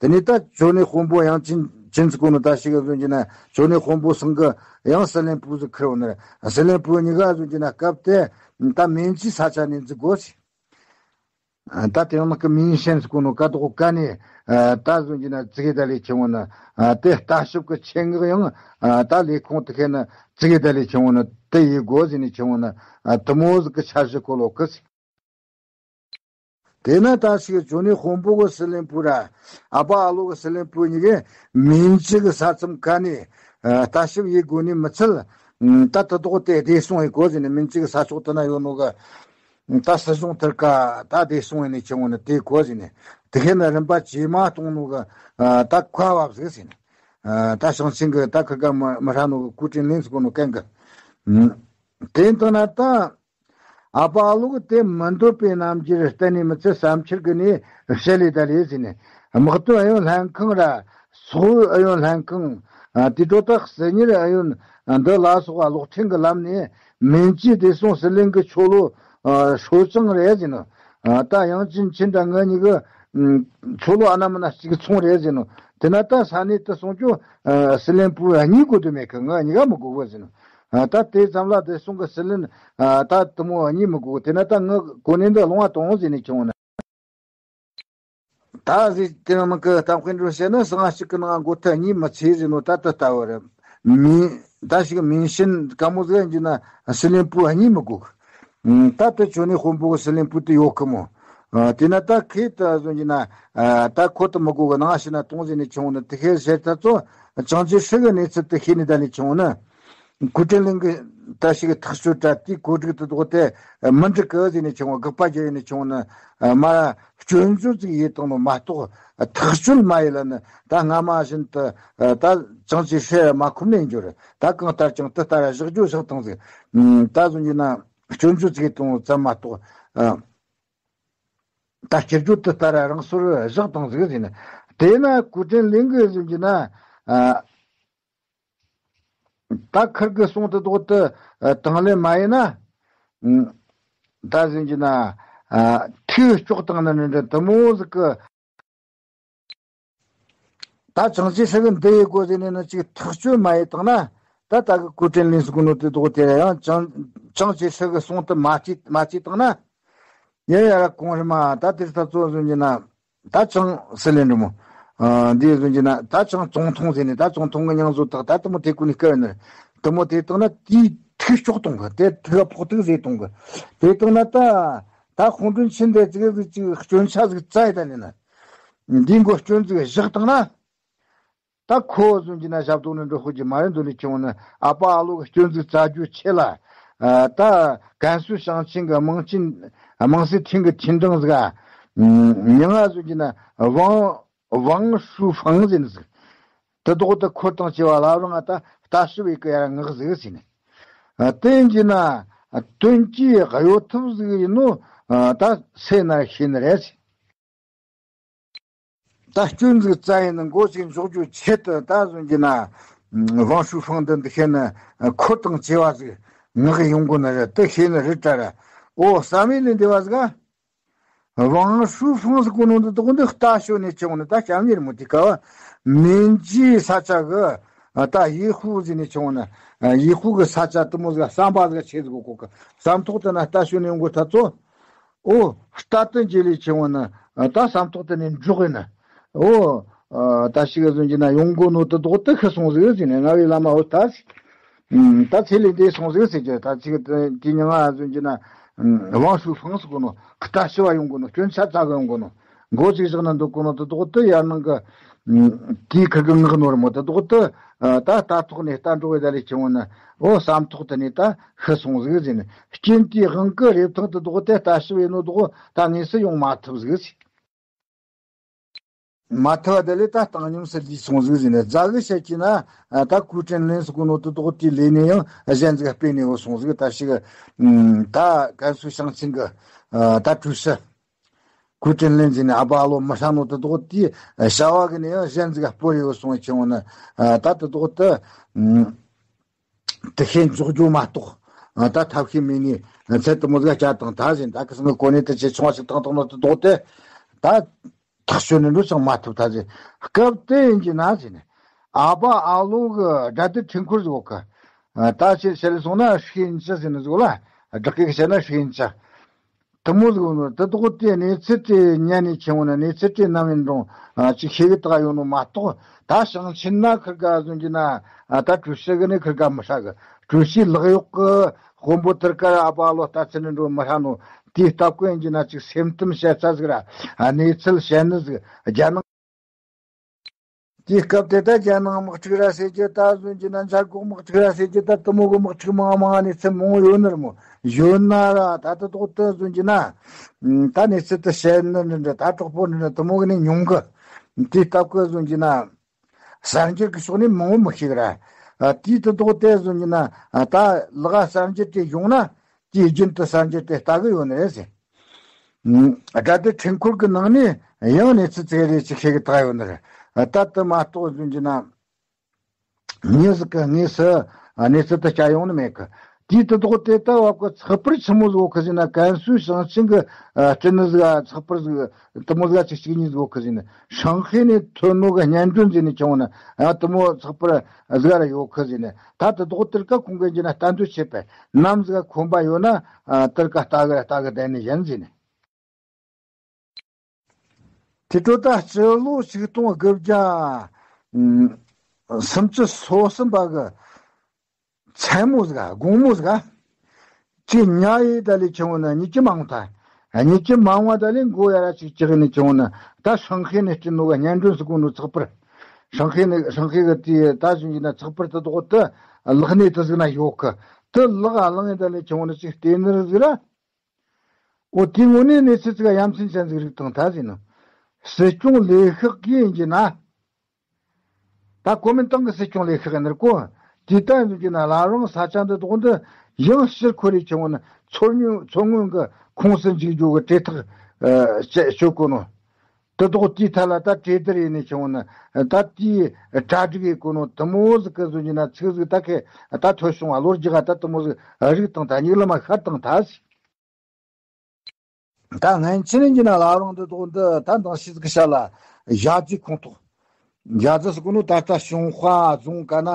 དེ་ནས་ད་ཅོ་ནེ་དཔོན་པོ་ཡང་ཅིན་ཅིན་ཟེར་གོ་ནོ་ད་ཞིག་གི་ཟོན་གྱི་ན་ཅོ་ནེ་དཔོན་པོ་ཚང་གི་ཡང་སྲིད་བློན་པོ་ཟིག་འཁུར་འོ་ན། སྲིད་བློན་པོ་གཉིས་ཀ་ཟོན་གྱི་ན་སྐབས་དེ་ད་མིན་ཅི་ས་ཆ་ནས་འཛུགས་དགོས་ཟེར། ད་དེ་ནང་གི་མིན་ཤན་ཟེར་གོ་ནོ་ཀ་དོག་ཀ་ནས་ད་ཟོན་གྱི་ན་ཙི་གེ་ད་ལས་ཆེ་འོ་ན། དེ་ལྟ་ཞིབ་གི་ཆེད་མངགས་ཡང་ད་ལས་ཁུངས་དེ་ཁེ་ན་ཙི་གེ་ད་ལས་ཆེ་འོ་ན་དེ་ཡི་དགོས་ཟེར་ནས་ཆེ་འོ་ན། དེ་མོ་ཟིག་གི་འཆར་གཞི་གོ་ལོག་གི་ཟེར། དེ་ན་ད་ཞིག་ཅོ་ནེ་དཔོན་པོ་གི་སྲིད་བློན་པོ་ར་ཨ་ཕ་ཨ་ལོ་གི་སྲིད་བློན་པོ་གཉིས་ཀས་མིན་ཅི་གི་ས་མཚམས་ཀ་ནས་ལྟ་ཞིབ་ཡེ་དགོས་ནི་མི་ཚད། ད་དེ་དོག་དེ་བདེ་སྲུང་ཡེ་དགོས་ཟེར་ནས། མིན་ཅི་གི་ས་ཕྱོགས་དེ་ན་ཡོད་ནོ་གི་ད་སྲིད་གཞུང་དེར་ཀ་ད་བདེ་སྲུང་ཡེ་ནས་ཆེ་འོ་ན་དེ་དགོས་ཟེར་ནས། དེ་ཁེ་ན་རིམ་པ་ཇེ་མང་གཏོང་ནོ་གི་ད་བཀའ་བབས་ཟིག་ཟེར་ནས། ད་ཞིང་ཆེན་གི་ད་ཁི་ག་མི་མི་ཧྲ་ནོ་གི་ཀུའུ་ཀྲིན་ལིན་ཟེར་གོ་ནོ་གན་གི། དེ་ལྟ་ན་ད། ཨ་ཕ་ཨ་ལོ་གི་དེ་མི་འདོད་པའི་རྣམ་འགྱུར་གཏན་ནས་མི་ཚད། བསམ་འཆར་གི་ནས་བཤད་ལས་ད་ལས་ཟེར་ནས། དམག་དོན་ཨུ་ཡོན་ལྷན་ཁང་ར་སོག་ཨུ་ཡོན་ལྷན་ཁང་། དེ་འཕྲོ་ད་གསེར་ཉེར་ཨུ་ཡོན་འདི་ལ་སོགས་གློག་འཕྲིན་གི་ལམ་ནས་མིན་ཅི་བདེ་སྲུང་སྲིད་བློན་གི་ཆོ་ལོ་ཧྲོ་ཅང་རེད་ཟེར་ནོ། ད་ཡང་ཅིན་ཆིན་དང་ང་གཉིས་གི་ཆོ་ལོ་ཨ་ན་མ་ན་གཅིག་མཚུངས་རེད་ཟེར་ནོ། དེ་ན་ད་ས་གནས་དུ་སོང་ཅུ་སྲིད་བློན་པོ་གཉིས་དགོས་དོན་མེད་གི། ང་གཉིས་ཀ་མི་དགོས་གི་ཟེར་ནོ། ད་དེ་ཙམ་ལ་བདེ་སྲུང་གི་སྲིད་བློན་ད་དེ་མོ་གཉིས་མི་དགོས། དེ་ན་ད་ངི་གོ་གནས་འདི་སློང་བ་གཏོང་ཟེར་ནས་ཆུང་ན། ད་ཟེར་དེ་ནང་གི་གཏམ་དཔེ་འགྲོ་བཤད་ན་ཟང་ཞིག་གི་ནང་འགོ་ཐད་གཉིས་མི་ཚེ་ཟེར་ནོ་ད་དེ་ལྟ་བུ་རེད། མིན་ད་ཞིག་མིན་ཤིན་དཀའ་མོ་ཟེར་རྒྱུ་ན་སྲིད་བློན་པོ་གཉིས་མི་དགོས། ད་དེ་ཅོ་ནེ་དཔོན་པོ་གི་སྲིད་བློན་པོ་དེ་ཡོད་གི་མོ། དེ་ན་ད་ཁེ་ད་ཟེར་རྒྱུ་ན་ད་ཁོ་དེ་མི་དགོས་གི། ནང་ཞིག་ན་གཏོང་ཟེར་ནས་ཆུང་ན་དེ་ཁེ་ཟེར་ད་ཚོ་ཅང་ཅེ་ཧྲི་གི་གནས་ཚུལ་དེ་ཤེས་ནས་ད་ནས་ཆུང་ན། ཀུའུ་ཀྲིན་ལིན་གི་ད་ཞིག་ཐག་གཅོད་དྲ་དེའི་གོ་སྒྲིག་དེ་དོག་དེ་མི་འགྲིག་གི་ཟེར་ནས་ཆུང་བ་དགག་པ་རྒྱག་ནས་ཆུང་ན། མ་སྐྱོན་བརྗོད་ཅིག་ཡེ་བཏང་ནོ་མ་གཏོགས་ཐག་གཅོད་མ་ཡེ་ལ་ནི། ད་སྔ་མ་བཞིན་དུ་ད་ཅང་ཅེ་ཧྲི་མ་ཁོམ་ནས་འགྱུར། ད་གང་ལྟར་ཀྱང་དེ་ལྟར་བཞག་རྒྱུ་བཞག་བཏང་ཟིག་ད་ཟུང་གི་ན་སྐྱོན་བརྗོད་ཅིག་ཡེ་བཏང་ཙམ་མ་གཏོགས། ད་སྐྱོན་བརྗོད་དེ་ལྟར་རང་སོར་བཞག་བཏང་ཟིག་ཟེར་ནས། དེས་ན་ཀུའུ་ཀྲིན་ལིན་གི་ཟུང་གི་ན། ད་ཁིར་གི་གསུང་དེ་དོག་དེ་དང་ལེན་མ་ཡེ་ན། ད་ཟིན་གྱི་ན་ཐུགས་སྐྱོག་དང་ནི་འདྲ་དེ་མོ་ཟིག་གི། ད་ཅང་ཅེ་ཧྲི་གི་འདི་ཡེ་དགོས་ཟེར་ནས་ནི་ཅིག་ཐག་གཅོད་མ་ཡེ་བཏང་ན། ད་ད་གི་ཀུའུ་ཀྲིན་ལིན་ཟེར་གོ་ནོ་དེ་དོག་དེ་ཡང་ཅང་ཅང་ཅེ་ཧྲི་གི་གསུང་དེ་མ་བྱེད་མ་བྱེད་བཏང་ན། ཡ་ཡ་ར་གོང་རི་མ་ད་དེར་ད་ཚོ་ཟུང་གི་ན། ད་ཅང་སྲིད་བློན་འདྲ་མོ། ཨ་འདི་ཟུང་གི་ན་ད་ཅང་ཙོང་ཐུང་ཟེར་ནས། ད་ཙོང་ཐུང་གི་མྱིང་བཟོ་དག་ད་དེ་མོ་དེ་ཀུན་ནས་སྐད་ནི། དེ་མོ་དེ་བཏང་ན་དེའི་ཐུགས་སྐྱོག་གཏོང་གི། དེ་ཐུགས་ཕོག་ཐུག་ཟེར་གཏོང་གི། དེ་བཏང་ན་ད་ད་ཧོང་ཀྲུང་ཆིན་དེ་ཅིག་ཅིག་སྐྱོན་ཆ་ཟིག་བཙལ་ཡེ་ད་ནི་ན། འདིའི་མགོ་སྐྱོན་འཛུགས་བཞག་བཏང་ན། ད་ཁོ་བཟོ་རྒྱུ་ན་ཞབས་ཏོག་ནས་འགྲོ་ཤོག་གི་མ་རེད། འདི་ལས་ཆེ་བོ་ནི་ཨ་ཕ་ཨ་ལོ་གི་སྐྱོན་འཛུགས་བཙལ་རྒྱུ་ཆེ་ལ། ཨ། ད་ཀན་སུའུ་ཞིང་ཆེན་གི་དམངས་ཆེན་དམངས་སྲིད་ཐིང་གི་ཐིང་ཀྲང་ཟིག་ཨ། མྱིང་ང་བཟོ་རྒྱུ་ན་ཝང་ཝང་ཧྲུའུ་ཧྥང་ཟེར་ནི་ཟིག་དེ་དག་ད་ཁོ་དང་བཅས་པ་ལ་རང་ང་ད་ལྟ་ཞིབ་བྱེད་གི་ཡར་མངགས་ཟིག་ཟེར་ནས། ཨ། དེ་ཡིན་རྒྱུ་ན་དོན་གྱིས་གཡོ་ཐབས་ཟིག་ཡིན་ནོ། ཨ། ད་སེ་ན་ཤེས་ནི་རེད་ཟེར། ད་སྐྱོན་འཛུགས་བཙལ་ཡིན་ན་མགོ་ཅིག་འཇོག་རྒྱུ་ཆེད་དུ་ད་བཟོ་རྒྱུ་ན། ཝང་ཧྲུའུ་ཧྥང་འདི་འདི་ཤེས་ན་ཁོ་དང་བཅས་པ་ཟིག་མངགས་ཡོང་དགོས་ནི་རེད། དེ་ཤེས་ནི་རེད་དྲ་ར། ཨོ་བསམ་ཡུལ་ལས་འདས་པ་ཟིག་ཨ། ཝང་ཧྲུའུ་ཧྥང་ཟེར་གོ་ནོ་འདི་དག་འདི་རྟ་ཞོན་ནས་ཆེ་བོ་ནི་ད་སྐྱབས་གཉེར་མོ་དེ་ཀ་བ་མིན་གྱི་ས་ཆ་གི་ད་ཡེ་ཧུ་ཟེར་ནས་ཆེ་བོ་ནི། ཡེ་ཧུ་གི་ས་ཆ་དེ་མོ་ཟིག་བསམ་པ་ཟིག་ཆེ་ཟིག་གོ་གི་བསམ་ཐོག་དེ་ན་རྟ་ཞོན་ནས་ཡོང་གོ་ཐ་ཚོ། ཨོ། རྟ་དེ་འཇལ་ལས་ཆེ་བོ་ནི་ད་བསམ་ཐོག་དེ་ནས་འཇོག་གི་ནི། ཨོ། ད་ཞིག་ག་བཟོ་རྒྱུ་ན་ཡོང་གོ་ནོ་དེ་དག་དེ་ཤི་སོང་ཟིག་ཟེར་ནས་ང་བའི་བླ་མ་འོ་ད། ད་ཚེ་ལས་འདས་སོང་ཟིག་ཟེར་གྱི་ད་ཅིག་དེ་མྱིང་ང་བཟོ་རྒྱུ་ན་ཝང་ཧྲུའུ་ཧྥང་ཟེར་གོ་ནོ། རྟ་ཞོན་ཡོང་གོ་ནོ། སྐྱོན་ཆ་བཙལ་གི་ཡོང་གོ་ནོ། མགོ་ཅིག་བཞག་ན་འདུག་གོ་ནོ་དེ་དག་དེ་ཡར་ནང་གི་དེའི་ཁུར་གི་མངགས་ནོ་རེད་མོ། དེ་དག་དེ་ད་རྟ་ཐོག་ནས་རྟ་འགྲོ་བའི་ད་ལས་ཆེ་བོ་ནི་ཨོ་བསམ་ཐོག་དེ་ནས་ད་ཤི་སོང་ཟིག་ཟེར་ནས། རྐྱེན་དེའི་དབང་གིས་རེབ་ཐང་དེ་དག་དེ་རྟ་ཞོན་ཡོང་ནོ་དག་ད་དངོས་སུ་ཡོང་མ་ཐུབ་ཟིག་ཟེར། མ་ཐུབ་པ་དེ་ལས་ད་བཏང་སྙོམས་སུ་ལུས་སོང་ཟིག་ཟེར་ནས། རྫ་གི་བཤད་ཀྱི་ན་ད་ཀུའུ་ཀྲིན་ལིན་ཟེར་གོ་ནོ་དེ་དག་དེ་ལས་ནས་ཡང་གཞན་ཟིག་སྤེལ་ནས་འོ་སོང་ཟིག་ད་ཞིག་ད་ཀན་སུའུ་ཞིང་ཆེན་གི་ད་ཀྲུའུ་ཞི་ཀུའུ་ཀྲིན་ལིན་ཟེར་ནས་ཨ་ཕ་ཨ་ལོ་མི་ཧྲ་ནོ་དེ་དག་དེ་བྱ་བ་གི་ནས་ཡང་གཞན་ཟིག་སྤོ་རེ་འོ་སོང་ཆེ་བོ་ནི། ད་དེ་དག་དེ་དེ་ཤེས་འཇོག་རྒྱུ་མ་གཏོགས། ད་ཐབས་ཤེས་མེད་ནས་ཚད་དེ་མོ་ཟིག་བསྐྱལ་བཏང་ད་ཟེར། ད་གི་སང་གི་གོ་གནས་དེ་ཆེ་ཆུང་བ་ཞིག་བཏང་བཏང་ནོ་དེ་དག་དེ་ད་ཐག་གཅོད་ནས་འགྲོ་ཅང་མ་ཐུབ་ད་ཟེར། སྐབས་དེ་ཡིན་གྱི་ན་ཟེར་ནས་ཨ་ཕ་ཨ་ལོ་གི་དགྲ་དེ་ཁྲིན་ཁུར་ཟིག་གི་ད་ཆེ་ཆེ་ལས་སོང་ན་ཧྲིན་ཅི་ཟེར་ནི་ཟིག་ལ། བསྒྲགས་གི་བཤད་ན་ཧྲིན་ཅི། དེ་མོ་ཟིག་ཡོད་ནོ། དེ་དག་དེ་གནས་ཚུལ་དེ་ཉན་ནས་ཆེ་བོ་ན་གནས་ཚུལ་དེ་ནམ་ཡིན་རུང་ཅིག་ཤེས་གི་ད་ཡོད་ནོ་མ་གཏོགས། ད་ཞིང་ཆེན་ན་ཁིར་ག་བཟོ་རྒྱུ་ན་ད་ཀྲུའུ་ཞི་གི་ནི་ཁིར་ག་མི་ཧྲ་གི། ཀྲུའུ་ཞི་ལག་གཡོག་གི་དཔོན་པོ་དེར་ཀ་ཨ་ཕ་ཨ་ལོ་ལྟ་ཚུལ་ནི་འགྲོ་མི་ཧྲ་ནོ། དེའི་སྟབས་གི་ཡིན་རྒྱུ་ན་ཅིག་སེམས་གཏམ་བཤད་ཚ་ཟིག་ར་གནས་ཚུལ་བཤད་ནི་ཟིག་རྒྱ་ནག་དེའི་སྐབས་དེ་ད་རྒྱ་ནག་དམག་འཁྲུག་ར་ཟེར་གྱི་ད་བཟོ་རྒྱུ་ན་འཇར་འགོག་དམག་འཁྲུག་ར་ཟེར་གྱི་ད་དེ་མོ་གི་དམག་འཁྲུག་མང་མང་ནས་ཚེ་མང་བོ་ཡོད་ནི་རེད་མོ། ཡོད་ན་ར་ད་དེ་དག་དེ་བཟོ་རྒྱུ་ན་ད་གནས་ཚུལ་དེ་བཤད་ནི་འདྲ་འདྲ་ད་གྲོགས་པོ་འདྲ་འདྲ་དེ་མོ་གི་ནས་ཉུང་གི། དེའི་སྟབས་གི་བཟོ་རྒྱུ་ན་གསར་འགྱུར་གི་ཕྱོགས་ནས་མང་བོ་མི་ཤེས་གི་ར། དེའི་དེ་དག་དེ་བཟོ་རྒྱུ་ན་ད་ལག་གསར་འགྱུར་དེ་བྱུང་ན། དེའི་རྒྱུན་དུ་གསར་འགྱུར་དེ་ལྟ་གི་ཡོད་ནི་རེད་ཟེར། ཨ། དགྲ་སྡེ་ཁྲིན་ཁུར་གི་ནང་ནས་ཡང་གནས་ཚུལ་ཙིག་རེ་ཅིག་ཤེས་གི་ད་ཡོད་ནི་རེད། ད་དེ་མ་གཏོགས་བཟོ་རྒྱུ་ན་མྱི་ཟིག་གི་དངོས་སུ་གནས་ཚུལ་དེ་བསྐྱལ་ཡོང་ནི་མེད་གི། དེའི་དེ་དག་དེ་ད་བབ་གི་ཚགས་པར་ཆི་མོ་ཟིག་ཡོད་གི་ཟེར་ན། ཀན་སུའུ་ཞིང་ཆེན་གི་ཨ་སྤྲིན་ནི་ཟིག་ཚགས་པར་ཟིག་དེ་མོ་ཟིག་ཅིག་གཅིག་གཉིས་ཟིག་ཡོད་གི་ཟེར་ན། ཧྲང་ཧའེ་ནས་ཐོན་ནོ་གི་སྙན་སྒྲོན་ཟེར་ནས་བྱུང་ན་ཨ་དེ་མོ་ཚགས་པར་ཟིག་ར་ཡོད་གི་ཟེར་ན། ད་དེ་དག་དེར་ཀ་ཁོང་གིས་ཡིན་རྒྱུ་ན་ལྟ་འདོད་བྱེད་པས། ནམ་ཟིག་ཁོམ་པ་ཡོད་ན་ཨ་དེར་ཀ་ལྟ་གི་ལྟ་གི་བསྡད་ནི་ཡིན་ཟེར་ནས། དེ་འཕྲོ་ད་སྤྱི་ལོ་ཆིག་སྟོང་དགུ་བརྒྱ་སུམ་ཅུ་སོ་གསུམ་པ་གི་མཚན་མོ་ཟིག་དགོང་མོ་ཟིག་ཅིག་ཉལ་ཡི་ད་ལས་ཆུང་བ་ན་གཉིད་ཀྱི་མང་ཐལ། གཉིད་ཀྱི་མང་བ་ད་ལས་མགོ་ཡར་ར་ཅིག་བཀྱགས་ནས་ཆུང་བ་ན་ད་ཧྲང་ཧའེ་ནས་སྤྲིན་ནོ་གི་སྙན་སྒྲོན་ཟེར་གོ་ནོ་ཚགས་པར། ཧྲང་ཧའེ་ནས་ཧྲང་ཧའེ་གི་དེ་ད་བཟོ་རྒྱུ་ན་ཚགས་པར་དེ་དག་དེ་ལག་སྣེ་དེ་ཟིག་ན་ཡོད་གི། དེ་ལག་བླངས་ཡི་ད་ལས་ཆུང་བ་ན་ཅིག་བལྟས་ནི་རེད་ཟིག་ར། འོ་དེའི་ངོ་ནས་གནས་ཚུལ་ཅིག་ཡ་མཚན་ཅན་ཟིག་རིག་བཏང་ཐལ་ཟེར་ནོ། སྲིད་སྐྱོང་ལས་ཤག་གིས་ཡིན་རྒྱུ་ན། ད་གོ་མིན་ཏང་གི་སྲིད་སྐྱོང་ལས་ཤག་ཡིན་ནི་རེད་གོ། དེ་ལྟ་ཡིན་རྒྱུ་ན་ལ་རང་ས་ཆ་འདི་དག་འདི་ཡང་ཕྱིར་འཁོར་རེ་ཆུང་བ་ན་མཚོ་སྔོན་མཚོ་སྔོན་གི་ཁོངས་སུ་འཇུག་རྒྱུ་གི་གྲོས་ཐག་ཨ་བཅད་གཅོད་གོ་ནོ། དེ་དག་དེའི་ཐད་ལ་ད་གྲོས་བསྡུར་ཡིན་ནི་ཆུང་བ་ན་ད་དེའི་གྲ་སྒྲིག་ཡེད་གོ་ནོ་དེ་མོ་ཟིག་གི་བཟོ་རྒྱུ་ན་ཚིག་ཟིག་ད་ཁེ་ད་ཐོས་བྱུང་བ་ལོ་རྒྱུས་ད་དེ་མོ་ཟིག་རིག་བཏང་ཐལ། མྱིག་ལམ་མ་ཤར་བཏང་ཐལ་ཟེར། ད་སྔན་ཆད་ནས་ཡིན་རྒྱུ་ན་ལ་རང་འདི་དག་འདི་ད་འདང་ཞིག་ཟིག་བྱ་ལ། ཡ་ཛི་ཁོངས་གཏོགས། ཡ་ཛི་ཟེར་གོ་ནོ་ད་ལྟ་ཞུན་ཧྭ་རྫོང་ག་ན་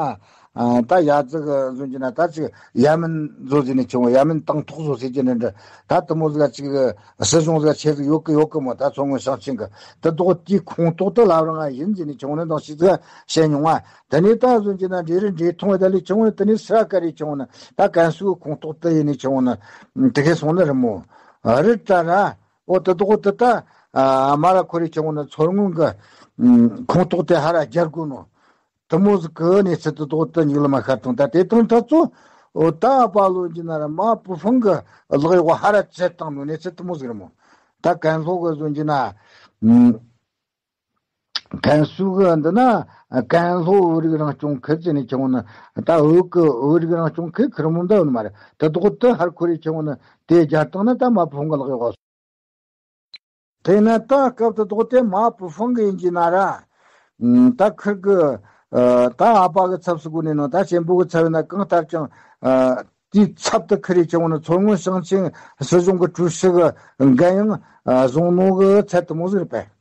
ཨ་ད་ཡ་ཛི་གི་བཟོ་རྒྱུ་ན་ད་ཅིག་ཡ་མིན་བཟོ་ཟེར་ནས་ཆུང་བ། ཡ་མིན་དང་ཐོག་བཟོ་ཟེར་རྒྱུ་ནི་འདྲ། ད་དེ་མོ་ཟིག་ཅིག་སྲིད་གཞུང་ཟིག་ཆེ་ཟིག་ཡོད་གི་ཡོད་གི་མོ། ད་མཚོ་སྔོན་ཞིང་ཆེན་གི་དེ་དག་དེའི་ཁོངས་གཏོགས་དེ་ལ་རང་ཡིན་ཟེར་ནས་ཆུང་ནི་འདང་ཞིག་ཟིག་བྱས་མྱོང་བ། དེ་ནས་ད་བཟོ་རྒྱུ་ན་འབྲེལ་རིན་འབྲེལ་མཐོང་བའི་ད་ལས་ཆུང་བ་ནི་དེ་ནས་སྲ་ཀ་རེ་ཆུང་བ་ནི་ད་ཀན་སུའུ་ཁོངས་གཏོགས་དེ་ཡིན་ནས་ཆུང་བ་ནི་དེ་ཁེ་སོང་ནི་རེད་མོ། རེད་ད་ར། འོ་དེ་དག་དེ་ད་ ཨ་མ་ར་ཁོ་རེ་ཆེ་བོ་ན་མཚོ་སྔོན་གི་ཁོངས་གཏོགས་དེ་ཧ་ར་རྒྱལ་དགོས་ནོ། དེ་མོ་ཟིག་གི་གནས་ཚུལ་དེ་དག་དེ་མཇུག་ལ་མ་ཤར་དང་། ད་དེ་དང་ད་ཚོ་ཨོ་ད་ཨ་པ་ལོ་འཇི་ན་ར་མ་པུ་ཧྥང་གི་ལག་གཡོག་ཧ་ར་བཅད་བཏང་ནོ་གནས་ཚུལ་དེ་མོ་ཟིག་རེད་མོ། ད་ཀན་ལྷོ་གི་བཟོ་འཇི་ན། ཀན་སུའུ་གི་འདི་ན་ཀན་ལྷོ་བོད་རིགས་རང་སྐྱོང་ཁུལ་ཟེར་ནས་ཆེ་བོ་ནི། ད་བོད་གི་བོད་རིགས་རང་སྐྱོང་ཁུལ་ཁེར་མོ་འདི་ཡོད་ནི་མ་རེད། དེ་དག་དེ་ཧར་ཁོ་རེ་ཆེ་བོ་ནི་དེ་རྒྱ་སྟངས་ནི་ད་མ་པུ་ཧྥང་གི་ལག་གཡོག་དེས་ན་ད་སྐབས་དེ་དག་དེ་མ་པུ་ཧྥང་གི་ཡིན་གྱི་ན་ར། ད་ཁིར་གི་ད་ཨ་ཕ་གི་ཚབ་སུ་གོ་ནས་ནང་ད་གཅེན་པོ་གི་ཚབ་ཡིན་ན་གང་ལྟར་ཀྱང་དེའི་ཚབ་ཏུ་ཁི་རེ་ཆེ་བོ་ནི་མཚོ་སྔོན་ཞིང་ཆེན་སྲིད་གཞུང་གི་ཀྲུའུ་ཞི་གི་འགན་ཡང་བཟུང་ནོ་གི་ཚད་དེ་མོ་ཟིག་རེད་པས།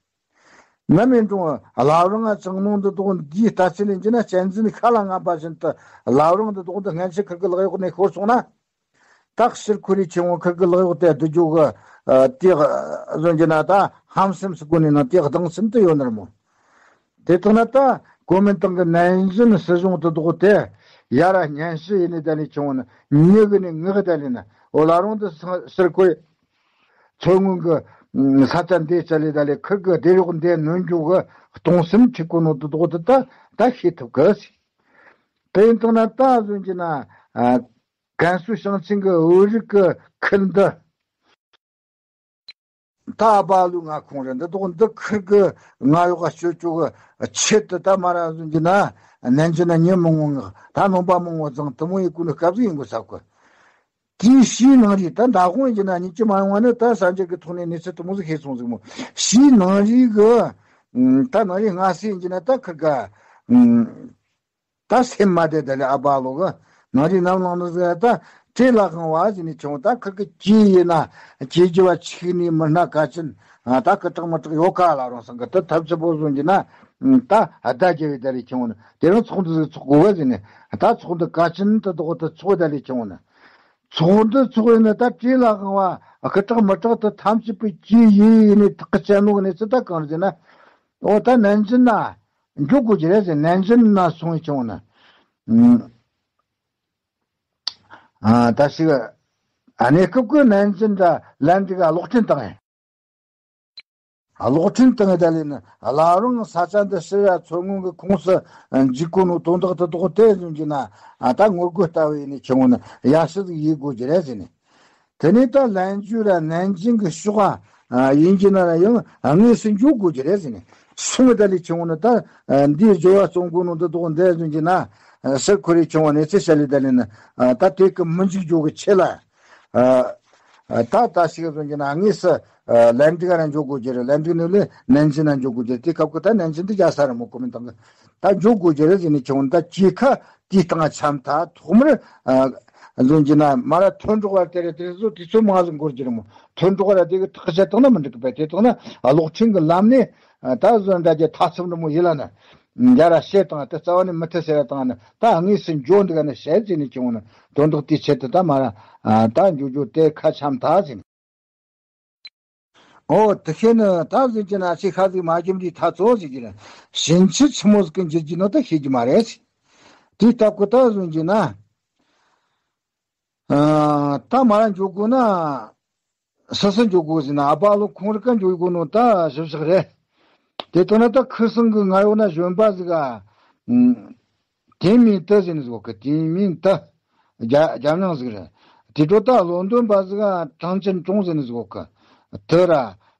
ན་མེད་འགྲོ་བླ་བྲང་ང་ཅང་ནང་འདི་དག་འདིའི་ལྟ་ཚུལ་ལེན་གྱི་ན་གཅན་གཟན་ཤ་ལ་རྔམ་པ་བཞིན་དུ་བླ་བྲང་འདི་དག་འདི་སྔན་ཆད་ཁིར་གི་ལག་གཡོག་ནས་ཤོར་སོང་ན། ད་ཕྱིར་ཁོ་རེ་ཆེ་བོ་ཁིར་གི་ལག་གཡོག་དེ་བསྡུ་རྒྱུ་གི་ཨ་དེ་བཟོ་གྱི་ན་ད་ཧམ་སེམས་སུ་གོ་ནས་ན་དེ་སྡང་སེམས་དུ་ཡོད་ནི་རེད་མོ། དེ་དག་ན་ད་གོ་མིན་ཏང་གི་ནན་ཅིན་སྲིད་གཞུང་དེ་དག་དེ་ཡ་ར་སྙན་ཞུ་ཡིན་ནི་ད་ནི་ཆེ་བོ་ནི་མྱི་གི་ནི་ངག་ད་ལི་ན་འོ་བླ་བྲང་དུ་ཕྱིར་ཁོ་རེ་མཚོ་སྔོན་གི་ས་ཆ་འདི་ཅ་ལི་ད་ལི་ཁིར་གི་དེ་རོགས་འདི་ནོན་རྒྱུ་གི་གཏོང་སེམས་ཁྲིད་གོ་ནོ་དེ་དག་དེ་ད་ད་ཤེས་ཐུབ་གི་ཟེར། དེ་ཡིན་དང་ན་ད་བཟོ་གྱི་ན་ཨ་ཀན་སུའུ་ཞིང་ཆེན་གི་བོད་རིགས་གི་ཁུལ་འདི་ད་ཨ་པ་ལུ་ང་ཁོང་རེད། འདི་དག་འདི་ཁིར་གི་ང་གཡོག་ག་སྤྱོད་ཅོག་གི་ཆེད་དུ་ད་མ་ར་བཟོ་གྱི་ན་ནན་ཅིན་ན་ཉིན་མང་བོ་ངག་ད་ནོམ་པ་མང་བོ་བརྫངས་དེ་མོ་ཡི་ཀུན་ནི་སྐབས་ཟིག་ཡིན་དགོས་ས་གོ། དེའི་ཕྱིའི་ནང་རིགས་ད་མདའ་དཔོན་གྱི་ན་ཉིད་ཀྱི་མ་ཡོང་བ་ནི་ད་གསར་འགྱུར་གྱི་ཐོག་ནས་གནས་ཚུལ་དེ་མོ་ཟིག་ཤེས་སོང་ཟིག་མོ། ཕྱིའི་ནང་རིགས་གི་ད་ནང་རིགས་སྔ་སེ་ཡིན་གྱི་ན་ད་ཁིར་ག་ད་སེམས་མ་བདེ་ད་ལས་ཨ་པ་ལོ་གི་ནང་རིགས་ནམ་ལངས་ནི་ཟིག་ད་བྲེལ་ལ་གང་བ་ཟིག་ནས་བྱུང་། ད་ཁིར་གི་སྐྱེས་ཡིན་ན་སྐྱེས་རྒྱུ་བ་ཆིག་ནས་མི་སྣ་ག་ཅིན་ད་ཁི་དྲག་མི་དྲག་ཡོད་ག་ལ་རང་སང་གི་ད་ཐབས་ཆི་པོ་བཟོ་གྱི་ན་ད་ཨ་ད་རྒྱལ་བའི་ད་ལས་བྱུང་ནི་དེ་རིང་ཚོགས་འདུ་ཟིག་ཚོགས་དགོས་བ་ཟིག་ནས་ད་ཚོགས་འདུ་ག་ཅིན་ད་དོག་ད་ཚོགས་ད་ལས་བྱུང་ནི། ཚོགས་འདུ་ཚོགས་ཡིན་ན་ད་བྲེལ་ལ་གང་བ་ཁི་དྲག་མི་དྲག་ད་ཐམས་ཅད་པའི་སྐྱེས་ཡིན་ནི་ཐག་གི་བཅད་ནོ་གི་ནི་ཚུལ་ད་གང་རེད་ཟེར་ན། འོ་ད་ནན་ཅིན་ན་འཇོག་དགོས་ཀྱི་རེད་ཟེར། ནན་ཅིན་ན་སོང་བྱུང་ན། ཨ་ད་ཞིག་ཨ་ནེ་སྐབས་ཀྱི་ནན་ཅིན་ད་ལན་འདི་ག་གློག་འཕྲིན་བཏང་ཡིན། གློག་འཕྲིན་བཏང་ཡིན་ད་ལས་ནི་བླ་བྲང་ས་ཆ་འདི་ཕྱིར་ཡ་མཚོ་སྔོན་གྱི་ཁོངས་སུ་འཇུག་དགོས་ནོ་དོན་དག་དེ་དག་དེ་བཟུང་གྱི་ན་ཨ་ད་ངོ་རྒོལ་ལྟ་བུ་ཡིན་ནི་བྱུང་ན་ཡ་ཤི་ཟིག་ཡིན་དགོས་ཀྱི་རེད་ཟེར་ནས། དེ་ནས་ད་ལན་ཇུ་ར་ནན་ཅིན་གྱི་ཕྱོགས་ཨ་ཡིན་གྱི་ན་ར་ཡང་དངོས་སུ་འཇོག་དགོས་ཀྱི་རེད་ཟེར་ནས་སོང་། ད་ལས་ཆེ་བོ་ནི་ད་འདིའི་སྦྱོར་བ་བརྩོན་དགོས་ནོ་འདི་དག་འདི་བཟུང་གྱི་ན་སར་ཁོ་རེ་ཆུང་བ་ནས་ཚེ་ཤ་ལི་ད་ལས་ན་ད་དེ་གི་མི་འཇིག་འཇོག་གི་ཆེད་ལ་ད་ད་ཞིག་བཟུང་གྱི་ན་དངོས་སུ་ལན་ཇི་ག་ར་འཇོག་དགོས་ཀྱི་རེད། ལན་ཇི་ནས་ལས་ནན་ཅིན་ན་འཇོག་དགོས་ཀྱི་རེད། དེ་སྐབས་ཀྱི་ད་ནན་ཅིན་འདི་རྒྱ་ས་ར་མོ་གོ་མིན་ཏང་གི་ད་འཇོག་དགོས་ཀྱི་རེད་ཟེར་ནས་ཆུང་ད་ཅི་ཁ། དེའི་སྟེང་འཆམ་ཐག་ཐོག་མར་ཨ་འཛོམས་ཀྱི་ན་མ་ར་ཐོན་འགྲོ་བར་དེ་རེད། དེ་ཚོ་དུས་ཚོད་མང་ཟིག་འགོར་གྱི་རེད་མོ། ཐོན་འགྲོ་བར་དེ་གི་ཐག་བཅད་བཏང་ན་མི་འགྲིག་གི་པས། དེ་བཏང་ན་གློག་འཕྲིན་གི་ལམ་ནས་ད་བཟོ་འདྲ་རྒྱ་ཐག་ཚུབ་འདྲ་མོ་ཡིན་ལ་ན་རྒྱ་ར་བཤད་བཏང་དེ་རྩ་བ་ནས་མི་ཐུབ་ཟེར་བ་བཏང་ན་ད་དངོས་སུ་འཇོག་འདི་ག་ནས་བཤད་ཟིན་ནས་བྱུང་ན་དོན་དག་དེའི་ཆེད་དུ་ད་མ་ར་ད་འཇོག་རྒྱུ་དེ་ཁ་འཆམ་ཐག་ཟིན། ཨོ་དེ་ཤེས་ནི་ད་བཟོས་ཀྱི་ན་ཆེ་ཁ་ཟིག་མ་རྒྱུ་འདི་ཐག་ཚོ་ཟིག་གི་ན་ཕྱིན་ཆད་ཆི་མོ་ཟིག་གི་འགྱུར་གྱི་ནོ་ད་ཤེས་ཀྱི་མ་རེད། དེའི་སྟབས་ཀྱི་ད་བཟོས་ཀྱི་ན་ཨ་ད་མ་ར་འཇོག་དགོས་ན་སོ་སོ་འཇོག་དགོས་ཟེར་ན་ཨ་པ་ལོ་ཁོང་རི་ཀ་འཇོག་དགོས་ནོ་ད་ཞིབ་ཞིག་རེད། དེ་ལྟར་ན་ད་ཁུ་སང་གི་ང་ཡོད་ན་གཞོན་པ་ཟིག་ག་དེ་མིན་ཏི་ཟེར་ནི་ཟིག་གི་དེ་མིན་ཏི། རྒྱ་རྒྱ་མྱང་ཟིག་རེད། དེ་འཕྲོ་ད་ལོན་ཏོན་པ་ཟིག་གྲངས་ཅན་ཀྲུང་ཟེར་ནི་ཟིག་གི་དེ་ར་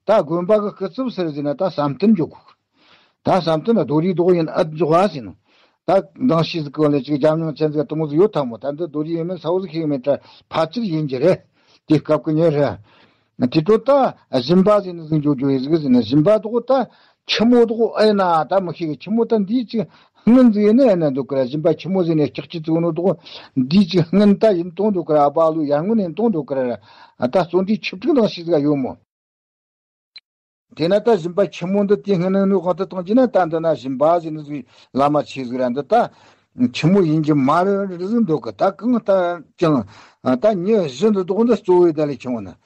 ད་དགོན་པ་གི་སྐུ་ཚབ་ཟེར་ཟེར་ན་ད་བསམ་གཏན་འཇོག་གི་ད་བསམ་གཏན་རྡོ་རིགས་རྡོག་ཡིན་ཨད་འཇོག་ཨ་ཟེར་ནི། ད་མདང་ཕྱི་ཟིག་གི་ལས་ཅིག་རྒྱ་མྱང་ཅན་ཟིག་དུ་མོ་ཟིག་ཡོད་ཐང་མོ། ད་འདི་རྡོ་རིགས་ཡིན་མིན་ས་བོ་ཟིག་ཤེས་མེད་ད་ཕལ་ཆེར་ཡིན་གྱི་རེད། དེ་སྐབས་ཀྱི་ཉེ་རེད། དེ་འཕྲོ་ད་སྦྱིན་པ་ཟེར་ནི་ཟིག་འཇོག་རྒྱུ་ཡིན་ཟིག་ཟེར་ནི་སྦྱིན་པ་དོག་ད་ཆི་མོ་དོག་ཨེ་ན་ད་མི་ཤེས་གི་ཆི་མོ་ད་འདིའི་ཅིག་སྔོན་ཟིག་ཡིན་ནི་ཨེ་ན་འདུག་གི་ར། སྦྱིན་པ་ཆི་མོ་ཟེར་ནི་ལྕགས་ཀྱི་བཙུགས་ནོ་དོག་འདིའི་ཅིག་སྔོན་ད་ཡིན་གཏོང་འདུག་གི་ར། ཨ་པ་ལུ་ཡར་སྔོན་ཡིན་གཏོང་འདུག་གི་ར། ད་བརྩོན་འགྲུས་ཆིག་ཁྲི་ནང་ཞིག་ཟིག་ཡོད་མོ། དེས་ན་ད་སྦྱིན་པ་ཆི་མོ་འདི་དེ་སྔོན་ནས་ནུས་གང་དུ་གཏོང་གྱི་ན་ད་འདི་ན་སྦྱིན་པ་ཟེར་ནི་ཟིག་བླ་མ་ཆེ་ཟིག་ར་འདི་ད། ཆི་མོ་ཡིན་གྱི་མ་རེད་ཟིག་འདུག་གི་ད་གང་ལྟར་ཀྱང་ད་མྱི་བཞི་འདི་དོག་འདི་གཙོ་བོའི་ད་ལས་ཆུང་བ་ན།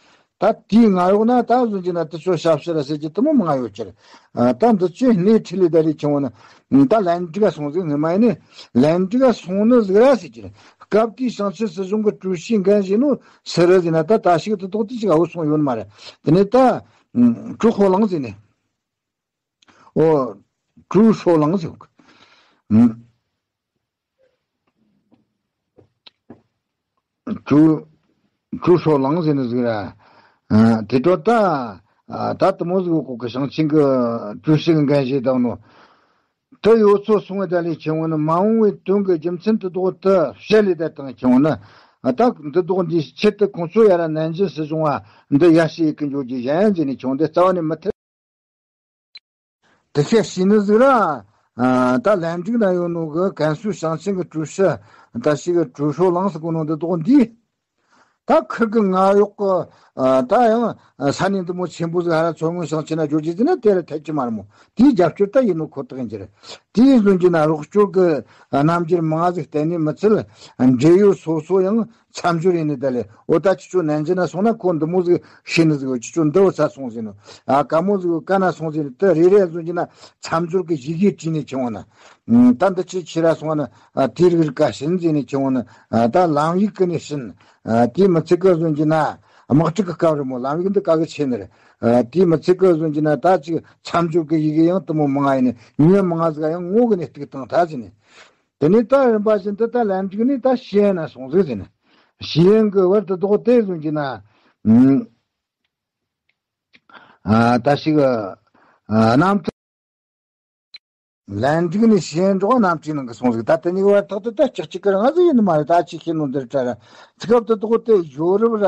ད་དེའི་ང་ཡོག་ན་ད་བཟོ་གྱི་ན་དེ་ཚོ་ཞབས་ཕྱི་ར་ཟེར་གྱི་དེ་མོ་མང་ཡོད་ཀྱི་རེད། ད་འདི་ཚོའི་སྣེ་ཁྲིད་ལས་ད་ལས་ཆུང་བ་ན་ད་ལན་འགྲིག་སོང་ཟིག་ངི་མ་ཡིན་ནི་ལན་འགྲིག་སོང་ནི་ཟིག་ར་ཟེར་གྱི་རེད། སྐབས་དེའི་ཞིང་ཆེན་སྲིད་གཞུང་གི་ཀྲུའུ་ཞིའི་འགན་བཞེས་ནོ་སི་རི་ཟིག་ན་ད་ད་ཞིག་དེ་དོག་དེ་ཞིག་འུ་སོང་ཡོད་ནི་མ་རེད། དེ་ནས་ད། ཀྲུའུ་ཧོ་ལང་ཟེར་ནས། ཨོ། ཀྲུའུ་ཧྲོ་ལང་ཟེར་གི། ཀྲུའུ་ཀྲུའུ་ཧྲོ་ལང་ཟེར་ནི་ཟིག་ར། དེ་འཕྲོ་ད་ད་དེ་མོ་ཟིག་གོ་གི་ཞིང་ཆེན་གི་ཀྲུའུ་ཞི་གི་འགན་བཞེས་བཏང་ནོ། དེ་ཡོད་ཚོ་སོང་བའི་ད་ལས་ཆེ་བོ་ནི་མ་འོངས་པའི་དོན་གྱི་རྒྱུ་མཚན་དེ་དོག་དེ་བཤད་ལས་ད་དང་ཆེ་བོ་ནི། ད་འདི་དོག་འདིའི་ཆེད་དུ་ཁོང་ཚོ་ཡ་ར་ནན་ཅིན་སྲིད་གཞུང་བ་འདི་ཡ་ཤི་ཡི་ཀི་འཇོག་རྒྱུ་གཞན་ཟེར་ནས་ཆེ་བོ་འདི་རྩ་བ་ནས་མི་ཐེ། དེ་ཤེས་ཤེས་ནི་ཟིག་ར། ད་ལན་ཀྲིག་ན་ཡོད་ནོ་གི་ཀན་སུའུ་ཞིང་ཆེན་གི་ཀྲུའུ་ཞི་ད་ཞིག་གི་ཀྲུའུ་ཧྲོ་ལང་ཟེར་གོ་ནོ་འདི་དོག་འདི། ད་ཁིར་གི་ང་གཡོག་གི། ད་ཡང་ས་གནས་འདི་མོ་ཆེན་པོ་ཟིག་ཧ་ར་མཚོ་སྔོན་ཞིང་ཆེན་ན་འབྱོར་རྒྱུ་ཟིན་ན་དེ་རུ་ཐད་ཀྱི་མ་རེད་མོ། དེའི་རྒྱབ་སྐྱོར་ད་ཡིན་ནོ་ཁོ་ཐག་ཡིན་གྱི་རེད། དེའི་བཟོ་གྱི་ན་རོགས་སྐྱོར་གི་རྣམ་འགྱུར་མང་ཟིག་བསྟན་ནས་མི་ཚད། འབྲེལ་ཡོད་སོ་སོ་ཡང་མཚམས་སྦྱོར་ཡིན་ནི་ད་ལས་འོ་ད་ཁྱེད་ཚོ་ནན་ཅིན་ན་སོང་ན་ཁོ་འདི་མོ་ཟིག་ཤེས་ནི་ཟིག་འོ་ཁྱེད་ཚོ་འདི་བུ་ཚ་སོང་ཟིན་ནོ། ཨ་ཀ་མོ་ཟིག་ཀ་ན་སོང་ཟིན་ནི་དེ་རེ་རེ་བཟོ་གྱི་ན་མཚམས་སྦྱོར་གི་ཡི་གེ་བྲིས་ནས་ཁྱེར་འོང་ན། ད་འདི་ཅི་ཁྱེར་ར་སོང་ན་དེ་རིགས་རིགས་ཀ་ཤིན་ཟིན་ནས་ཁྱེར་འོང་ན་ད་ལམ་ཡིག་གི་ནས་ཤིན། དེ་མི་ཚད་གི་བཟོ་གྱི་ན་དམག་འཁྲུག་གི་སྐབས་རེད་མོ། ལམ་ཡིག་འདི་ག་གི་ཆེ་ནི་རེད། དེ་མི་ཚད་གི་བཟོ་གྱི་ན་ད་ཅིག་མཚམས་སྦྱོར་གི་ཡི་གེ་ཡང་དེ་མོ་མང་ང་ཡིན་ནི་ཉོན་མང་ང་ཟིག་ཡང་ངོ་གི་ནས་གཏུག་བཏང་ད་ཟིན་ནི། དེ་ནས་ད་རིམ་པ་བཞིན་དུ་ད་ལན་ཀྲིག་ནས་ད་ཞི་ཨན་ན་སོང་ཟིག་ཟེར་ནས། ཞི་ཨན་གི་བར་དུ་དོག་དེ་བཟུང་གྱི་ན། ད་ཞིག་གནམ་གྲུ། ལན་ཀྲིག་ནས་ཞི་ཨན་འགྲོ་གནམ་གྲུའི་ནང་གི་སོང་ཟིག་ད་དེ་གཉིས་བར་ཐག་ཏུ་ད་ལྕགས་གཅིག་གི་རང་ཟིག་ཡིན་ནི་མ་རེད། ད་ཅི་ཤེས་ནོ་འདིར་གྲ་ར། ཚིག་སྐབས་དུ་དོག་དེ་ཡོ་རོབ་ར་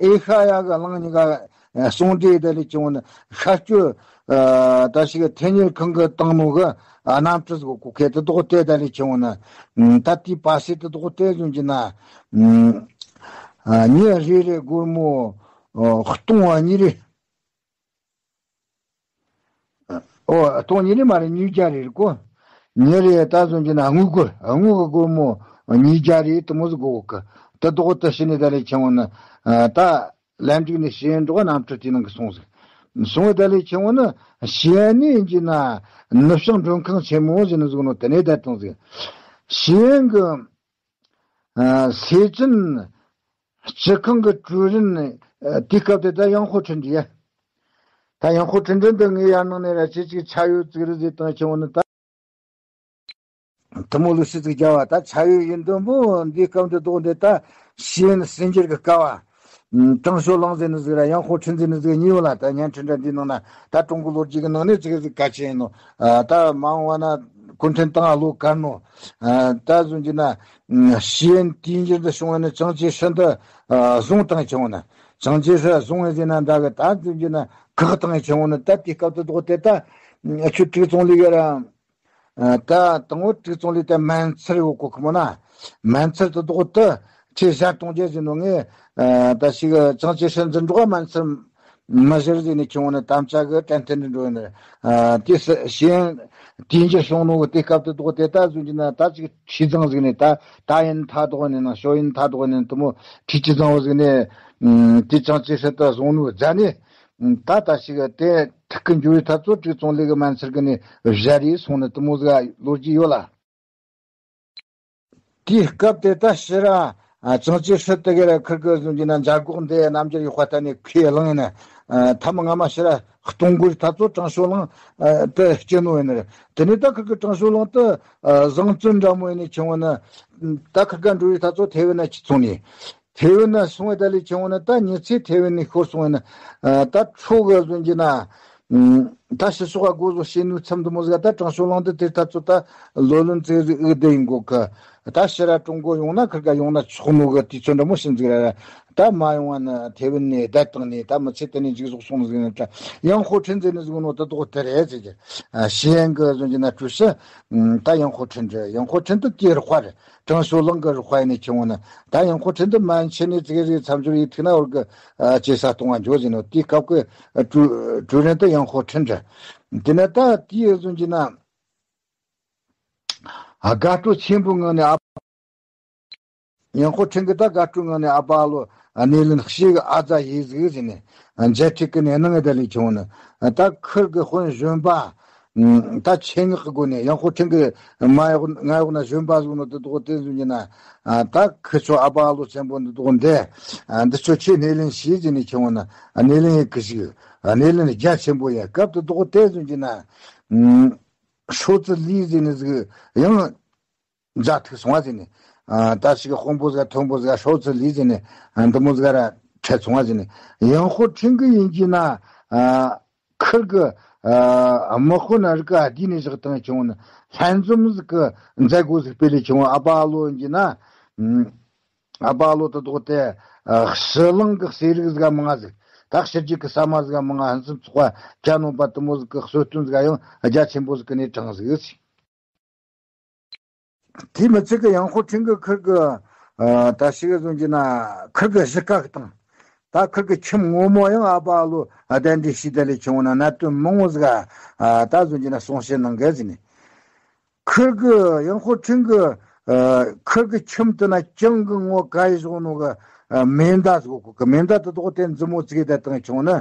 ཨེ་ཤ་ཡ་གི་གླིང་གཉིས་ཀ་ཟུང་འབྲེལ་དེ་ལས་བྱུང་ནི་ཤར་སྐྱོད། ད་ཞིག་ཐེ་ཉེར་ཁང་གི་བཏང་ནོ་གི་གནམ་གྲུ་ཟིག་གོ་ཁེ་དུ་དོག་དེ་ད་ལས་བྱུང་ན། ད་དེའི་པ་སེ་དུ་དོག་དེ་བཟུང་གྱི་ན། ཉི་རེ་རེ་སྒོར་མོ་སྟོང་བ་གཉིས་རེ། ཨོ་སྟོང་གཉིས་རེ་མ་རེད། ཉིས་བརྒྱ་རེ་རེད་གོ། ཉི་རེ་ད་བཟུང་གྱི་ན་དངུལ་སྒོར་དངུལ་གི་སྒོར་མོ་ཉིས་བརྒྱ་རེ་དུ་མོ་ཟིག་གོ་གི་དུ་དོག་དུ་ཕྱི་ནས་ད་ལས་བྱུང་ན། ད། ལན་ཀྲིག་ནས་ཞི་ཨན་འགྲོ་གནམ་གྲུ་དེའི་ནང་གི་སོང་ཟིག་སོང་བའི་ད་ལས་ཆེ་བོ་ནི་ཞི་ཨན་ནས་ཡིན་གྱི་ན་ནུབ་བྱང་མགྲོན་ཁང་ཆེན་མོ་ཟེར་ནི་ཟིག་ནོ་དེ་ནས་བསྡད་བཏང་ཟིག་ཞི་ཨན་གི་སེ་ཅིན་སྤྱི་ཁང་གི་ཀྲུའུ་རིན་དེའི་སྐབས་དེ་ད་ཡང་ཧོ་ཁྲིན་རེད། ད་ཡང་ཧོ་ཁྲིན་རེད་འདི་ངའི་ཡར་ནང་ནས་ར་ཆེ་ཆེ་ཆ་ཡོད་ཟིག་རེད་ཟེར་བཏང་ཆེ་བོ་ནི་ད། དུ་མོ་ལུགས་སྲིད་ཅིག་རྒྱལ་བ་ད་ཆ་ཡོད་ཡིན་དུ་མོ་འདི་སྐབས་འདི་ལྡོག་འདི་ད་ཤེས་ཡོན་སྲིད་འགྱུར་གྱི་སྐབས་བ། ཀྲང་ཤོ་ལང་ཟེར་ནི་ཟིག་ར་ཡང་ཧོ་ཁྲིན་ཟེར་ནི་ཟིག་གཉིས་ཡོད་ལ་ད་བརྙན་འཕྲིན་འདྲ་འདི་ནང་ན་ད་ཀྲུང་གོ་ལོ་རྒྱུས་ཀྱི་ནང་ནས་ཅིག་ཟིག་གལ་ཆེ་ཡིན་ནོ། ད་མ་འོངས་བ་ན་གུང་ཁྲན་ཏང་བློ་དཀར་ནོ། ད་བཟུང་གྱི་ན་ཤེས་ཡོན་དུས་འགྱུར་འདི་བྱུང་བ་ནི་ཅང་ཅེ་ཧྲི་འདི་བཟུང་བཏང་བྱུང་བ་ན་ཅང་ཅེ་ཧྲི་བཟུང་བས་ཟེར་ན་འདྲ་གི་ད་བཟུང་གྱི་ན་བཀག་བཏང་བྱུང་བ་ནི་ད་དེའི་སྐབས་དུ་ལྡོག་དེ་ད་ཆུ་དྲུག་ཙོང་ལི་གི་ར། ད་དང་བོ་དྲུག་ཙོང་ལི་དེ་མན་ཚར་ཡོད་གོ་ཁི་མོ་ན། མན་ཚར་དུ་ལྡོག་དུ་ཁྱེད་བཞག་གཏོང་རྒྱུ་ཟེར་ནོ་ངས། ད་ཞིག་ཅང་ཅེ་ཧྲི་འཛིན་གྲོགས་མན་ཚར་མི་བཞུར་ཟེར་ནས་ཁྱོད་ནི་དམ་བཅའ་གི་དྲན་རྟེན་འདྲ་འགྲོ་ཡིན། དེ་ཞེན་དུས་འགྱུར་སོང་ནོ་གི་དེ་སྐབས་དུ་ལྡོག་དེ་ད་བཟུང་གྱི་ན་ད་ཅིག་ཁྲི་ཚང་ཟིག་ནས་ད་ད་ཡིན་ཐ་དོག་ནས་ན་ཤོ་ཡིན་ཐ་དོག་ནས་དུ་མོ་ཁྲི་ཅི་ཚང་བ་ཟིག་ནས་དེ་ཅང་ཅེ་ཧྲི་ད་བཟུང་ནོ་རྫ་ནས། ད་ལྟ་ཞིག་དེ་ཐུག་གི་འགྱུར་བའི་ཐབས་ཚོ་དྲུག་ཙོང་ལི་གི་མན་ཚར་གི་ནས་བཞག་རེས་སོང་ནས་དུ་མོ་ཟིག་ལོ་རྒྱུས་ཡོད་ལ། དེའི་སྐབས་དེ་ད་ཕྱི་ར་ཅང་ཅེ་ཧྲི་དེ་ག་ར་ཁིར་གི་བཟུང་གྱི་ན་མཇལ་གོག་འདི་རྣམ་འགྱུར་ཡོད་པ་ད་ནས་ཁས་བླངས་ཡིན་ན། ཐ་མ་སྔ་མ་ཕྱི་ར་གཏོང་དགོས་ཐབས་ཚོ་ཀྲང་ཤོ་ལང་དེ་སྐྱེ་ནོ་ཡིན་ནི་རེད། དེ་ནས་ད་ཁིར་གི་ཀྲང་ཤོ་ལང་དེ་བཟང་བཙོན་འདྲ་མོ་ཡིན་ནས་ཁྱེད་འོ་ན་ད་ཁིར་ག་འགྲོ་བའི་ཐབས་ཚོ་ཐེ་བའི་ན་ཁྱི་ཚོང་ནས། ཐེ་ཝན་ན་སོང་བའི་ད་ལས་ཁྱེད་འོ་ན་ད་ཉི་ཚེ་ཐེ་ཝན་ནས་ཤོར་སོང་བས་ན། ད་ཁྲོ་གི་བཟོ་རྒྱུ་ན། ད་ཕྱི་ཕྱོགས་ལ་སྒོ་ཟོ་བྱེད་ནུས་ཚབ་འདི་མོ་ཟིག་ད་ཀྲང་ཤོ་ལང་དུ་དེ་ད་ཚོ་ད་ལོ་ལོན་ཙེ་ཟིག་ཨུ་དེ་ཡིན་གོ་གི། ད་ཕྱི་ར་ཀྲུང་གོ་ཡོང་ན་ཁིར་ག་ཡོང་ན་ཆོག་ནོ་གི་དུས་ཚོད་འདྲ་མོ་ཞིག་ཟིག་ར། ད་མ་ཡོང་བ་ན་ཐེ་ཝན་ནས་བསྡད་བཏང་ནས་ད་མི་ཚེ་དེ་ནས་འཇིག་ཟོག་སོང་ཟིག་ན་ད་ཡང་ཧོ་ཁྲིན་ཟེར་ནི་ཟིག་ནོ་ད་དོག་དེ་རེད་ཟེར་གི། ཤེས་ཡན་གི་བཟོ་རྒྱུ་ན་ཀྲུའུ་ཞི། ད་ཡང་ཧོ་ཁྲིན་རེད། ཡང་ཧོ་ཁྲིན་དུ་དེ་རུ་དཔའ་རེད། ཀྲང་ཤོ་ལང་གི་རུ་དཔའ་ཡིན་ནས་ཁྱེད་འོ་ན། ད་ཡང་ཁོ་ཁྲིན་དུ་མན་ཆད་ནས་ཙི་གེ་ཟིག་མཚམས་སྦྱོར་ཡིད་ཐུག་ན་བར་གི་ཅེ་ས་གཏོང་བ་འཇོག་ཟིན་ནོ། དེའི་སྐབས་ཀྱི་ཀྲུའུ་རེན་དུ་ཡང་ཧོ་ཁྲིན་རེད། དེ་ན་ད་དེའི་བཟོ་རྒྱུ་ན། དགའ་སྤྲོ་ཆེན་པོའི་ངང་ནས་ཨ། ཡང་ཧོ་ཁྲིན་གི་ད་དགའ་སྤྲོའི་ངང་ནས་ཨ་ཕ་ལོ་གནས་ལུན་ཤེས་གི་ཨ་ཙ་ཡེ་ཟིག་ཟིན་ནས་མཇལ་ཁྲིད་ཀི་ནས་གནང་ངེ་ད་ལས་ཁྱེད་འོ་ན། ད་ཁིར་གི་དཔོན་གཞོན་པ། ད་ཆེད་མངགས་ཀྱི་སྒོ་ནས་ཡང་ཧོ་ཁྲིན་གི་མ་ཡག་ང་ཡོག་ན་གཞོན་པ་ཟིག་ནོ་དེ་དོག་དེ་ཟུང་གི་ན། ད་ཁི་ཆོ་ཨ་པ་ཨ་ལོ་ཆེན་པོ་འདི་དོག་འདི་འདི་ཆོ་ཆེད་སྣེ་ལེན་བྱས་ཟིན་ནས་ཁྱེད་ངོ་ན་སྣེ་ལེན་ཡེ་གི་ཞིག་སྣེ་ལེན་རྒྱ་ཆེན་པོ་ཡ་སྐབས་དེ་དོག་དེ་ཟུང་གི་ན། ཧྲོ་ཙི་ལི་ཟིན་ནས་ཟིག་ཡང་མཛའ་ཐུག་སོང་བ་ཟིན་ནས། ད་ཞིག་དཔོན་པོ་ཟིག་མཐོན་པོ་ཟིག་ཧྲོ་ཙི་ལི་ཟིན་ནས་འདི་མོ་ཟིག་ར་འཕྲད་སོང་བ་ཟིན་ནས། ཡང་ཧོ་ཁྲིན་གི་ཡིན་གྱི་ན། ཁིར་གི་དམག་དཔོན་རིགས་ཀ་བསྡུས་ནས་བཞག་བཏང་ཁྱེད་ངོ་ན་ལྷན་འཛོམས་ཟིག་གི་མཛད་སྒོ་ཟིག་སྤེལ་ལས་ཁྱེད་ངོ་ཨ་པ་ཨ་ལོ་ཡིན་གྱི་ན། ཨ་པ་ཨ་ལོ་དེ་དོག་དེ་ཕྱི་གླིང་གི་གསེར་རིགས་ཟིག་མང་ང་ཟིག་ད་ཕྱི་རྒྱལ་གི་ས་མ་ཟིག་མང་ང་ཧན་སུམ་ཚོགས་པ་གྱ་ནོམ་པ་དེ་མོ་ཟིག་གི་གསོལ་སྟོན་ཟིག་ཡང་རྒྱ་ཆེན་པོ་ཟིག་གི་ནས་དྲངས་ཟིག་དེ་མི་ཚད་ཀྱི་ཡང་ཧོ་ཁྲིན་གི་ཁིར་གི་ད་ཞིག་གི་ཟུང་གི་ན་ཁིར་གི་གཞི་ཀ་གི་དང་། ད་ཁིར་གི་ཁྱིམ་ངོ་མོ་ཡང་ཨ་པ་ཨ་ལོ་གདན་འདྲེན་ཞུས་ད་ལས་ཁྱེད་ངོ་ན་གནད་དོན་མང་བོ་ཟིག་ད་ཟུང་གི་ན་གསུང་བཤད་གནང་གི་ཟིན་ནས། ཁིར་གི་ཡང་ཧོ་ཁྲིན་གི་ཁིར་གི་ཁྱིམ་དུ་ན་ཅང་གི་ངོ་ག་ཡི་བཞག་ནོ་གི་མེ་མདའ་ཟིག་གོ་གི་མེ་མདའ་དེ་དོག་དེ་མཛུབ་མོ་བཙུགས་ད་བཏང་ཁྱེད་ངོ་ན།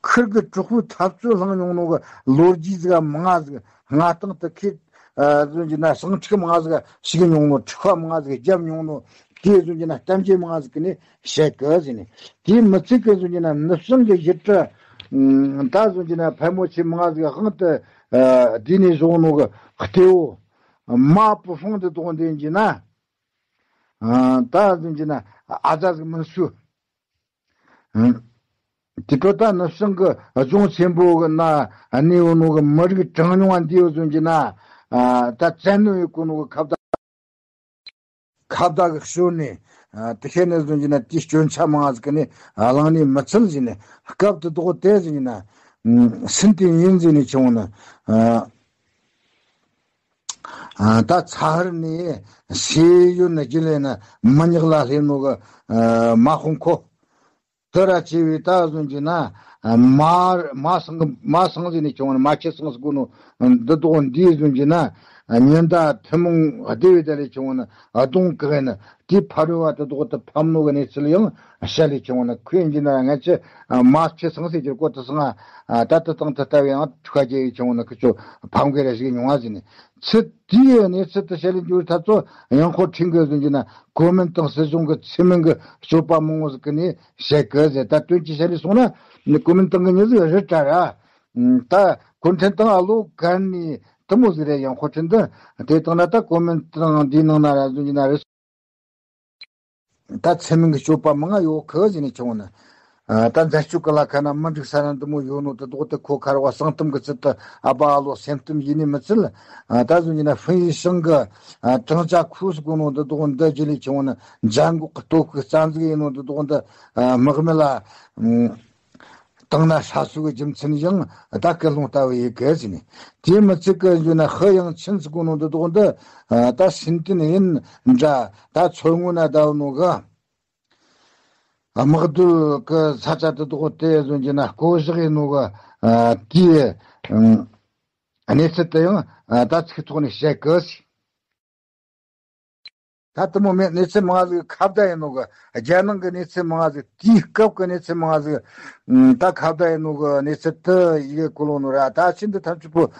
ཁིར་གི་གྲོགས་པོའི་འཐབ་རྩོད་བསླངས་མྱོང་ནོ་གི་ལོ་རྒྱུས་ཟིག་མང་ང་ཟིག་ང་དང་དུ་ཁེ། ཨ་ཟུང་གི་ན་ཟིང་འཁྲུག་མང་ཟིག་ཞིག་མྱོང་ནོ་འཁྲུག་པ་མང་ཟིག་རྒྱབ་མྱོང་ནོ་དེ་ཟུང་གི་ན་གཏམ་རྒྱུད་མང་ཟིག་གི་ནས་བཤད་གི་ཟིན་ནས། དེའི་མི་ཚིག་གི་ཟུང་གི་ན་ནུབ་བྱང་གི་ཡུལ་གྲུ་ད་ཟུང་གི་ན་ཕལ་མོ་ཆེ་མང་ཟིག་དབང་དུ་བསྡུས་ནས་བཞག་ནོ་གི་གཏེ་བོ་མ་པུ་ཧྥང་དེ་དོག་འདི་གི་ན་ད་ཟུང་གི་ན་ཨ་ཛ་ཟིག་མིན་སུ། དེ་འཕྲོ་ད་ནུབ་བྱང་གི་ལྗོངས་ཆེན་པོ་གི་ན་གནས་ཡོད་ནོ་གི་མི་རིགས་གྲངས་ཉུང་བ་འདི་ཡོད་ཟུང་གི་ན། ད་བཙན་གནོན་ཡོད་གོ་ནོ་གི་ཁ་བརྡ་ཁ་བརྡ་གི་ཞོར་ནས་དེ་ཤེས་ནས་ཟུང་གི་ན་དེའི་སྐྱོན་ཆ་མང་ཟིག་གི་ནས་བླངས་ནས་མི་ཚུལ་ཟིན་ནས་སྐབས་དེ་དོག་དེ་ཟིན་གི་ན་སུན་ཏེ་ཡིན་ཟིན་ནས་ཁྱེད་ངོ་ན། ད་ཚ་ཧར་ནས་སེ་ཡོན་ནས་རྒྱུན་ལས་ན་མི་ཉག་ལ་སླེབས་ནོ་གི་མ་ཧོང་ཁོ། དེ་ར་ཆེ་བའི་ད་ཟུང་གི་ན། མ་མ་སང་མ་སང་ཟིན་ནས་ཁྱེད་ངོ་ན་མ་ཁྱེད་སང་ཟིག་གོ་ནོ་འདི་དོག་འདི་ཟུང་གི་ན། ཉི་ཟླ་ཐུན་མོང་བདེ་བའི་ད་ལས་ཁྱེད་ངོ་ན་གདོང་གི་ན་དེ་ཕ་རོལ་བ་དེ་དོག་དེ་ཕམ་ནོ་གི་གནས་ཚུལ་ཡང་བཤད་ལས་ཁྱེད་ངོ་ན་ཁོས་ཡིན་གི་ན་ང་ཆེ་མ་ཁྱེད་སང་ཟིག་གི་གོ་དེ་སང་ད་དེ་དང་དེ་ལྟ་བའི་ཡང་ཁ་རྒྱ་ཡི་ཁྱེད་ངོ་ན་ཁི་ཆོ་ཕམ་གི་ར་ཞིག་མྱོང་བ་ཟིན་ནས། ཚེ་དེའི་གནས་ཚུལ་དུ་བཤད་ལས་འཇུག་ཐབས་ཚོ་ཡང་ཧོ་ཁྲིན་གི་ཟུང་གི་ན་གོ་མིན་ཏང་སྲིད་གཞུང་གི་ཚུལ་མིན་གི་སྤྱོད་པ་མང་བོ་ཟིག་གི་ནས་བཤད་གི་ཟེར། ད་དོན་གྱི་བཤད་ལས་སོང་ན་ནི་གོ་མིན་ཏང་གི་མྱི་ཟིག་རི་བྲལ་ར། ད་གུང་ཁྲན་ཏང་ཨ་ལོ་གན་ནི་དུ་མོ་ཟིག་རེད། ཡང་ཧོ་ཁྲིན་དུ་དེ་དང་ན་ད་གོ་མིན་ཏང་འདིའི་ནང་ན་ར་ཟུང་གི་ན་རི། ད་ཚེ་མིན་གྱི་སྤྱོད་པ་མང་ང་ཡོད་ཁུ་ཟིན་ནས་ཁྱེད་ངོ་ན། ད་འཛད་སྤྱོད་ཀྱི་ལ་ཁ་ན་མི་འགྲིག་ས་ར་འདི་མོ་ཡོད་ནོ་དེ་དོག་དེ་ཁོ་ཁར་བ་གསང་གཏམ་གྱི་ཚུལ་དུ་ཨ་པ་ཨ་ལོ་སེམས་གཏམ་ཡིན་ནི་མི་ཚུལ། ད་ཟུང་གི་ན་ཧྥིན་ཡི་ཤང་གི་ཀྲང་ཅ་ཁུ་སུ་གོ་ནོ་དེ་དོག་འདི་རྒྱུ་ལས་ཁྱེད་ངོ་ན་འཇར་འགོག་གི་སྟོབས་ཤུགས་རྩ་འཛུགས་ཡིན་ནོ་དེ་དོག་འདི་དམག་མི་ལ། བཏང་ན་ཧྲ་སུ་གི་རྒྱུ་མཚན་ཡང་ད་སྐུལ་སློང་ལྟ་བུ་ཡི་གེ་ཟིན་ནས། དེའི་མི་ཚིག་གི་འཇུ་ན་ཧི་ཡང་ཆིན་ཟིག་གོ་ནོ་འདི་དོག་འདི་ད་སྲིན་ཏིན་ཡིན་འདྲ་ད་མཚོ་སྔོན་ན་ད་ནོ་གི་དམག་སྡོད་གི་ས་ཆ་འདི་དོག་དེ་ཟུང་གི་ན་བསྐོ་བཞག་ཡིན་ནོ་གི་དེའི་གནས་ཚུལ་དེ་ཡང་ད་ཚིག་ཐོག་ནས་བཤད་གི་ཟིན། ད་དུ་མོ་མེད་གནས་ཚུལ་མང་ཟིག་ཁ་བརྡ་ཡིན་ནོ་གི་རྒྱ་ནང་གི་གནས་ཚུལ་མང་ཟིག་དེའི་སྐབས་ཀྱི་གནས་ཚུལ་མང་ཟིག་ད་ཁ་བརྡ་ཡིན་ནོ་གི་གནས་ཚུལ་དུ་ཡི་གེ་གོ་ལོ་ནོ་ར། ད་ཕྱིན་དུ་ཐམས་ཅད་པོ་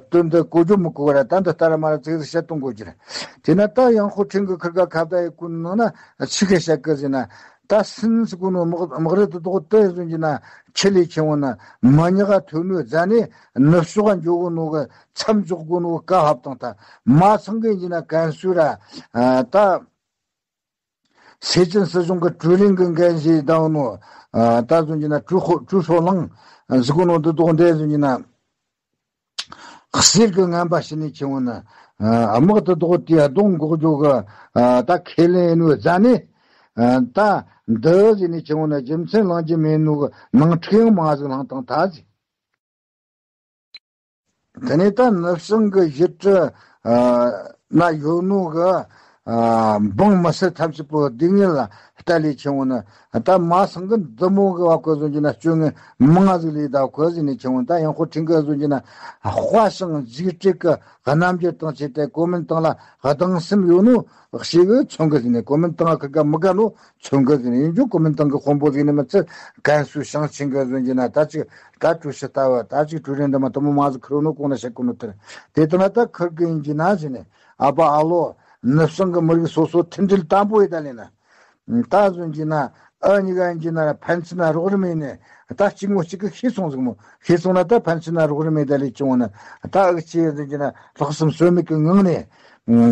དོན་དུ་གོ་རྒྱུ་མི་གོ་གི་ར། ད་འདི་ལྟ་ར་མ་ར་ཚིག་ཟིག་བཤད་གཏོང་དགོས་ཀྱི་ར། དེ་ན་ད་ཡང་ཧོ་ཁྲིན་གི་ཁིར་ག་ཁ་བརྡ་ཡི་གོ་ནང་ན་ཆི་གི་བཤད་གི་ཟིན་ན། ད་སུན་སུ་གོ་ནོ་དམག་དམག་རེ་དུ་དོག་དེ་ཟུང་གི་ན་ཆི་ལས་ཁྱེད་ངོ་ན་མ་ཉག་ག་ཐོན་ནོ་རྫ་ནས་ནུབ་ཕྱོགས་ག་འགྱོ་གོ་ནོ་གི་མཚམས་འཇོག་གོ་ནོ་གི་བཀའ་ཕབ་བཏང་། ད་མ་ཚང་གི་ཡིན་གི་ན་ཀན་སུའུ་ར་ད་སེ་ཅིན་སྲིད་གཞུང་གི་ཀྲུའུ་རིན་གི་འགན་བཞེས་བཏང་ནོ་ད་ཟུང་གི་ན་ཀྲུའུ་ཧོ་ཀྲུའུ་ཧྲོ་ལང་ཟེར་གོ་ནོ་དུ་དོག་འདྲེ་ཟུང་གི་ན། གསེར་གྱི་ངན་པ་བྱིན་ནས་ཁྱེད་ངོ་ན། དམག་ཏུ་བདོག་དེ་གདོང་འགོག་རྒྱུ་གི་ད་ཁས་ལེན་ཡིན་ནོ་རྫ་ནས། ད་འདི་ཟེར་ནས་ཁྱེད་ངོ་ན་རྒྱུ་མཚན་བླང་རྒྱུ་མེད་ནོ་གི་ནང་འཁྲུག་ཡང་མང་ཟིག་བླངས་བཏང་ཐལ་ཟེར། དེ་ནས་ད་ནུབ་བྱང་གི་ཡུལ་གྲུ་ན་ཡོད་ནོ་གི་ ཨ། འབངས་མི་སེར་ཐམས་ཅད་པོ་སྡུག་བསྔལ་ལ་ལྟ་ལས་ཆེ་བོ་ནི། ད་མ་སང་གི་འདི་མོ་གི་བ་ཀོ་བཟོ་རྒྱུ་ན་སྤྱོད་ངན་མང་ཟིག་ལས་ད་ཁོ་ཟིག་ནས་ཆེ་བོ། ད་ཡང་ཁོ་ཁྲིན་གི་བཟོ་རྒྱུ་ན་དཔའ་ཞིང་འཇིགས་སྐྲག་གི་རྣམ་འགྱུར་དང་བཅས་ཏེ་གོ་མིན་ཏང་ལ་སྡང་སེམས་ཡོད་ནོ་ཞེ་གི་མཚོན་གི་ཟིག་ནས། གོ་མིན་ཏང་ཁི་ག་མི་དགའ་ནོ་མཚོན་གི་ཟིག་ནས། ཡིན་རྒྱུ་གོ་མིན་ཏང་གི་དཔོན་པོ་ཟིག་ནས་མི་ཚེ་ཀན་སུའུ་ཞིང་ཆེན་གི་བཟོ་རྒྱུ་ན། ད་ཅིག་ད་ཀྲུའུ་ཞི་ལྟ་བུ། ད་ཅིག་ཀྲུའུ་རིན་འདི་མ་དུ་མོ་མ་ཟིག་ཁུར་ནོ་གོང་ན་བཤད་གོ་ནོ་དེར། དེ་ལྟ་ན་ད་ཁུར་གི་ཡིན་རྒྱུ་ན་ཟིག་ནས། ཨ་ཕ་ཨ་ལོ། ནུབ་བྱང་གི་མི་རིགས་སོ་སོ་མཐུན་སྒྲིལ་དམ་པོ་ཡེད་ད་ལས་ན། ད་བཟོ་རྒྱུ་ན་ཨ་གཉིས་ཀ་ཡིན་རྒྱུ་ན་ཕན་ཚུན་ན་རོགས་རམ་ཡེད་ནས། ད་གཅིག་མོ་གཅིག་གི་ཤེས་སོང་ཟིག་མོ། ཤེས་སོང་ན་ད་ཕན་ཚུན་ན་རོགས་རམ་ཡེད་ད་ལས་ཆུང་བོ་ན། ད་ཨུ་ཆི་བཟོ་རྒྱུ་ན་ལྷག་བསམ་ཟོལ་མེད་ཀྱི་ངང་ནས།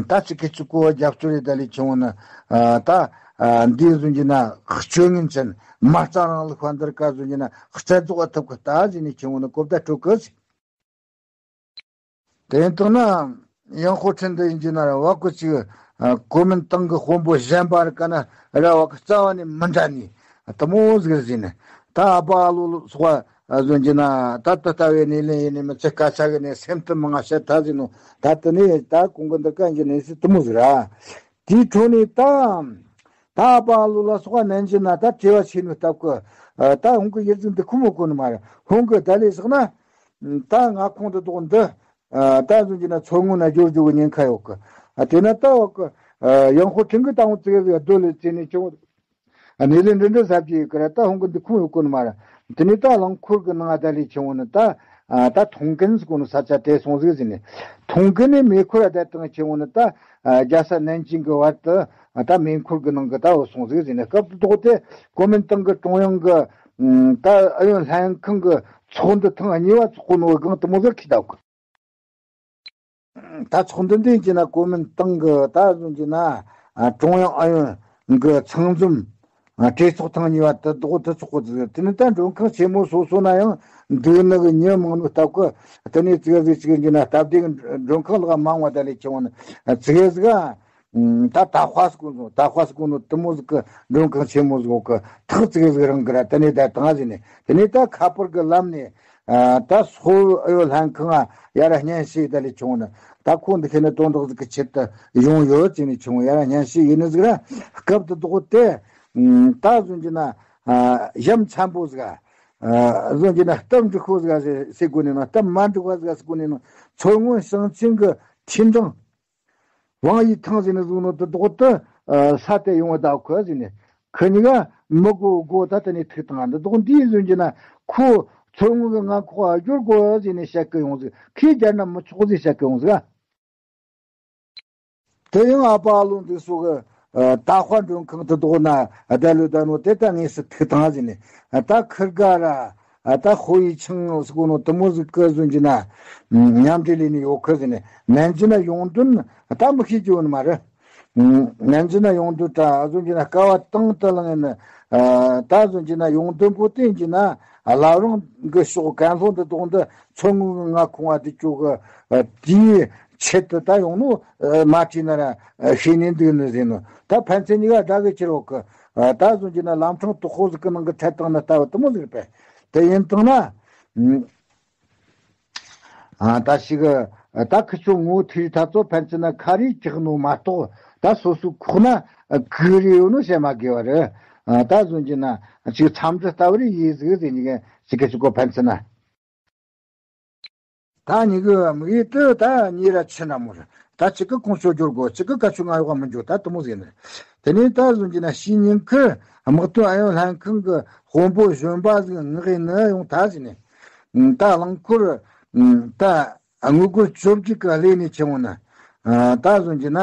ད་གཅིག་གིས་གཅིག་གོ་རྒྱབ་སྐྱོར་ཡེད་ད་ལས་ཆུང་བོ་ན། ད་འདི་བཟོ་རྒྱུ་ན་སྤྱོད་ངན་ཅན་མ་རྩ་རིང་ལུགས་པ་འདིར་ཀ་བཟོ་རྒྱུ་ན་རྩ་རྫོགས་ཐུབ་གི་ད་ཟེར་ནས་ཆུང་བོ་ན་གོ་བརྡ་སྤྲོད་གི་ཟིག་དེ་ཡིན་དང་ན། ཡང་ཧོ་ཁྲིན་འདི་ཡིན་གྱི་ན་ར་བ་ཀོ་ཅིག་གོ་མིན་ཏང་གི་དཔོན་པོ་གཞན་པ་ར་ཀ་ན་ར་བ་ཀོ་རྩ་བ་ནས་མི་འདྲ་ནི་དུ་མོ་ཟིག་རེད་ཟིན་ནི། ད་ཨ་ཕ་ཨ་ལོ་སོགས་པ་བཟོ་གྱི་ན། ད་ད་ལྟ་བའི་གནས་ལེན་ཡིན་ནི་མི་ཚེ་སྐད་ཆ་གི་ནས་སེམས་དུ་མང་ང་བཤད་ད་ཟིན་ནོ། ད་དུ་ནི་ད་གོང་གི་འདི་ཀ་ཡིན་གྱི་ནས་སི་དུ་མོ་ཟིག་ར། དེའི་འཕྲོ་ནས་ད། ད་ཨ་ཕ་ཨ་ལོ་ལ་སོགས་པ་ནན་གྱི་ན་ད་བྲེལ་བ་ཆེ་ནོ་སྟབས་ཀི། ད་ཧོང་གི་ཡིར་ཟིན་འདི་ཁུ་མོ་གོ་ནི་མ་ར། ཧོང་གི་ད་ལས་ཟག་ན། ད་ང་ཁོང་དུ་དོག་འདི། ད་བཟོ་གྱི་ན་མཚོ་སྔོན་ན་འབྱོར་འཇུག་གི་ཉེན་ཁ་ཡོད་གི། དེ་ན་ད་བ་གི། ཡང་ཧོ་ཁྲིན་གི་ཏང་ཙི་གི་སྡོད་ལས་ཙི་ནས་ཆུང་། གནས་ལས་འདྲི་འདྲི་ཟབ་ཀྱི་ཡོད་གི་ར། ད་ཧོང་གི་འདི་ཁུང་ཡོད་གོ་ནི་མ་ར། དེ་ནས་ད་རླངས་འཁོར་གི་ནང་ད་ལས་ཆུང་བོ་ནི་ད། ད་ཐོང་ཀན་ཟེར་གོ་ནི་ས་ཆ་དེ་སོང་ཟིག་ཟིན་ནས། ཐོང་ཀན་ནས་མེ་འཁོར་ད་ཏང་ཆུང་བོ་ནི་ད། རྒྱལ་ས་ནན་ཅིང་གི་བར་དུ། ད་མེ་འཁོར་གི་ནང་གི་ད་བོ་སོང་ཟིག་ཟིན་ནས། སྐབས་དོག་དེ་གོ་མིན་ཏང་གི་ཀྲུང་དབྱང་གི། ད་ཨུ་ཡོན་ལྷན་ཁང་གི་ཚོགས་འདུ་ཐེངས་གཉིས་པ་ཚོགས་གོ་ནོ་སྒང་དུ་མོ་ཟིག་ཁི་ད་གི། ད་ཚོགས་འདུ་འདི་ཡིན་གྱི་ན་གོ་མིན་ཏང་གི་ད་བཟོ་གྱི་ན། ཨ། ཀྲུང་དབྱང་ཨུ་ཡོན་གྱི་ཚང་འཛོམས། ཨ། གྲོས་ཚོགས་ཐེངས་གཉིས་པ་དུ་ལྡོག་ཏུ་ཚོགས་གོ་ཟིག་དེ་ནི་ད་མགྲོན་ཁང་ཆེན་མོ་སོ་སོ་ན་ཡང་འདུག་ནི་གི་མྱི་མང་ནོ་སྟབས་ཀི། དེ་ནས་ཙི་གེ་ཟིག་ཅིག་ཡིན་གྱི་ན་སྟབས་བདེ་གི་མགྲོན་ཁང་ལ་མང་བ་ད་ལས་ཆེ་བ་ནི་ཙི་གེ་ཟིག་ཨ། ད་ད་ཧྭ་སི་ཀུ་ནོ་ད་ཧྭ་སི་ཀུ་ནོ་དུ་མོ་ཟིག་གི་མགྲོན་ཁང་ཆེན་མོ་ཟིག་གི་ཐག་ཙི་གེ་ཟིག་རིང་གི་ར། དེ་ནས་ད་དང་ཟིན་ནས། དེ་ནས་ད་ཁ་པར་གི་ལམ་ནས། ཨ། ད་སོ་ཨུ་ཡོན་ལྷན་ཁང་ང་ཡར་སྙན་ཞུ་ད་ལས་ཆུང་ནི། ད་ཁོ་འདི་ཁེ་ནི་དོན་དག་ཟིག་གི་ཆེད་དུ་ཡོང་ཡོད་ཅེས་ནས་ཆུང་ཡར་སྙན་ཞུ་ཡིན་ནི་ཟིག་ར། སྐབས་དུ་དོག་དེ། ཨ། ད་བཟོ་གྱི་ན། ཨ། ཡ་མཚན་པོ་ཟིག་ཨ། བཟོ་གྱི་ན་སྟབས་འགྲིག་ཁོ་ཟིག་ཟེར་གོ་ནི་ན། སྟབས་མ་འགྲིག་པ་ཟིག་ཟེར་གོ་ནི་ན། མཚོ་སྔོན་ཞིང་ཆེན་གི་ཁྲིན་ཀྲང་ཝང་ཡི་ཐང་ཟེར་ནི་ཟུག་ནོ་དུ་དོག་ཏུ། ཨ། ས་དེ་ཡོང་བ་ད་ཁོ་ཟེར་ནས། ཁོ་གཉིས་ཀ་མི་གོ་གོ་ད་དེ་ནས་ཐུག་དང་འདི་དོག་འདི་ཟུག་གྱི་ན། ཁོ་མཚོ་སྔོན་གི་མངའ་ཁོག་ཨ་སྒྱུར་གོ་ཟེར་ནས་བཤད་གི་ཡོང་ཟིག་ཁོས་རྒྱལ་ན་མི་ཆོག་ཟེར་བཤད་གི་ཡོང་ཟིག་དེ་ཡང་ཨ་ཕ་ཨ་ལོ་འདི་སོགས་གི། ཨ། ད་ཧྭ་མགྲོན་ཁང་དུ་དོག་ན་ཨ་ད་ལོ་ད་ནོ་དེ་ད་ངེས་སུ་ཐུག་དང་ཟེར་ནས། ཨ། ད་ཁིར་ག་ར། ཨ། ད་ཧོ་ཡི་ཆང་ཟེར་གོ་ནོ་དུ་མོ་ཟིག་གི་ཟུག་གྱི་ན། མཉམ་འབྲེལ་ལས་ནི་ཡོད་ཁི་ཟེར་ནས། ནན་ཅི་ན་ཡོང་དོན་ད་མི་ཤེས་ཀྱི་ཡོད་ནི་མ་རེད། ནན་ཅི་ན་ཡོང་དོན་ད་ཟུག་གྱི་ན་སྐལ་བ་དང་དུ་བླངས་ནས། ཨ། ད་ཟུག་གྱི་ན་ཡོང་དོན་པོ་བསྟན་གྱི་ན། ཨ། བླ་བྲང་གི་ཕྱོགས་ཀན་ལྷོ་འདི་དོག་འདི་མཚོ་སྔོན་གི་མངའ་ཁོངས་ཨ་འདི་ཅོག་གི། ཨ། དེའི་ཆེད་དུ་ད་ཡོང་ནོ། ཨ། མ་བྲིས་ན་ར། ཨ། ཤེས་ནས་འདུག་ནི་ཟེར་ནོ། ད་ཕན་ཚུན་གཉིས་ཀ་དགྲ་གི་ཁྱེར་འོག་གི། ཨ། ད་བཟོ་གྱི་ན་ལམ་འཕྲང་དུ་ཧོ་ཟིག་གི་ནང་གི་འཕྲད་སྟངས་ནི་ལྟ་བུ་དུ་མོ་ཟིག་རེད་པས། དེ་ཡིན་དང་ན། ཨ། ད་ཞིག་ཨ། ད་ཁི་ཆོ་ངོ་ཐུག་ཐ་ཚོ་ཕན་ཚུན་ན་ཁ་རི་ཀྱག་ནོ་མ་གཏོགས། ད་སོ་སོ་ཁོག་ན་གུ་རེ་ཡོད་ནོ་བཤད་མ་དགོས་པ་རེད། ཨ། ད་བཟོ་གྱི་ན་ཅིག་འཚམས་འདྲི་ལྟ་བུ་རེ་ཡིན་ཟིག་ཟེར་ནི་གི་ཅིག་གི་ཅིག་གོ་ཕན་ཚུན་ན། ད་གཉིས་ཀའི་དམིགས་ཡུལ་དེ་ད་གཉིས་ར་ཆི་འདྲ་མོ་རེད། ད་གཅིག་གི་ཁོང་ཆོ་སྦྱོར་དགོས། གཅིག་གི་ཀ་ཆུ་ང་ཡོག་མི་འཇོག་ད་དུ་མོ་ཟེར་ནས། དེ་ནས་ད་བཟོ་གྱི་ན་ཕྱི་ཉིན་ཁུར་དམག་དོན་ཨུ་ཡོན་ལྷན་ཁང་གི་དཔོན་པོ་གཞོན་པ་ཟིག་ངག་ཡིན་ནི་ཡོང་ད་ཟེར་ནས། ད་རླངས་འཁོར་ད་དངུལ་སྒོར་བཅོ་བརྒྱད་གི་ལས་ནས་ཆེ་བོ་ན། ད་བཟོ་གྱི་ན།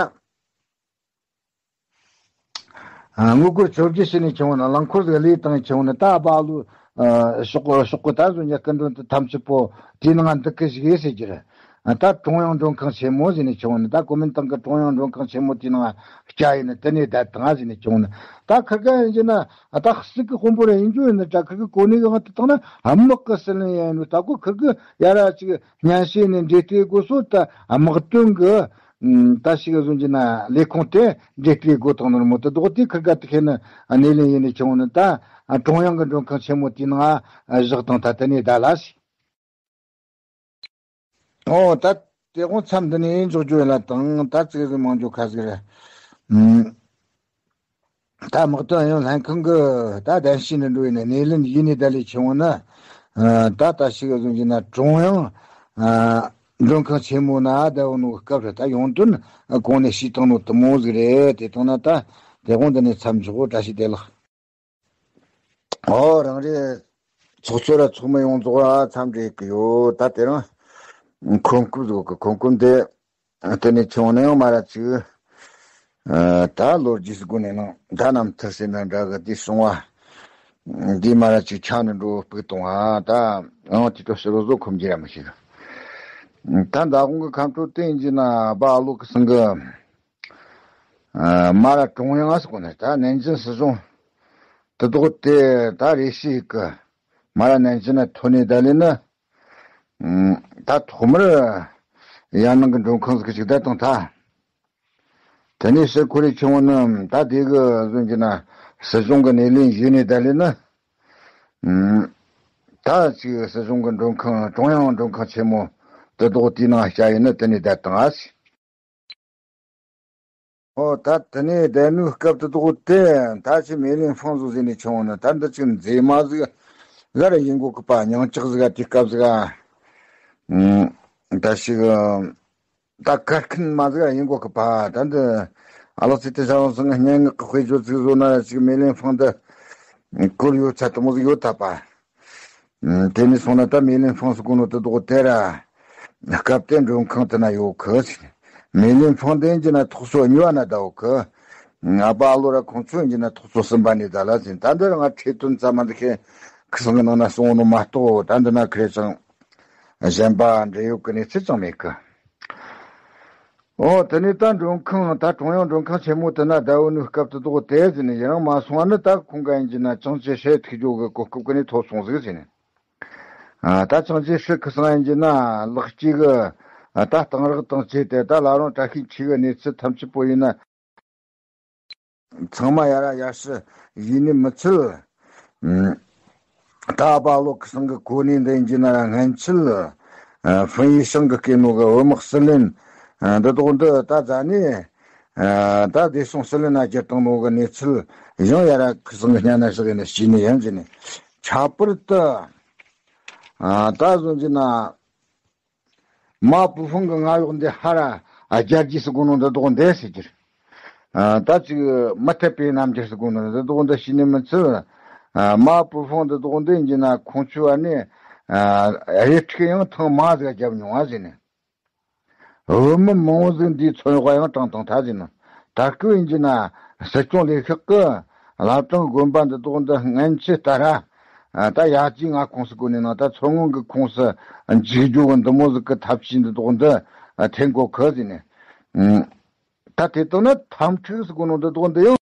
ཨ། དངུལ་སྒོར་བཅོ་བརྒྱད་ཕྱི་ནས་ཆུང་བ་ན་རླངས་འཁོར་ཟིག་ལས་བཏང་ཆུང་བ་ན། ད་ཨ་ཕ་ཨ་ལུ། ཨ། ཤོག་གུ་ཤོག་གུ་ད་བཟོ་ཉ་སྐུ་མགྲོན་དུ་ཐམས་ཅད་པོ་དེའི་ནང་འདུག་གི་ཞིག་ཡེ་ཟེར་གྱི་རེད། ཨ། ད་ཀྲུང་དབྱང་མགྲོན་ཁང་ཆེན་མོ་ཟེར་ནས་ཆུང་བ་ན། ད་གོ་མིན་ཏང་གི་ཀྲུང་དབྱང་མགྲོན་ཁང་ཆེན་མོ་དེའི་ནང་བསྐྱལ་ཡིན་ན་དེ་ནས་བསྡད་དང་ཟེར་ནས་ཆུང་བ་ན། ད་ཁིར་ག་ཡིན་གྱི་ན། ཨ། ད་སྲིད་ཀྱི་དཔོན་པོ་རེ་ཡིན་རྒྱུ་ཡིན་ན། ད་ཁིར་གི་གོ་གནས་གི་དབང་དུ་བཏང་ན། ཨ། དམག་གི་སྲིད་བློན་ཡིན་ནོ། ད་ཁོ་ཁིར་གི་ཡ་ར་ཅིག་སྙན་ཞུ་ནས་འབྲེལ་གཏུག་དགོས་སོ། ད་དམག་དོན་གི། ད་ཞིག་བཟོ་གྱི་ན་ལས་ཁུངས་དེ་འབྲེལ་གཏུག་དགོས་དང་ནོར་མོ་དུ་ལྡོག་དེ་ཁིར་ག་དུ་ཁེ་ནི་སྣེ་ལེན་ཡིན་ནི་ཆུང་ནི། ད་ཀྲུང་དབྱང་གི་མགྲོན་ཁང་ཆེན་མོ་དེའི་ནང་བཞག་དང་ད་དེ་ནས་ད་ལ་ཞིག་ཨོ། ད་དེ་དགོང་མཚམས་འདི་ནས་འཇོག་རྒྱུ་ཡིན་ལ་དང་། ད་ཙིག་ཟིག་མང་རྒྱུ་ཁ་ཟིག་རེད། ད་དམག་དོན་ཨུ་ཡོན་ལྷན་ཁང་གི་ད་གདན་ཞུས་ནས་འགྲོ་ཡིན་ན་སྣེ་ལེན་ཡིན་ནི་ད་ལས་ཆེ་བོ་ན། ད་ད་ཞིག་གཟོད་ཀྱི་ན་ཀྲུང་དབྱང་མགྲོན་ཁང་ཆེན་མོ་ན་ད་འོ་ནོ་སྐབས་རེ་ད་ཡོང་དོན་གོང་ནས་ཞུས་བཏང་ནོ་དུ་མོ་ཟིག་རེད། དེ་དང་ན་ད་དེ་དགོང་འདི་ནས་མཚམས་འཇོག་གོ། བཀྲ་ཤིས་བདེ་ལེགས། ཨོ་རང་རེ་ཚོགས་གཙོ་ར་ཚོགས་མི་ཡོངས་རྫོགས་ཨ་མཚམས་འདྲི་གི་ཡོད། ད་དེ་རིང་ཁོམ་སྐབས་ཟིག་གི་ཁོམ་སྐབས་འདི་དེ་ནས་ཆུང་ནས་ཡང་མ་ར་ཅིག་ད་ལོ་རྒྱུས་སྒོ་ནས་ནང་ད་རྣམ་ཐར་ཟེར་ན་འདྲ་གི་འདི་སོང་བ་འདི་མ་ར་ཅིག་ཆགས་ནས་འགྲོ་སྤུག་གཏོང་བ། ད་ཨང་དེ་ཏོ་ཕྱི་རོ་བཟོ་ཁོམ་གྱི་ར་མི་ཤེས་གི། ད་མདང་དགོང་གི་ཁམས་ཁྲོ་བསྟན་གྱི་ན་སྦ་ཨ་ལོ་གི་སང་གི་མ་ར་ཀྲུང་དབྱང་ཟེར་གོ་ནས་ད་ནན་ཅིན་སྲིད་གཞུང་དེ་དོག་དེ་ད་རེ་ཞིག་གི་མ་ར་ནན་ཅིན་ན་ཐོན་ནས་ད་ལས་ནི་ད་ཐོག་མར་ཡང་ནང་གི་མགྲོན་ཁང་ཟིག་ཅིག་ད་དང་ད་དེ་ནས་སི་ཁོ་རི་ཆུང་བོ་ནི་ད་དེ་གི་བཟོ་གྱི་ན་སྲིད་གཞུང་གི་སྣེ་ལེན་ཞུས་ནས་ད་ལས་ནི་ད་ཅིག་སྲིད་གཞུང་གི་མགྲོན་ཁང་ཀྲུང་དབྱང་མགྲོན་ཁང་ཆེན་མོ་དེ་དོག་དེའི་ནང་བསྐྱལ་ཡིན་ནི་དེ་ནས་ད་དང་ཨ་སི། ཨོ་ད་དེ་ནས་བསྡད་ནུས་སྐབས་དེ་དོག་དེ་ད་ཅི་མེ་ལིན་ཧྥང་ཟོ་ཟེར་ནས་ཆུང་བོ་ནི་ད་འདི་ཅིག་མཛེས་མ་ཟིག་ག་ར་ཡིན་གོ་གི་པ། མྱང་ཅག་ཟིག་ག་དེ་སྐབས་ཟིག་ག་ད་ཞིག་ད་གར་མཁན་མ་ཟིག་ག་ཡིན་གོ་གི་པ། ད་འདི་ཨ་ལགས་ཚེ་དེ་ས་བང་སང་སྙན་ངག་གི་དཔེ་བརྗོད་ཟིག་བཟོ་ན་ཅིག་མེ་ལིན་ཧྥང་འདི་བཀོལ་ཡོད་ཚད་དུ་མོ་ཟིག་ཡོད་ད་པ། དེ་ནས་སོང་ན་ད་མེ་ལིན་ཧྥང་ཟེར་གོ་ནོ་དེ་དོག་དེ་ར་སྐབས་དེ་མགྲོན་ཁང་དེ་ན་ཡོད་གི་ཟེར། མེ་ལིན་ཧྥང་དེ་ཡིན་གྱི་ན་ཐོག་སོ་གཉིས་པ་ན་ད་ཡོད་གི། ང་པ་ཨ་ལོ་ར་ཁོང་ཚོ་ཡིན་གྱི་ན་ཐོག་སོ་གསུམ་པ་ནས་ད་ལ་ཟེར། ད་འདི་ར་ང་ཁྲེ་དོན་ཙ་མ་འདི་ཁེ་ཁི་སང་གི་ནང་ན་སོང་ནོ་མ་གཏོགས་ད་འདི་ན་ཁེ་རེ་ཅང་གཞན་པ་འབྲེལ་ཡོད་གི་གནས་ཚུལ་ཅང་མེད་གི། ཨོ་དེ་ནས་ད་མགྲོན་ཁང་ད་ཀྲུང་དབྱང་མགྲོན་ཁང་ཆེན་མོ་དེ་ན་ཟླ་བོ་ནུའི་སྐབས་དེ་དོག་དེ་ཟེར་ནས་ཡི་རང་མ་སོང་བ་ནི་ད་ཁོང་ག་ཡིན་གྱི་ན་ཅང་ཅེ་ཧྲེ་ཐུག་རྒྱུ་གི་གོ་སྐབས་ཀྱི་ནས་ཐོབ་སོང་ཟིག་ཟེར་ནས། ཨ་ད་ཅང་ཅེ་ཧྲེ་ཁི་སང་ཡིན་གྱི་ན་ལག་གཅིག་གི་ཨ་ད་གཏང་རག་དང་བཅས་ཏེ་ད་ལ་རང་བཀྲ་ཤིས་འཁྱིལ་གི་གནས་ཚུལ་ཐམས་ཅད་པོ་ཡིན་ན། ཚང་མ་ཡ་ར་ཡ་ཧྲི་ཡིན་ནི་མི་ཚུལ། ད་པ་ལོ་ཁི་སང་གི་གོ་གནས་འདི་ཡིན་གྱི་ན་ར་སྔན་ཆད་ཧྥུན་ཡི་ཤང་གི་སྐད་ནོ་གི་བོད་དམག་སྲིད་བློན་འདི་དོག་འདི་ད་རྫ་ནས་ད་བདེ་སྲུང་སྲིད་བློན་ན་གྱུར་བཏང་ནོ་གི་གནས་ཚུལ་ཡང་ཡ་ར་ཁི་སང་གི་སྙན་ན་ཞིག་ཡིན་ན་ཤེས་ནི་ཡིན་གྱི་ནི། ཁྱད་པར་དུ་ད་བཟོ་གྱི་ན། མ་པུ་ཧྥང་གི་ང་གཡོག་འདི་ཧ་ར་རྒྱལ་རྒྱུ་སུ་དགོ་ནོ་འདི་དོག་འདི་ཟེར་གྱི་རེད། ད་ཅིག་མི་འཐད་པའི་རྣམ་འགྱུར་སུ་དགོ་ནོ་འདི་དོག་འདི་ཤི་ནི་མི་ཚུལ། མ་པུ་ཧྥང་འདི་དོག་འདི་ཡིན་གྱི་ན་ཁོང་ཚོས་ཨ་ནི་རེ་ཁྲིག་ཡང་ཐེངས་མ་ཟིག་བརྒྱབ་མྱོང་བ་ཟེར་ནས། བོད་མི་མང་བོ་ཟིག་འདིའི་ཚོན་དཔག་ཡང་དྲངས་དང་ཐ་ཟིན་ནོ། ད་སྐུ་ཡིན་གྱི་ན་སྲིད་སྐྱོང་ལས་ཤག་གི་བླ་བྲང་དགོན་པ་འདི་དོག་འདི་སྔན་ཆད་ལྟར་ར། ད་ཡ་ཅི་ང་ཁོངས་སུ་བཀོད་ནས་ན་ད་མཚོ་སྔོན་གྱི་ཁོངས་སུ་འཇུག་རྒྱུ་གི་འདི་མོ་ཟིག་གི་ཐབས་ཇུས་འདི་དོག་འདི་འཐེན་དགོ་གི་ཟིན་ནས། ད་དེ་དག་ན་འཐབ་འཁྲུག་ཟིག་གོ་ནོ་འདི་དོག་འདི་ཡང་།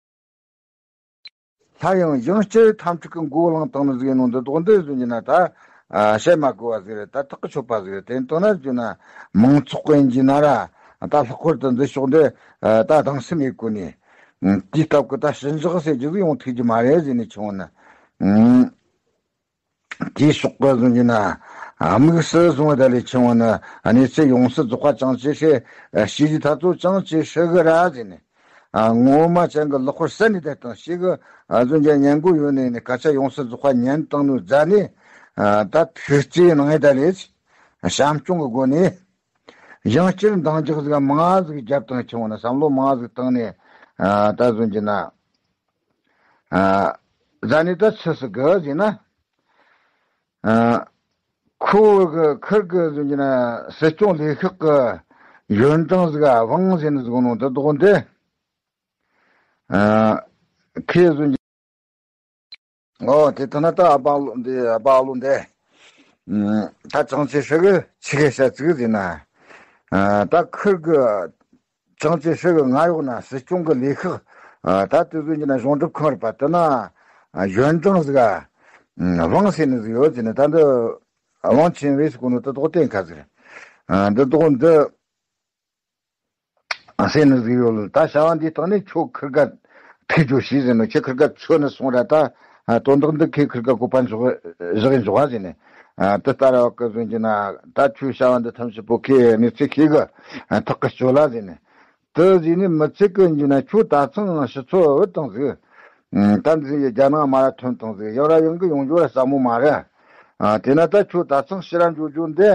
སླར་ཡང་ཡང་བསྐྱར་འཐབ་འཁྲུག་གི་མགོ་བླངས་བཏང་ནི་ཟིག་ཡིན་ནོ་འདི་དོག་འདི་ཟིན་གྱི་ན་ད་བཤད་མ་དགོས་པ་ཟིག་རེད། ད་ཐག་གི་ཆོད་པ་ཟིག་རེད། དེ་དག་ན་ཟིན་ན་མང་ཚོགས་ཀྱི་ཡིན་གྱི་ན་ར་ད་ལྷག་པར་དུ་འདི་ཕྱོགས་འདི་ད་སྡང་སེམས་ཡོད་གོ་ནས། དེའི་སྟབས་ཀྱིས་ད་ཞི་འཇགས་ཟེར་རྒྱུ་ཟིག་ཡོང་ཐུབ་ཀྱི་མ་རེད་ཟེར་ནས་ཆུང་བ་ན། དེའི་ཕྱོགས་ཀྱི་བཟུང་རྒྱུ་ན་དམིགས་སུ་བཟུང་བ་ད་ལས་ཆུང་བ་ན་གནས་ཚུལ་ཡོངས་སུ་རྫོགས་པ་ཅང་ཅེ་ཧྲི་ཤེས་ཀྱི་ཐ་ཚོ་ཅང་ཅེ་ཧྲི་གི་ར་ཟེར་ནས། ངོ་མ་ཅན་གྱི་ལག་པར་གསལ་ནས་བསྡད་དང་ཞིག་གི་བཟུང་རྒྱུ་ཉན་གོ་ཡོད་ནས་ནས་སྐད་ཆ་ཡོངས་སུ་རྫོགས་པ་ཉན་བཏང་ནོ་རྫ་ནས། ད་ཐུགས་རྩེ་གནང་ཡས་ད་ལས་བྱམས་སྐྱོང་གི་སྒོ་ནས། ཡང་བསྐྱར་འདང་རྒྱག་ཟིག་མང་ཟིག་བརྒྱབ་དང་ཆུང་བ་ན་བསམ་བློ་མང་ཟིག་བཏང་ནས་ད་བཟུང་རྒྱུ་ན། རྫ་ནས་ད་ཆི་ཟིག་གི་ཟེར་ན། ཁོ་གི་ཁིར་གི་བཟུང་རྒྱུ་ན་སྲིད་སྐྱོང་ལས་ཤག་གི་ཡོན་ཀྲང་ཟིག་དབང་ཟེར་ནི་ཟིག་ནོ་འདི་དོག་འདི། ཁོས་བཟུང་རྒྱུ། ཨོ་དེ་ལྟ་ན་ད་ཨ་པ་ལོ་འདི་ཨ་པ་ལོ་འདི། ད་ཅང་ཅེ་ཧྲི་གི་ཆི་གེ་ཤ་ཙིག་ཟེར་ན། ད་ཁིར་གི་ཅང་ཅེ་ཧྲི་གི་ང་གཡོག་ན་སྲིད་སྐྱོང་གི་ལས་ཤག་ད་དེ་ཚོ་ཡིན་ན་གཞུང་སྒྲུབ་ཁང་རེད་པ། དེ་ན་ཡོན་ཀྲང་ཟིག་ཨ་ཝང་ཟེར་ནི་ཟིག་ཡོད་ཟེར་ནི། ད་འདི་ཝང་ཆིན་ཝེ་ཟེར་གོ་ནོ་ད་དོག་གཏན་ཁ་ཟིག་རེད། འདི་དོག་འདི་ཟེར་ནི་ཟིག་ཡོད་ལ། ད་བྱ་བ་འདིའི་སྟེང་ནས་ཁྱོད་ཁིར་ག་ཐུག་རྒྱུ་ཞིག་ཟེར་ནོ། ཁྱེད་ཁིར་ག་ཚོད་ནི་སོང་ར། ད་དོན་དག་འདི་ཁོས་ཁིར་ག་བཀོད་པ་འཇོག་བཞག་གི་འཇོག་ཟེར་ནི། དེ་ལྟར་བ་གི་བཟུང་རྒྱུ་ན་ད་ཁྱོད་བྱ་བ་འདི་ཐམས་ཅད་པོ་ཁོས་གནས་ཚུལ་ཤེས་གི་ཐག་གི་གཅོད་ལ་ཟེར་ནི། དེ་ཟིག་ནི་མི་ཚད་གི་ཡིན་ན་ཁྱོད་ད་ཚང་ཕྱི་ཚོ་བུད་བཏང་ཟིག་ཨ། ད་འཛིན་ཡི་རྒྱ་ནག་མ་ར་ཐོན་བཏང་ཟིག་ཡང་ར་ཡང་གི་ཡོང་རྒྱུ་ར་ཟབ་མོ་མ་རེད། ཨ། དེ་ན་ད་ཁྱོད་ད་ཚང་ཕྱི་ར་འགྱོ་རྒྱུ་འདི་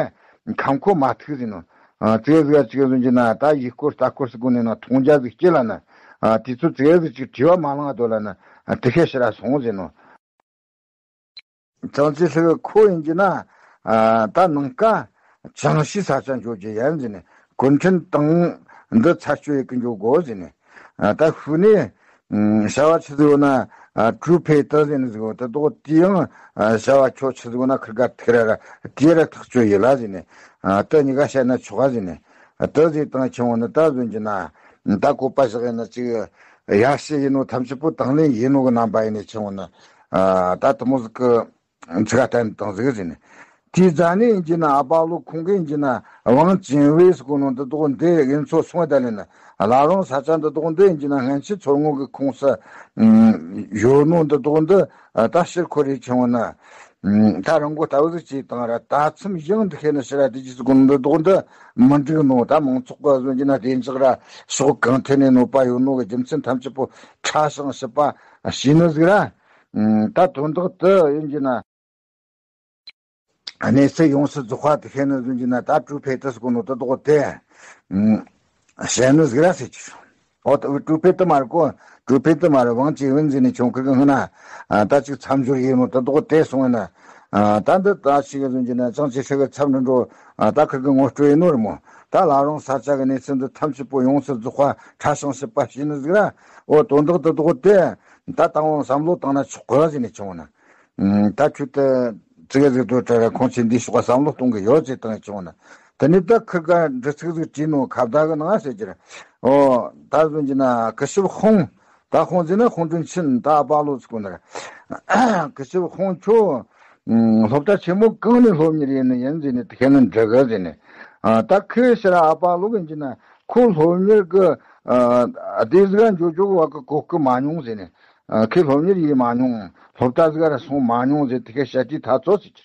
ཁམ་ཁོ་མ་ཐུག་ཟིན་ནོ། ཨ། ཙེ་ཟིག་ཅིག་ཟིན་གྱི་ན་ད་ཡིག་སྐོར་ལྟ་སྐོར་སི་གོ་ནས་ན་མཐོང་རྒྱ་ཟིག་སྐྱེ་ལ་ན། ཨ། དུས་ཚོད་ཙེ་ཟིག་ཅིག་བྲིས་བ་མ་ལང་དོ་ལ་ན། ཨ། དེ་ཤེས་ཕྱི་ར་སོང་ཟིན་ནོ། ཅང་ཅི་ལྷི་ཁོ་ཡིན་གྱི་ན། ཨ། ད་ནང་ཀ་ཅང་ཤི་ས་ཆ་འཇོག་རྒྱུ་ཡན་ཟིན་ནས་གུན་ཁྲན་ཏང་འདི་ཚར་གཅོད་ཡེ་གི་འཇོག་དགོ་ཟིན་ནས། ཨ། ད་ཤུ་ནས། ཨ། བྱ་བ་ཆི་ཟིག་ཡོད་ན། ཨ། གྲུ་ཕེ་ཏི་ཟིན་ནས་ཟིག་ཡོད་ད་དོ་དེ་ཡང་། ཨ། བྱ་བ་ཁྱོ་ཆི་ཟིག་ཡོད་ན་ཁིར་ག་ཐིག་ར་ར་དེ་ར་ཐག་གཅོད་ཡེ་ལ་ཟིན་ནས། ཨ། ད་གཉིས་ཀ་བཤད་ན་ཆོག་ག་ཟིན་ནས། ཨ། ད་ཟིག་དང་ཆི་འོང་ན་ད་ཟིན་གྱི་ན། ད་བཀོད་པ་བཞག་ཡིན་ན་ཅིག་ཡར་ཞུ་ཡིན་ནོ་ཐམས་ཅད་པོ་དང་ལེན་ཡིན་ནོ་གི་རྣམ་པ་ཡིན་ནས་ཆི་འོང་ན། ཨ། ད་དེ་མོ་ཟིག་གི་ཚིག་ག་བསྟན་དང་ཟིག་ཟིན་ནས། དེའི་རྫ་ནས་ཡིན་གྱི་ན་ཨ་པ་ལོ་ཁོང་གིས་ཡིན་གྱི་ན་ཝང་ཅིན་ཝེ་སི་གོ་ནོ་འདི་དོག་འདི་ཡིན་ཚོ་སོང་ད་ལེ་ན། བླ་རུང་ས་ཆ་འདི་དོག་འདི་ཡིན་གྱི་ན་སྔན་ཆད་མཚོ་སྔོན་གི་ཁོངས་སུ་ཡོད་ནོ་འདི་དོག་འདི་ད་ཕྱིར་འཁོར་རེ་ཆི་འོང་ན། ད་རང་མགོ་ལྟ་བུ་ཟིག་ཅིག་བཏང་ར་ད་མཚམས་ཡང་འདི་ཁེ་ན་ཕྱི་ར་དེ་ཅི་ཟིག་གོ་ནོ་འདི་དོག་འདི་མི་འགྲིག་ནོ། ད་མང་ཚོགས་གི་ཟོན་གྱི་ན་བདེ་འཇགས་ར་ཕྱོགས་གང་ཐད་ནས་གནོད་པ་ཡོད་ནོ་གི་རྒྱུ་མཚན་ཐམས་ཅད་པོ་ཕྲ་ཞིང་ཞིབ་པ་ཤེས་ནི་ཟིག་ར། ད་དོན་དག་དེ་ཡིན་གྱི་ན། གནས་ཚུལ་ཡོངས་སུ་རྫོགས་པ་དེ་ཤེས་ནི་ཟིན་གྱི་ན་ད་ཀྲུའུ་ཕེ་ཏི་སི་གོ་ནོ་དེ་དོག་དེ། ཤེས་ནི་ཟིག་ར་ཟེར་གྱི། ཨོ་ད་ཀྲུའུ་ཕེ་ཏི་མ་རེད་གོ། ཀྲུའུ་ཕེ་ཏི་མ་རེད་ཝང་ཅི་ཝུན་ཟེར་ནི་ཆུང་ཁུ་གི་སྔོན་ན། ད་ཅིག་མཚམས་སྦྱོར་ཡིན་ནོ་དེ་དོག་དེ་སོང་ཡིན་ན། ད་འདི་ད་ཞིག་གི་ཟིན་གྱི་ན་ཅང་ཅི་ཤི་གི་མཚམས་འདྲི་འགྲོ། ད་ཁུ་གི་ངོ་སྤྲོད་ཡིན་ནོ་རེད་མོ། ད་བླ་རུང་ས་ཆ་གི་གནས་ཚུལ་འདི་ཐམས་ཅད་པོ་ཡོངས་སུ་རྫོགས་པ་ཕྲ་ཞིང་ཞིབ་པ་ཤེས་ནི་ཟིག་ར། ཨོ་དོན་དག་དེ་དོག་དེ། ད་དང་བོ་བསམ་བློ་བཏང་ན་ཆོག་གི་ཟེར་ནས་བྱུང་ན། ད་ཁྱོད་དེ་ཙི་གེ་ཟིག་ཏུ་དྲ་ར་ཁོང་ཚོས་འདིའི་ཕྱོགས་བསམ་བློ་གཏོང་གི་ཡོད་ཅེས་བཏང་བྱུང་ན། དེ་ནས་ད་ཁིར་ག་འདྲི་ཚིག་ཟིག་བྲིས་ནོ་ཁ་བརྡ་གི་ནང་ཟེར་གྱི་རེད། ཨོ་ད་ཟོན་གྱི་ན་ཀི་ཤུབ་ཧོང་། ད་ཧོང་ཟེར་ན་ཧོང་ཀྲུང་ཆིན་ད་ཨ་པ་ལོ་ཟེར་གོ་ནི་རེད། ཀི་ཤུབ་ཧོང་ཁྱོད་སློབ་གྲྭ་ཆེན་མོ་གང་ནས་སློབ་གཉེར་ཡིན་ནི་ཡིན་ཟེར་ནས་དེ་ཁས་ནི་འདྲི་གི་ཟེར་ནས། ད་ཁོས་ཕྱིར་ཨ་པ་ལོ་གི་ཡིན་གྱི་ན་ཁོ་སློབ་གཉེར་གི་སྡེ་ཟིག་འཇོག་འཇོག་བ་གི་གོ་སྐུ་མ་མྱོང་ཟེར་ནས། ཨ། ཁོས་སློབ་གཉེར་ཡེ་མ་མྱོང་། སློབ་གྲྭ་ཟིག་ར་སོང་མ་མྱོང་ཟེར་དེ་གའི་བཤད་རྒྱུའི་ཐག་ཚོད་ཟེར་གྱི།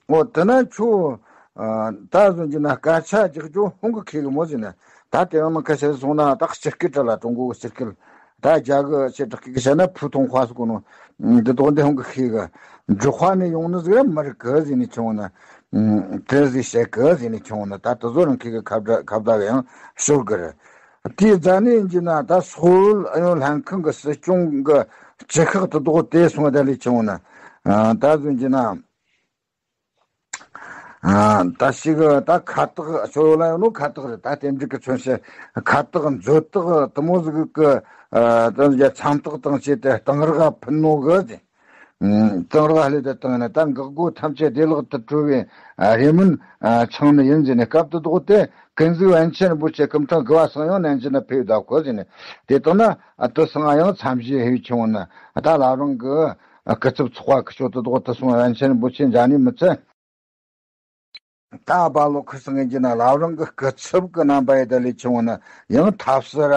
འོ་དེ་ན་ཁྱོད། ཨ། ད་ཟོན་གྱི་ན་སྐད་ཆ་རྒྱག་རྒྱུ་ཧོང་གི་ཁེ་གི་མོ་ཟེར་ན། ད་དེ་རིང་ནང་ཁ་ཤས་སོང་ན་ད་སྤྱི་སྐད་ར་ལ་ཀྲུང་གོ་གི་སྤྱི་སྐད། ད་རྒྱ་གི་ཆེ་དྲག་གི་བཤད་ན་ཕུ་ཐོང་ཧྭ་ཟེར་གོ་ནོ། འདི་དོག་འདི་ཧོང་གི་ཁེ་གི། འབྲོག་པ་ནས་ཡོང་ནི་ཟིག་ར་མི་རིགས་གི་ཟེར་ནས་ཁྱོད་ན། དེ་ཟིག་བཤད་གི་ཟེར་ནས་ཁྱོད་ན་ད་དེ་ཟོ་རང་ཁེ་གི་ཁ་བརྡ་ཁ་བརྡ་གི་ཡང་ཤོར་གི་རེད། དེའི་རྫ་ནས་ཡིན་གྱི་ན་ད་སོག་ཨུ་ཡོན་ལྷན་ཁང་གི་སྲིད་སྐྱོང་གི་སྤྱི་ཁག་ཏུ་རྡོག་དེ་སོང་ད་ལས་ཆུང་ན། ད་ཟིན་གྱི་ན། ད་ཞིག་ད་ཁ་བཏགས་ཆོ་ཡོ་ལ་ཡོད་ནོ་ཁ་བཏགས་རེད། ད་རྟེན་འབྲེལ་གྱི་མཚོན་བྱེད་ཁ་བཏགས་མཛོད་བཏགས་དུ་མོ་ཟིག་གི་ད་མཚམས་བཏགས་དང་བཅས་ཏེ་གཏང་རག་ཕུལ་ནོ་གི་ཟེར། གཙང་ར་ལྷ་དེ་བཏང་ན་ད་འགག་སྒོ་ཐམས་ཅད་བདེ་བླག་ཏུ་གྲོལ་བའི་རེ་སྨོན་འཆང་ནི་ཡིན་ཟེར་ནས། སྐབས་དེ་དོག་དེ་ཀུན་གཟིགས་པཎ་ཆེན་རིན་པོ་ཆེ་སྐུ་ཕྲེང་དགུ་བ་སང་ཡང་ནན་ཅིན་ན་ཕེབས་བསྡད་གོ་ཟེར་ནས། དེ་དག་ན་དུ་སང་ཡང་འཚམས་ཞུས་ཧེ་བའི་ཆུང་བ་ན་ད་བླ་བྲང་གི་སྐུ་ཚབ་ཚོགས་པ་ཁུ་ཆོ་དེ་དོག་དུ་སོང་པཎ་ཆེན་རིན་པོ་ཆེ་མཇལ་ནི་མི་ཚད། ད་བ་ལོ་ཁུ་སང་གི་ན་བླ་བྲང་གི་སྐུ་ཚབ་གི་རྣམ་པ་ཡི་ད་ལས་ཆུང་བ་ན་ཡང་ཐབས་སུ་ར།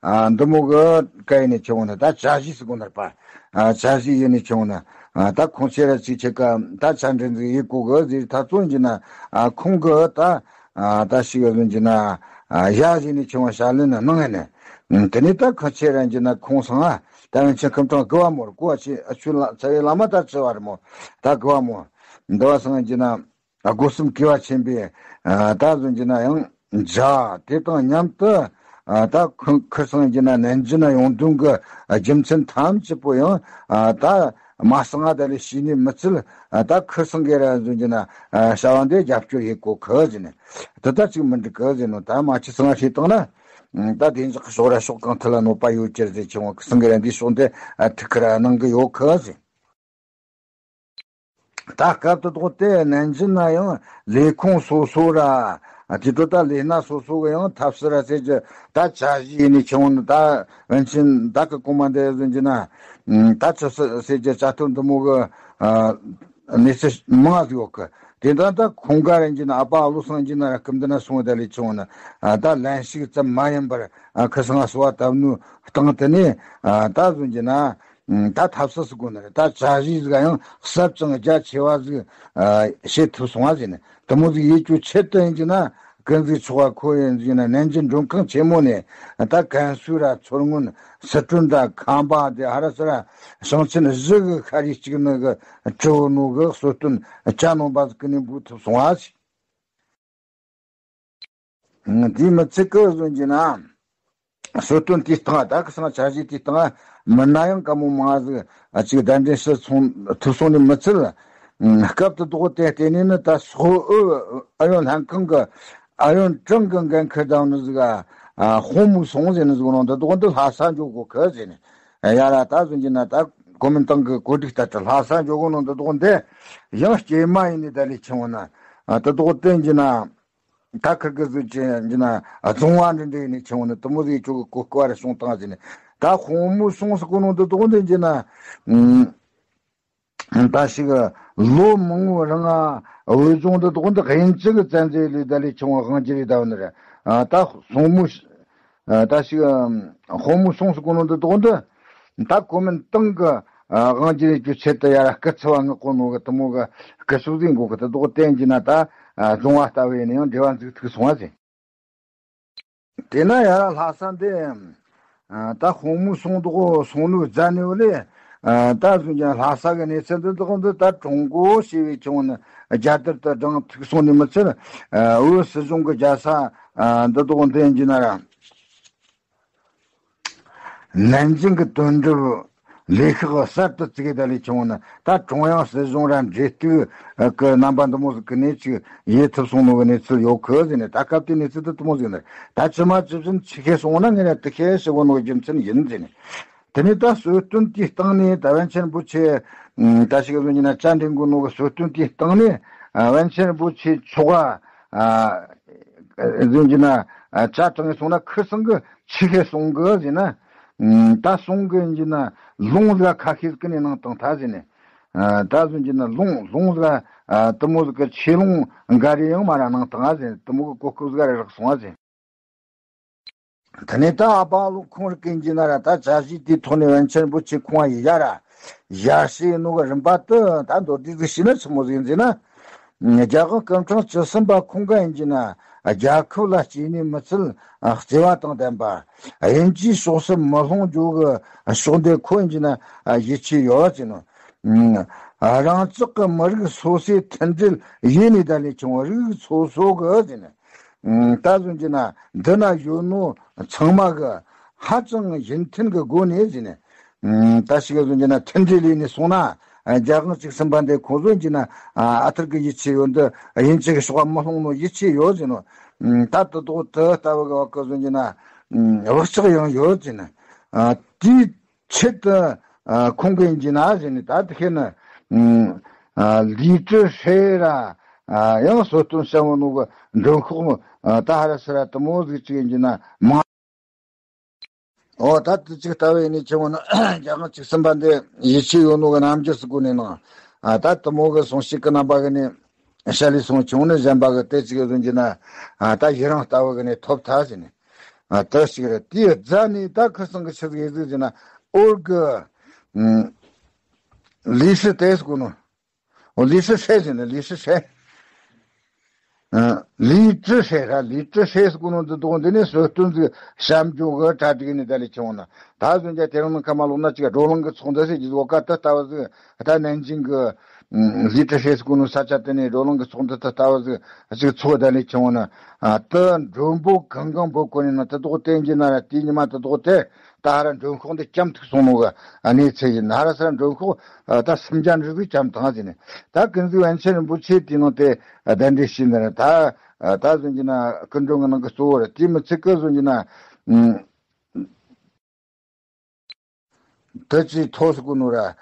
ཨ། འདི་མོ་གི་སྐད་ཡིན་ནས་ཆུང་ན་ད་བཅའ་གཞི་ཟེར་གོ་ནར་པ། ཨ། བཅའ་གཞི་ཡིན་ནས་ཆུང་ན། ཨ། ད་ཁོང་ཁྱེད་ར་ཅིག་ཆེ་ཀ་ད་བཅའ་འདྲི་འཛིན་ཡིན་གོ་གི་ཟེར་ཐག་བཙོན་གྱི་ན། ཨ། ཁོང་གི་ད། ཨ། ད་ཞིག་ག་ཟོན་གྱི་ན། ཨ། ཡ་ཟེར་ནས་ཆུང་བ་ཞལ་ལེན་ན་གནང་ཡིན་ནས། དེ་ནས་ད་ཁོང་ཁྱེད་ར་གྱི་ན་ཁོང་སང་ཨ། ད་པཎ་ཆེན་སྐུ་ཕྲེང་དགུ་བ་མོར་གོ་བ་ཆེ་ཨ་ཆུ་ལ་ཚ་བའི་བླ་མ་ད་ཆེ་བ་རེད་མོ། ད་དགུ་བ་མོ། འདི་བ་སང་གྱི་ན། སྒོ་གསུམ་གུས་པ་ཆེན་པོས། ཨ། ད་ཟོན་གྱི་ན་ཡང་མཇལ། དེ་དང་མཉམ་དུ། ཨ། ད་ཁུ་ཁུ་སང་གྱི་ན་ནན་ཅིན་ན་ཡོང་དོན་གྱི་རྒྱུ་མཚན་ཐམས་ཅད་པོ་ཡང་། ཨ། ད་མ་སང་ང་ད་ལས་ཤེས་ནི་མི་ཚུལ། ཨ། ད་ཁུ་སང་གི་ར་ཟོན་གྱི་ན། ཨ། བྱ་བ་འདི་རྒྱབ་སྐྱོར་ཡེད་གོ་ཁུ་ཟེར་ནས། དེ་ད་ཅིག་མི་འགྲིག་གི་ཟེར་ནོ། ད་མ་ཁྱི་སང་ང་ཤེས་བཏང་ན། ད་བདེ་འཇགས་ཀྱི་ཕྱོགས་ར་ཕྱོགས་གང་ཐད་ལ་གནོད་པ་ཡོད་ཀྱི་རེད་ཟེར་ཆུང་བ་ཁུ་སང་གི་ར་འདིའི་ཕྱོགས་འདི། ཨ། ཐུགས་ཁུར་གནང་གི་ཡོད་ཁུ་ཟེར། ད་སྐབས་དེ་དོག་དེ་ནན་ཅིན་ན་ཡང་ལས་ཁུངས་སོ་སོ་ར། དེ་དོ་ད་ལས་སྣ་སོ་སོ་གི་ཡང་ཐབས་སུ་ར་ཟེར་གྱི་ད་བཅའ་གཞི་ཡིན་ནས་ཆུང་ནི་ད་པཎ་ཆེན་བདག་གི་གོང་མ་འདི་ཟིན་གྱི་ན། ད་ཆུ་སི་ཟེར་གྱི་བཅའ་ཐོབ་འདི་མོ་གི་གནས་ཚུལ་མང་ཟིག་ཡོད་གི། དེ་འདྲ་ད་ཁོང་ག་ར་གྱི་ན་ཨ་ཕ་ཨ་ལོ་སང་གྱི་ན་ར་སྐུ་མདུན་ན་སོང་བ་ད་ལས་ཆུང་ནི་ད་ལན་ཞིག་ཙམ་མ་ཡིན་པར་ཁུ་སང་ང་གསོལ་བ་བཏབ་ནོ་སྟེང་དེ་ནས་ད་ཟིན་གྱི་ན། ད་ཐབས་ས་སུ་དགོས་ནི་རེད། ད་བཅའ་གཞི་ཟིག་ཡང་ཟབ་ཅིང་རྒྱ་ཆེ་བ་ཟིག་ཨ་བྱེད་ཐུབ་སོང་བ་ཟེར་ནས། དེ་མོ་ཟིག་ཡེད་རྒྱུ་ཆེད་དུ་ཡིན་གྱི་ན། ཀུན་གཟིགས་མཆོག་ག་ཁོ་ཡིན་ཟིག་ན་ནན་ཅིན་མགྲོན་ཁང་ཆེན་མོ་ནས་ད་ཀན་སུའུ་ར་མཚོ་སྔོན་སི་ཁྲོན་དང་ཁམས་པ་དེ་ཧ་ར་སི་ར་ཞིང་ཆེན་བཞི་གི་ཤ་རུས་གཅིག་ནི་གི་གྲི་བོ་ནོ་གི་གསོལ་སྟོན་ཅ་ནོ་པ་ཟིག་ཀི་ནས་འབུལ་ཐུབ་སོང་བ་ཞིག་དེའི་མི་ཚད་ཀི་ཟོན་གྱི་ན། གསོལ་སྟོན་དེའི་སྟེང་ད་གི་སང་འཆར་གཞི་དེའི་སྟེང་མི་སྣ་ཡང་དཀའ་མོ་མང་ཟིག་ཅིག་གདན་འདྲེན་ཞུ་སོང་ཐུབ་སོང་ནི་མི་ཚད། སྐབས་དེ་དོག་དེ་ལྟེ་ནས་ནི་ད་སོག་ཨུ་ཨ་ཡོན་ལྷན་ཁང་གི་ཨ་ཡོན་ཀྲང་གི་འགན་ཁུར་དང་ནི་ཟིག་ཧོང་མུ་སོང་ཟེར་ནི་ཟིག་ནང་དེ་དོག་འདི་ལྷ་ས་འཇོག་དགོས་ཁི་ཟེར་ནི། ཡ་ར་ད་ཟོན་གྱི་ན་ད་གོ་མིན་ཏང་གི་གོ་སྒྲིག་ལྟར་དུ་ལྷ་ས་འཇོག་དགོས་ནང་དེ་དོག་འདི་ཡང་སྐྱེས་མ་ཡིན་ནི་ད་ལས་ཆེ་བོ་ན་དེ་དོག་བསྟན་གྱི་ན། ད་ཁིར་གི་གཟུགས་ཅན་གྱི་ན་རྫོང་བ་འདྲ་འདྲ་ཡིན་ནི་ཆུང་ནི་དུ་མོ་ཟིག་ཅོག་གི་གོ་སྐུ་བ་རེ་སོང་བཏང་ཟིན་ནི། ད་ཧོང་མུ་སོང་སི་གོ་ནོ་འདི་དོག་འདི་གྱི་ན་ད་ཞིག་ལོ་མང་བོ་རིང་ང་བོད་ལྗོངས་འདི་དོག་འདི་དབྱིན་ཇི་གི་བཙན་འཛུལ་ལས་ད་ལས་ཆུང་བ་དབང་སྒྱུར་རེ་ད་བ་ནི་རེད། ད་སོང་མུ་ད་ཞིག་ཧོང་མུ་སོང་སི་གོ་ནོ་འདི་དོག་འདི། ད་གོ་མིན་ཏང་གི་དབང་སྒྱུར་རྒྱུ་ཆེད་དུ་ཡ་ར་སྐུ་ཚེ་བ་མངགས་གོ་ནོ་གི་དུ་མོ་གི་སྐུ་གཟུགས་ཟིན་གོ་གི་དུ་དོག་བསྟན་གྱི་ན་ད་རྫོང་བ་ལྟ་བུ་ཡིན་ན་ཡང་འབྲེལ་བ་འཛུགས་ཐུབ་སོང་བ་ཟིན། དེ་ན་ཡ་ར་ལྷ་ས་འདི་ད་ཧོང་མུ་སོང་དོག་སོང་ནོ་རྫ་ནེ་བ་ལས་ད་བཟུང་ཀྱང་ལྷ་ས་གི་གནས་ཚུལ་འདི་དོག་འདི་ད་ཀྲུང་གོ་ཞེས་པའི་ཆུང་ནི་རྒྱལ་དར་དུ་བགྲང་ཐུག་སོང་ནི་མི་ཚད་བོད་སྲིད་གཞུང་གི་རྒྱལ་ས་འདི་དོག་འདི་ཡིན་གྱི་ན་ར། ནན་ཅིང་གི་དོན་གྲུབ་ལས་ཤག་གསར་དུ་བཙུགས་ཡོད་ད་ལས་ཆུང་ནི་ད་ཀྲུང་དབྱང་སྲིད་གཞུང་ར་འབྲེལ་གཏུག་གི་རྣམ་པ་འདི་མོ་ཟིག་གི་ནས་ཅིག་ཡེ་ཐུབ་སོང་ནོ་གི་གནས་ཚུལ་ཡོད་ཁི་ཟེར་ནས། ད་སྐབས་དེ་གནས་ཚུལ་དུ་དུ་མོ་ཟིག་ནི་ད་ཇི་མ་ཇི་བཞིན་ཆི་ཤེས་སོང་ན་ངས་ར་དུ་ཤེས་ཞེ་བོ་ནོ་རྒྱུ་མཚན་ཡིན་ཟེར་ནས། དེ་ནས་ད་གསོལ་སྟོན་དེའི་སྟེང་ནས་ད་པཎ་ཆེན་རིན་པོ་ཆེ་ད་ཞིག་ག་ཟོན་གྱི་ན་བཅར་འདྲི་གོ་ནོ་གི་གསོལ་སྟོན་དེའི་སྟེང་ནས་པཎ་ཆེན་རིན་པོ་ཆེ་མཆོག་ག་ཟོན་གྱི་ན་བཅར་དྲངས་སོང་ན་ཁི་སང་གི་ཆི་ཤེས་སོང་གི་ཟེར་ན། ད་སོང་གི་ཡིན་གྱི་ན་ལུང་ཟིག་ཁ་ཤས་ཀི་ནས་ནང་བཏང་ཐ་ཟེར་ནས། ད་ཟོན་གྱི་ན་ལུང་ལུང་ཟིག་དུ་མོ་ཟིག་གི་ཆེ་ལུང་འགའ་རེ་ཡང་མ་ར་ནང་བཏང་ཨ་ཟེར་ནས་དུ་མོ་གི་གོ་སྐབས་ཟིག་རེ་རག་སོང་ཨ་ཟེར། དེ་ནས་ད་ཨ་པ་ལོ་ཁོང་རིག་གིན་གྱི་ན་ར་ད་བཅར་གཞི་དེའི་ཐོག་ནས་པཎ་ཆེན་རིན་པོ་ཆེ་ཁོང་ཡི་ཡ་ར་ཡར་ཞེས་ནོ་གི་རིམ་པ་དུ་ད་མདོར་བསྡུས་ཟིག་ཤེས་ན་ཆི་མོ་ཟིག་ཡིན་ཟེར་ན། རྒྱལ་དབང་སྐུ་ཕྲེང་བཅུ་གསུམ་པ་ཁོང་གི་ཡིན་གྱི་ན་རྒྱལ་ཁབ་ལ་གཅེས་ནུས་མི་ཚུལ་བརྩེ་བ་དང་ལྡན་པ། དབྱིན་ཇིའི་ཕྱོགས་སུ་མི་ལྷུང་རྒྱུ་གི་ཕྱོགས་འདི་ཁོ་ཡིན་གྱི་ན་ཡིད་ཆེས་ཡོད་ཟེར་ནོ། རང་ཅག་གི་མི་རིགས་སོ་སོའི་མཐུན་སྒྲིལ་ཡེ་ནས་ད་ལས་ཆུང་རིགས་སོ་སོ་གི་ཟེར་ནས། ད་གཟོད་ཀྱི་ན་འདི་ན་ཡོད་ནོ་ཚང་མ་གི་ཧ་ཅང་ཡིད་མཐུན་གི་སྒོ་ནས་ཟེར་ནས། ད་ཞིག་ག་གཟོད་ཀྱི་ན་མཐུན་སྒྲིལ་ལས་ནས་སོང་ན་རྒྱལ་དབང་བཅུ་གསུམ་པ་འདི་ཁོང་གཟོད་ཀྱི་ན་ཨ་ཐུར་གི་ཡིད་ཆེས་ཡོད་འདི་དབྱིན་ཇི་གི་ཕྱོགས་མི་ལྷུང་ནོ་ཡིད་ཆེས་ཡོད་ཟེར་ནོ། ད་དུ་དོག་དུ་ལྟ་བུ་གི་བ་ག་གཟོད་ཀྱི་ན་བག་ཆགས་ཡང་ཡོད་ཟེར་ནས། དེའི་ཆེད་དུ་ཁོང་གིས་ཡིན་གྱི་ན་ཟེར་ནས་ད་དེ་ཁེ་ན་ལི་ཀྲི་ཧྲེ་ར་ཡང་གསོལ་སྟོན་ཞང་བོ་ནོ་གི་མགྲོན་ཤོག་ད་ཧ་ར་སི་ར་དུ་མོ་ཟིག་ཅིག་ཡིན་གྱི་ན་མ། ཨོ་ད་དུ་ཅིག་ལྟ་བའི་ནི་ཆེ་བོ་ན་རྒྱལ་དབང་བཅུ་གསུམ་པ་འདི་ཡིད་ཆེས་ཡོད་ནོ་གི་རྣམ་འགྱུར་སུ་གོ་ནས་ནང་ད་དུ་མོ་གི་གསུང་བཤད་གི་རྣམ་པ་གི་ནི་ཤ་ལི་སོང་ཆུང་ནི་གཞན་པ་གི་དེ་ཅིག་ཡོད་ཟིན་གྱི་ན་ད་ཡི་རང་ལྟ་བུ་གི་ནི་ཐོབ་ཐ་ཟེར་ནས། ཨ་ད་ཞིག་རེད། དེའི་རྫ་ནས་ད་ཁུ་སང་གི་ཆི་ཟིག་ཡེ་ཟིག་ཟེར་ན་ཨོར་གི་ལི་ཧྲི་ཏེ་སི་གོ་ནོ། ཨོ་ལི་ཧྲི་ཧྲེ་ཟེར་ན་ལི་ཧྲི་ཧྲེ། ཨ་ལི་ཀྲི་ཧྲེ་ར་ལི་ཀྲི་ཧྲེ་སི་གོ་ནོ་འདི་དོག་འདི་ནས་གསོལ་སྟོན་ཟིག་བཤམས་འཇོག་གི་གྲ་སྒྲིག་ནས་ད་ལས་ཆུང་ན་ད་གཟོད་ཀྱང་དེ་རིང་ནང་ཁ་མ་ལོག་ན་ཅིག་བགྲོ་གླེང་གི་ཚོགས་འདུ་ཟེར་གྱི་ཟོ་ཀ་ད་ལྟ་བ་ཟིག་ད་ནན་ཅིང་གི་ལི་ཀྲི་ཧྲེ་སི་གོ་ནོ་ས་ཆ་དེ་ནས་བགྲོ་གླེང་གི་ཚོགས་འདུ་ད་ལྟ་བ་ཟིག་ཅིག་ཚོགས་ད་ལས་ཆུང་ན། ཨ་ད་མགྲོན་པོ་གང་གང་པོ་གོ་ནས་ན་དེ་དོག་བསྟན་གྱི་ན་ར་དེའི་ཉི་མ་དེ་དོག་དེ་ད་ཧ་ར་མགྲོན་ཤོག་འདི་བཅམ་ཐུག་སོང་ནོ་གི་གནས་ཚུལ་ཡིན། ཧ་ར་ས་ར་མགྲོན་ཤོག་ད་སུམ་བརྒྱ་འདྲ་ཟིག་བཅམ་ཐང་ཟིན་ནས། ད་ཀུན་གཟིགས་པཎ་ཆེན་རིན་པོ་ཆེ་དེའི་ནང་དེ་གདན་འདྲེན་ཞུས་ནས་ད་ད་གཟོད་ཀྱི་ན་སྐུ་མགྲོན་གི་ནང་གི་གཙོ་བོ་རེད། དེ་མི་ཚད་ཀི་གཟོད་ཀྱི་ན་དེ་ཅི་ཐོ་སུ་གུ་ནོ་ར་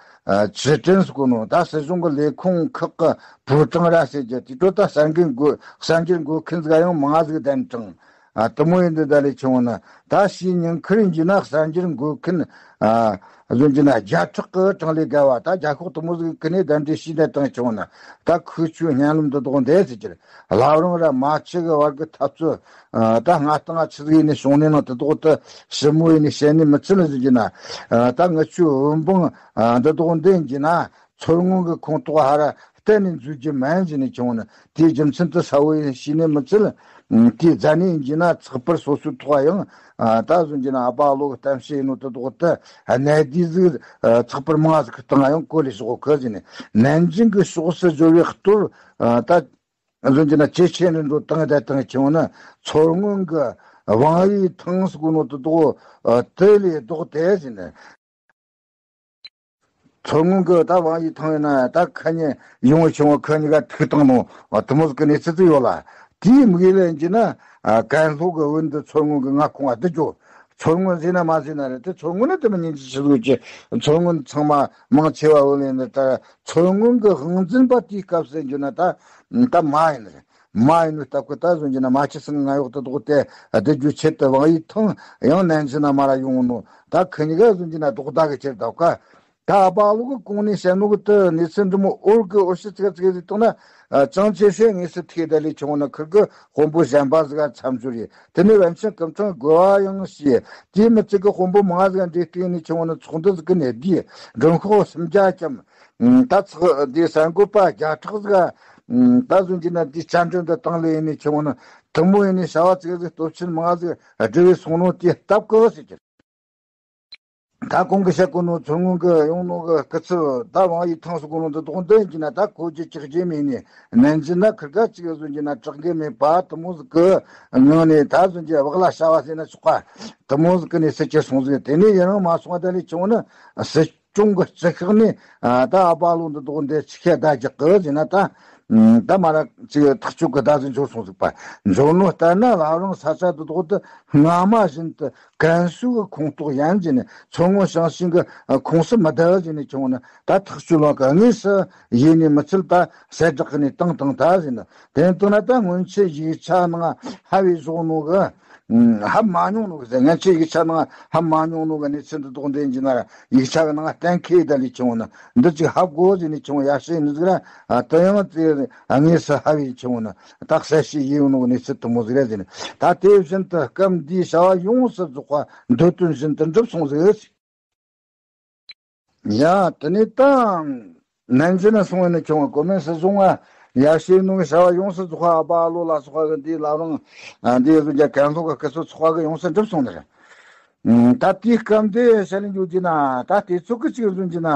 ཅི་ཀྲིན་སུ་གུ་ནོ་ད་སྲིད་གཞུང་གི་ལས་ཁུངས་ཁག་གི་པུའུ་ཀྲང་ར་ཟེར་རྒྱུ་དེ་ཏོ་ད་གསར་འགྱུར་འགོད་གསར་འགྱུར་འགོད་མཁན་ཟིག་ཡང་མང་ཟིག་གདན་དྲངས། ཨ་དུ་མོ་ཡིན་འདི་ད་ལས་ཆུང་ན་ད་ཕྱིའི་ཉིན་ཁུར་ཡིན་གྱི་ན་གསར་འགྱུར་འགོད་མཁན་ཨ་གཟོད་ཀྱི་ན་བརྒྱ་ཕྲག་གི་གྲངས་ལས་བརྒལ་བ་ད་རྒྱ་ཤོག་དུ་མོ་ཟིག་གི་ནས་གདན་འདྲེན་ཞུས་ནས་བཏང་ཆུང་ན་ད་ཁུ་ཆུ་སྙན་ལམ་འདི་དོག་འདས་ཟེར་གྱི་རེད། བླ་བྲང་ར་མ་ཆི་གི་བར་གི་འཐབ་རྩོད་ད་སྔ་སྟངས་ཆི་ཟིག་ཡིན་ནས་བྱུང་ནས་ན་དེ་དོག་ཏུ་ཞིབ་མོ་ཡིན་ནས་བཤད་ནས་མི་ཚུལ་ཟིག་གྱི་ན་ད་ངི་ཆུ་བོན་སྦང་འདི་དོག་འདི་ཡིན་གྱི་ན། མཚོ་སྔོན་གྱི་ཁོངས་གཏོགས་ཧ་ར་ གཏན་ནས་འཛུལ་རྒྱུ་མིན་ཟེར་ནས་ཁྱེར་འོང་ན། དེའི་རྒྱུ་མཚན་དེ་གསལ་བོ་ཡིན་ཤེས་ནས་མི་ཚད། ཨ། དེའི་རྫ་ནས་ཡིན་གྱི་ན་ཚགས་པར་སོ་སོའི་ཐོག་ཡང་། ཨ། ད་གཟོད་ཀྱི་ན་ཨ་པ་ལོ་གི་གཏམ་བཤད་ཡིན་ནོ་དེ་དག་དེ་གནད་བསྡུས་ཟིག་ཨ། ཚགས་པར་མང་ཟིག་གི་སྟེང་ཡང་བཀོད་ལས་ཤོག་གི་ཟེར་ནས། ནན་ཅིང་གི་ཕྱོགས་སུ་འབྱོར་བའི་སྟོར། ཨ། ད་གཟོད་ཀྱི་ན་ཇེ་ཆེ་ནས་འགྲོ་སྟངས་དེ་དང་ཁྱེར་འོང་ན། མཚོ་སྔོན་གི་ཝང་ཡི་ཐང་ཟེར་གོ་ནོ་དེ་དག་ཨ། དེ་ལས་ལྡོག་སྟེ་ཟེར་ནས། མཚོ་སྔོན་གི་ད་ཝང་ཡི་ཐང་ཡིན་ན་ད་ཁ་ཉིན་ཡོང་བ་བྱུང་བ་ཁ་ཉིན་ག་ཐུག་བཏང་ནོ་དེ་མོ་ཟིག་གི་གནས་ཚུལ་ཟིག་ཡོད་ལ། དེའི་དམིགས་ཡུལ་ཡིན་གྱི་ན། ཨ། ཀན་ལྷོ་གི་བོད་འདི་མཚོ་སྔོན་གི་མངའ་ཁོངས་ཨ་དེ་ཇོ། མཚོ་སྔོན་ཟེར་ན་མ་ཟེར་ན་རེད། དེ་མཚོ་སྔོན་ནི་དེ་མི་ཉན་གྱི་ཆི་ཟིག་གི། མཚོ་སྔོན་ཚང་མ་མང་ཆེ་བ་བོད་ལ་ཡིན་ད། མཚོ་སྔོན་གི་དབང་འཛིན་པ་དེའི་སྐབས་སུ་ཡིན་གྱི་ན་ད་ད་མ་ཡིན་རེད། མ་ཡིན་ནོ་སྟབས་ཀྱིས་ད་གཟོད་ཀྱི་ན་མ་ཁྱི་སང་ང་གཡོག་ཏུ་ལྡོག་སྟེ་བསྡད་རྒྱུའི་ཆེད་དུ་ཝང་ཡི་ཐང་ཡང་ནན་ཅིང་ན་མར་ཡོང་ནོ། ད་ཁི་གཉིས་ཀ་གཟོད་ཀྱི་ན་ལྡོག་ཟླ་གི་ཁྱེར་ད་ཀ། ད་ཨ་པ་ལོ་གི་གོང་ནས་བཤད་ནོ་གི་དེ་གནས་ཚུལ་འདི་མོ་འོར་གི་འོར་ཞིག་ཚིག་ཚིག་ཟིག་བཏང་ན། ཨ། ཅང་ཅེ་ཧྲེ་དངོས་སུ་ཐུག་ད་ལས་ཁྱེར་འོང་ན་ཁིར་གི་དཔོན་པོ་གཞན་པ་ཟིག་ག་མཚམས་སྦྱོར་ཡིན། དེ་ནས་པཎ་ཆེན་སྐུ་ཕྲེང་དགུ་བ་ཡང་ཞེས་དེའི་མི་ཚིག་གི་དཔོན་པོ་མང་ཟིག་འདྲེས་སྟེ་ནས་ཁྱེར་འོང་ན་ཚོགས་འདུ་ཟིག་གི་ནས་བསྡུས་མགྲོན་ཤོག་སུམ་བརྒྱ་ཙམ། ད་ཚགས་འདི་གསར་འགོད་པ་བརྒྱ་ཕྲག་ཟིག་ག་ད་གཟོད་ཀྱི་ན་དེའི་བཅར་འདྲི་འདི་བཏང་ལས་ཡིན་ནས་ཁྱེར་འོང་ན། དེ་མོ་ཡིན་ནས་བྱ་བ་ཙིག་ཟིག་སྟོབས་ཆེན་མང་ཟིག་སྒྲུབ་བས་སོང་ནོ་དེའི་སྟབས་ཀྱིས་ཟེར་གྱི། ད་གོང་གི་བཤད་གོ་ནོ་མཚོ་སྔོན་གི་ཡོང་ནོ་གི་སྐུ་ཚབ་ད་ཝང་ཡི་ཐང་ཟེར་གོ་ནོ་འདི་དག་འདི་ཡིན་གྱི་ན། ད་གོ་རྒྱུ་ཅིག་རྒྱུ་མེད་ནས་ནན་ཅིང་ན་ཁིར་ག་ཅིག་གཟོད་ཀྱི་ན་དྲག་གི་མེད་པ་དེ་མོ་ཟིག་གི་ངང་ནས། ད་གཟོད་ཀྱི་བག་ལ་ཞ་བ་ཟེར་ན་ཆོག་པ་དེ་མོ་ཟིག་གི་གནས་ཚུལ་གྱི་སོང་ཟིག། དེ་ནས་ཡུན་རིང་མ་སོང་བ་ད་ལས་ཁྱེར་འོང་ན་སྲིད་སྐྱོང་གི་རྩི་ཤིང་ནས། ཨ། ད་ཨ་པ་ལོ་འདི་དག་འདི་ཆི་ཁ་བརྡ་རྒྱག་གི་ཟེར་ན། ད་ད་མ་ར་ཅིག་ཐག་གཅོད་གི་བརྡ་ཟིག་འབྱོར་སོང་ཟིག་པ། འབྱོར་ནོ་ལྟར་ན་བླ་བྲང་ས་ཆ་འདི་དག་དེ་སྔ་མ་བཞིན་དུ་ཀན་སུའུ་གི་ཁོངས་གཏོགས་ཡིན་ཟེར་ནས། མཚོ་སྔོན་ཞིང་ཆེན་གི་ཁོངས་སུ་མི་བསྡུ་ཟེར་ནས་ཁྱེར་འོང་ན། ད་ཐག་གཅོད་ལོག་གི་དངོས་སུ་ཡེ་ནས་མི་ཚུལ་ད་གསལ་བསྒྲགས་གི་ནས་བཏང་བཏང་ད་ཟེར་ན། དེ་ལྟར་ན་ད་སྔོན་ཆད་ཡིག་ཆ་ནང་ཧ་བའི་བཞག་ནོ་གི། ཧ་མ་མྱོང་ནོ་གི་ཟེར། སྔོན་ཆད་ཡིག་ཆ་ནང་ཧ་མ་མྱོང་ནོ་གི་གནས་ཚུལ་འདི་དག་འདི་ཡིན་གྱི་ན་ར། ཡིག་ཆ་གི་ནང་གཏན་འཁེལ་ད་ལས་ཁྱེར་འོང་ན་འདི་ཅིག་ཧ་གོ་ཟེར་ནས་ཁྱེར་འོང་ཡ་ཤེས་ནི་ཟིག་ར། ཨ། དེ་ཡང་དེ་དངོས་སུ་ཧ་བའི་ཁྱེར་འོང་ན་ད་གསལ་བཤད་ཡེ་ཡོང་ནོ་གི་གནས་ཚུལ་དེ་མོ་ཟིག་ར་ཟེར་ནས། ད་དེ་བཞིན་དུ་སྐབས་འདིའི་བྱ་བ་ཡོངས་སུ་རྫོགས་པ་འདོད་དོན་བཞིན་དུ་འགྲུབ་སོང་ཟིག། ཡ། དེ་ནས་ད་ནན་ཅིང་ན་སོང་བས་ནི་ཁྱེར་འོང་གོ་མིན་སྲིད་གཞུང་ང་ཡ་ཤེས་ནོ་གི་བྱ་བ་ཡོངས་སུ་རྫོགས་པ། ཨ་པ་ལོ་ལ་སོགས་པ་གི་འདིའི་བླ་བྲང་འདིའི་གཟོད་ཀྱི་ཀན་ལྷོ་གི་སྐུ་ཚབ་ཚོགས་པ་གི་ཡོངས་སུ་འགྲུབ་སོང་ནི་རེད། ད་དེའི་སྐབས་འདི་བཤད་ལེ་འགྱོ་རྒྱུ་ན། ད་དེ་ཚོ་གི་ཅིག་གཟོད་ཀྱི་ན།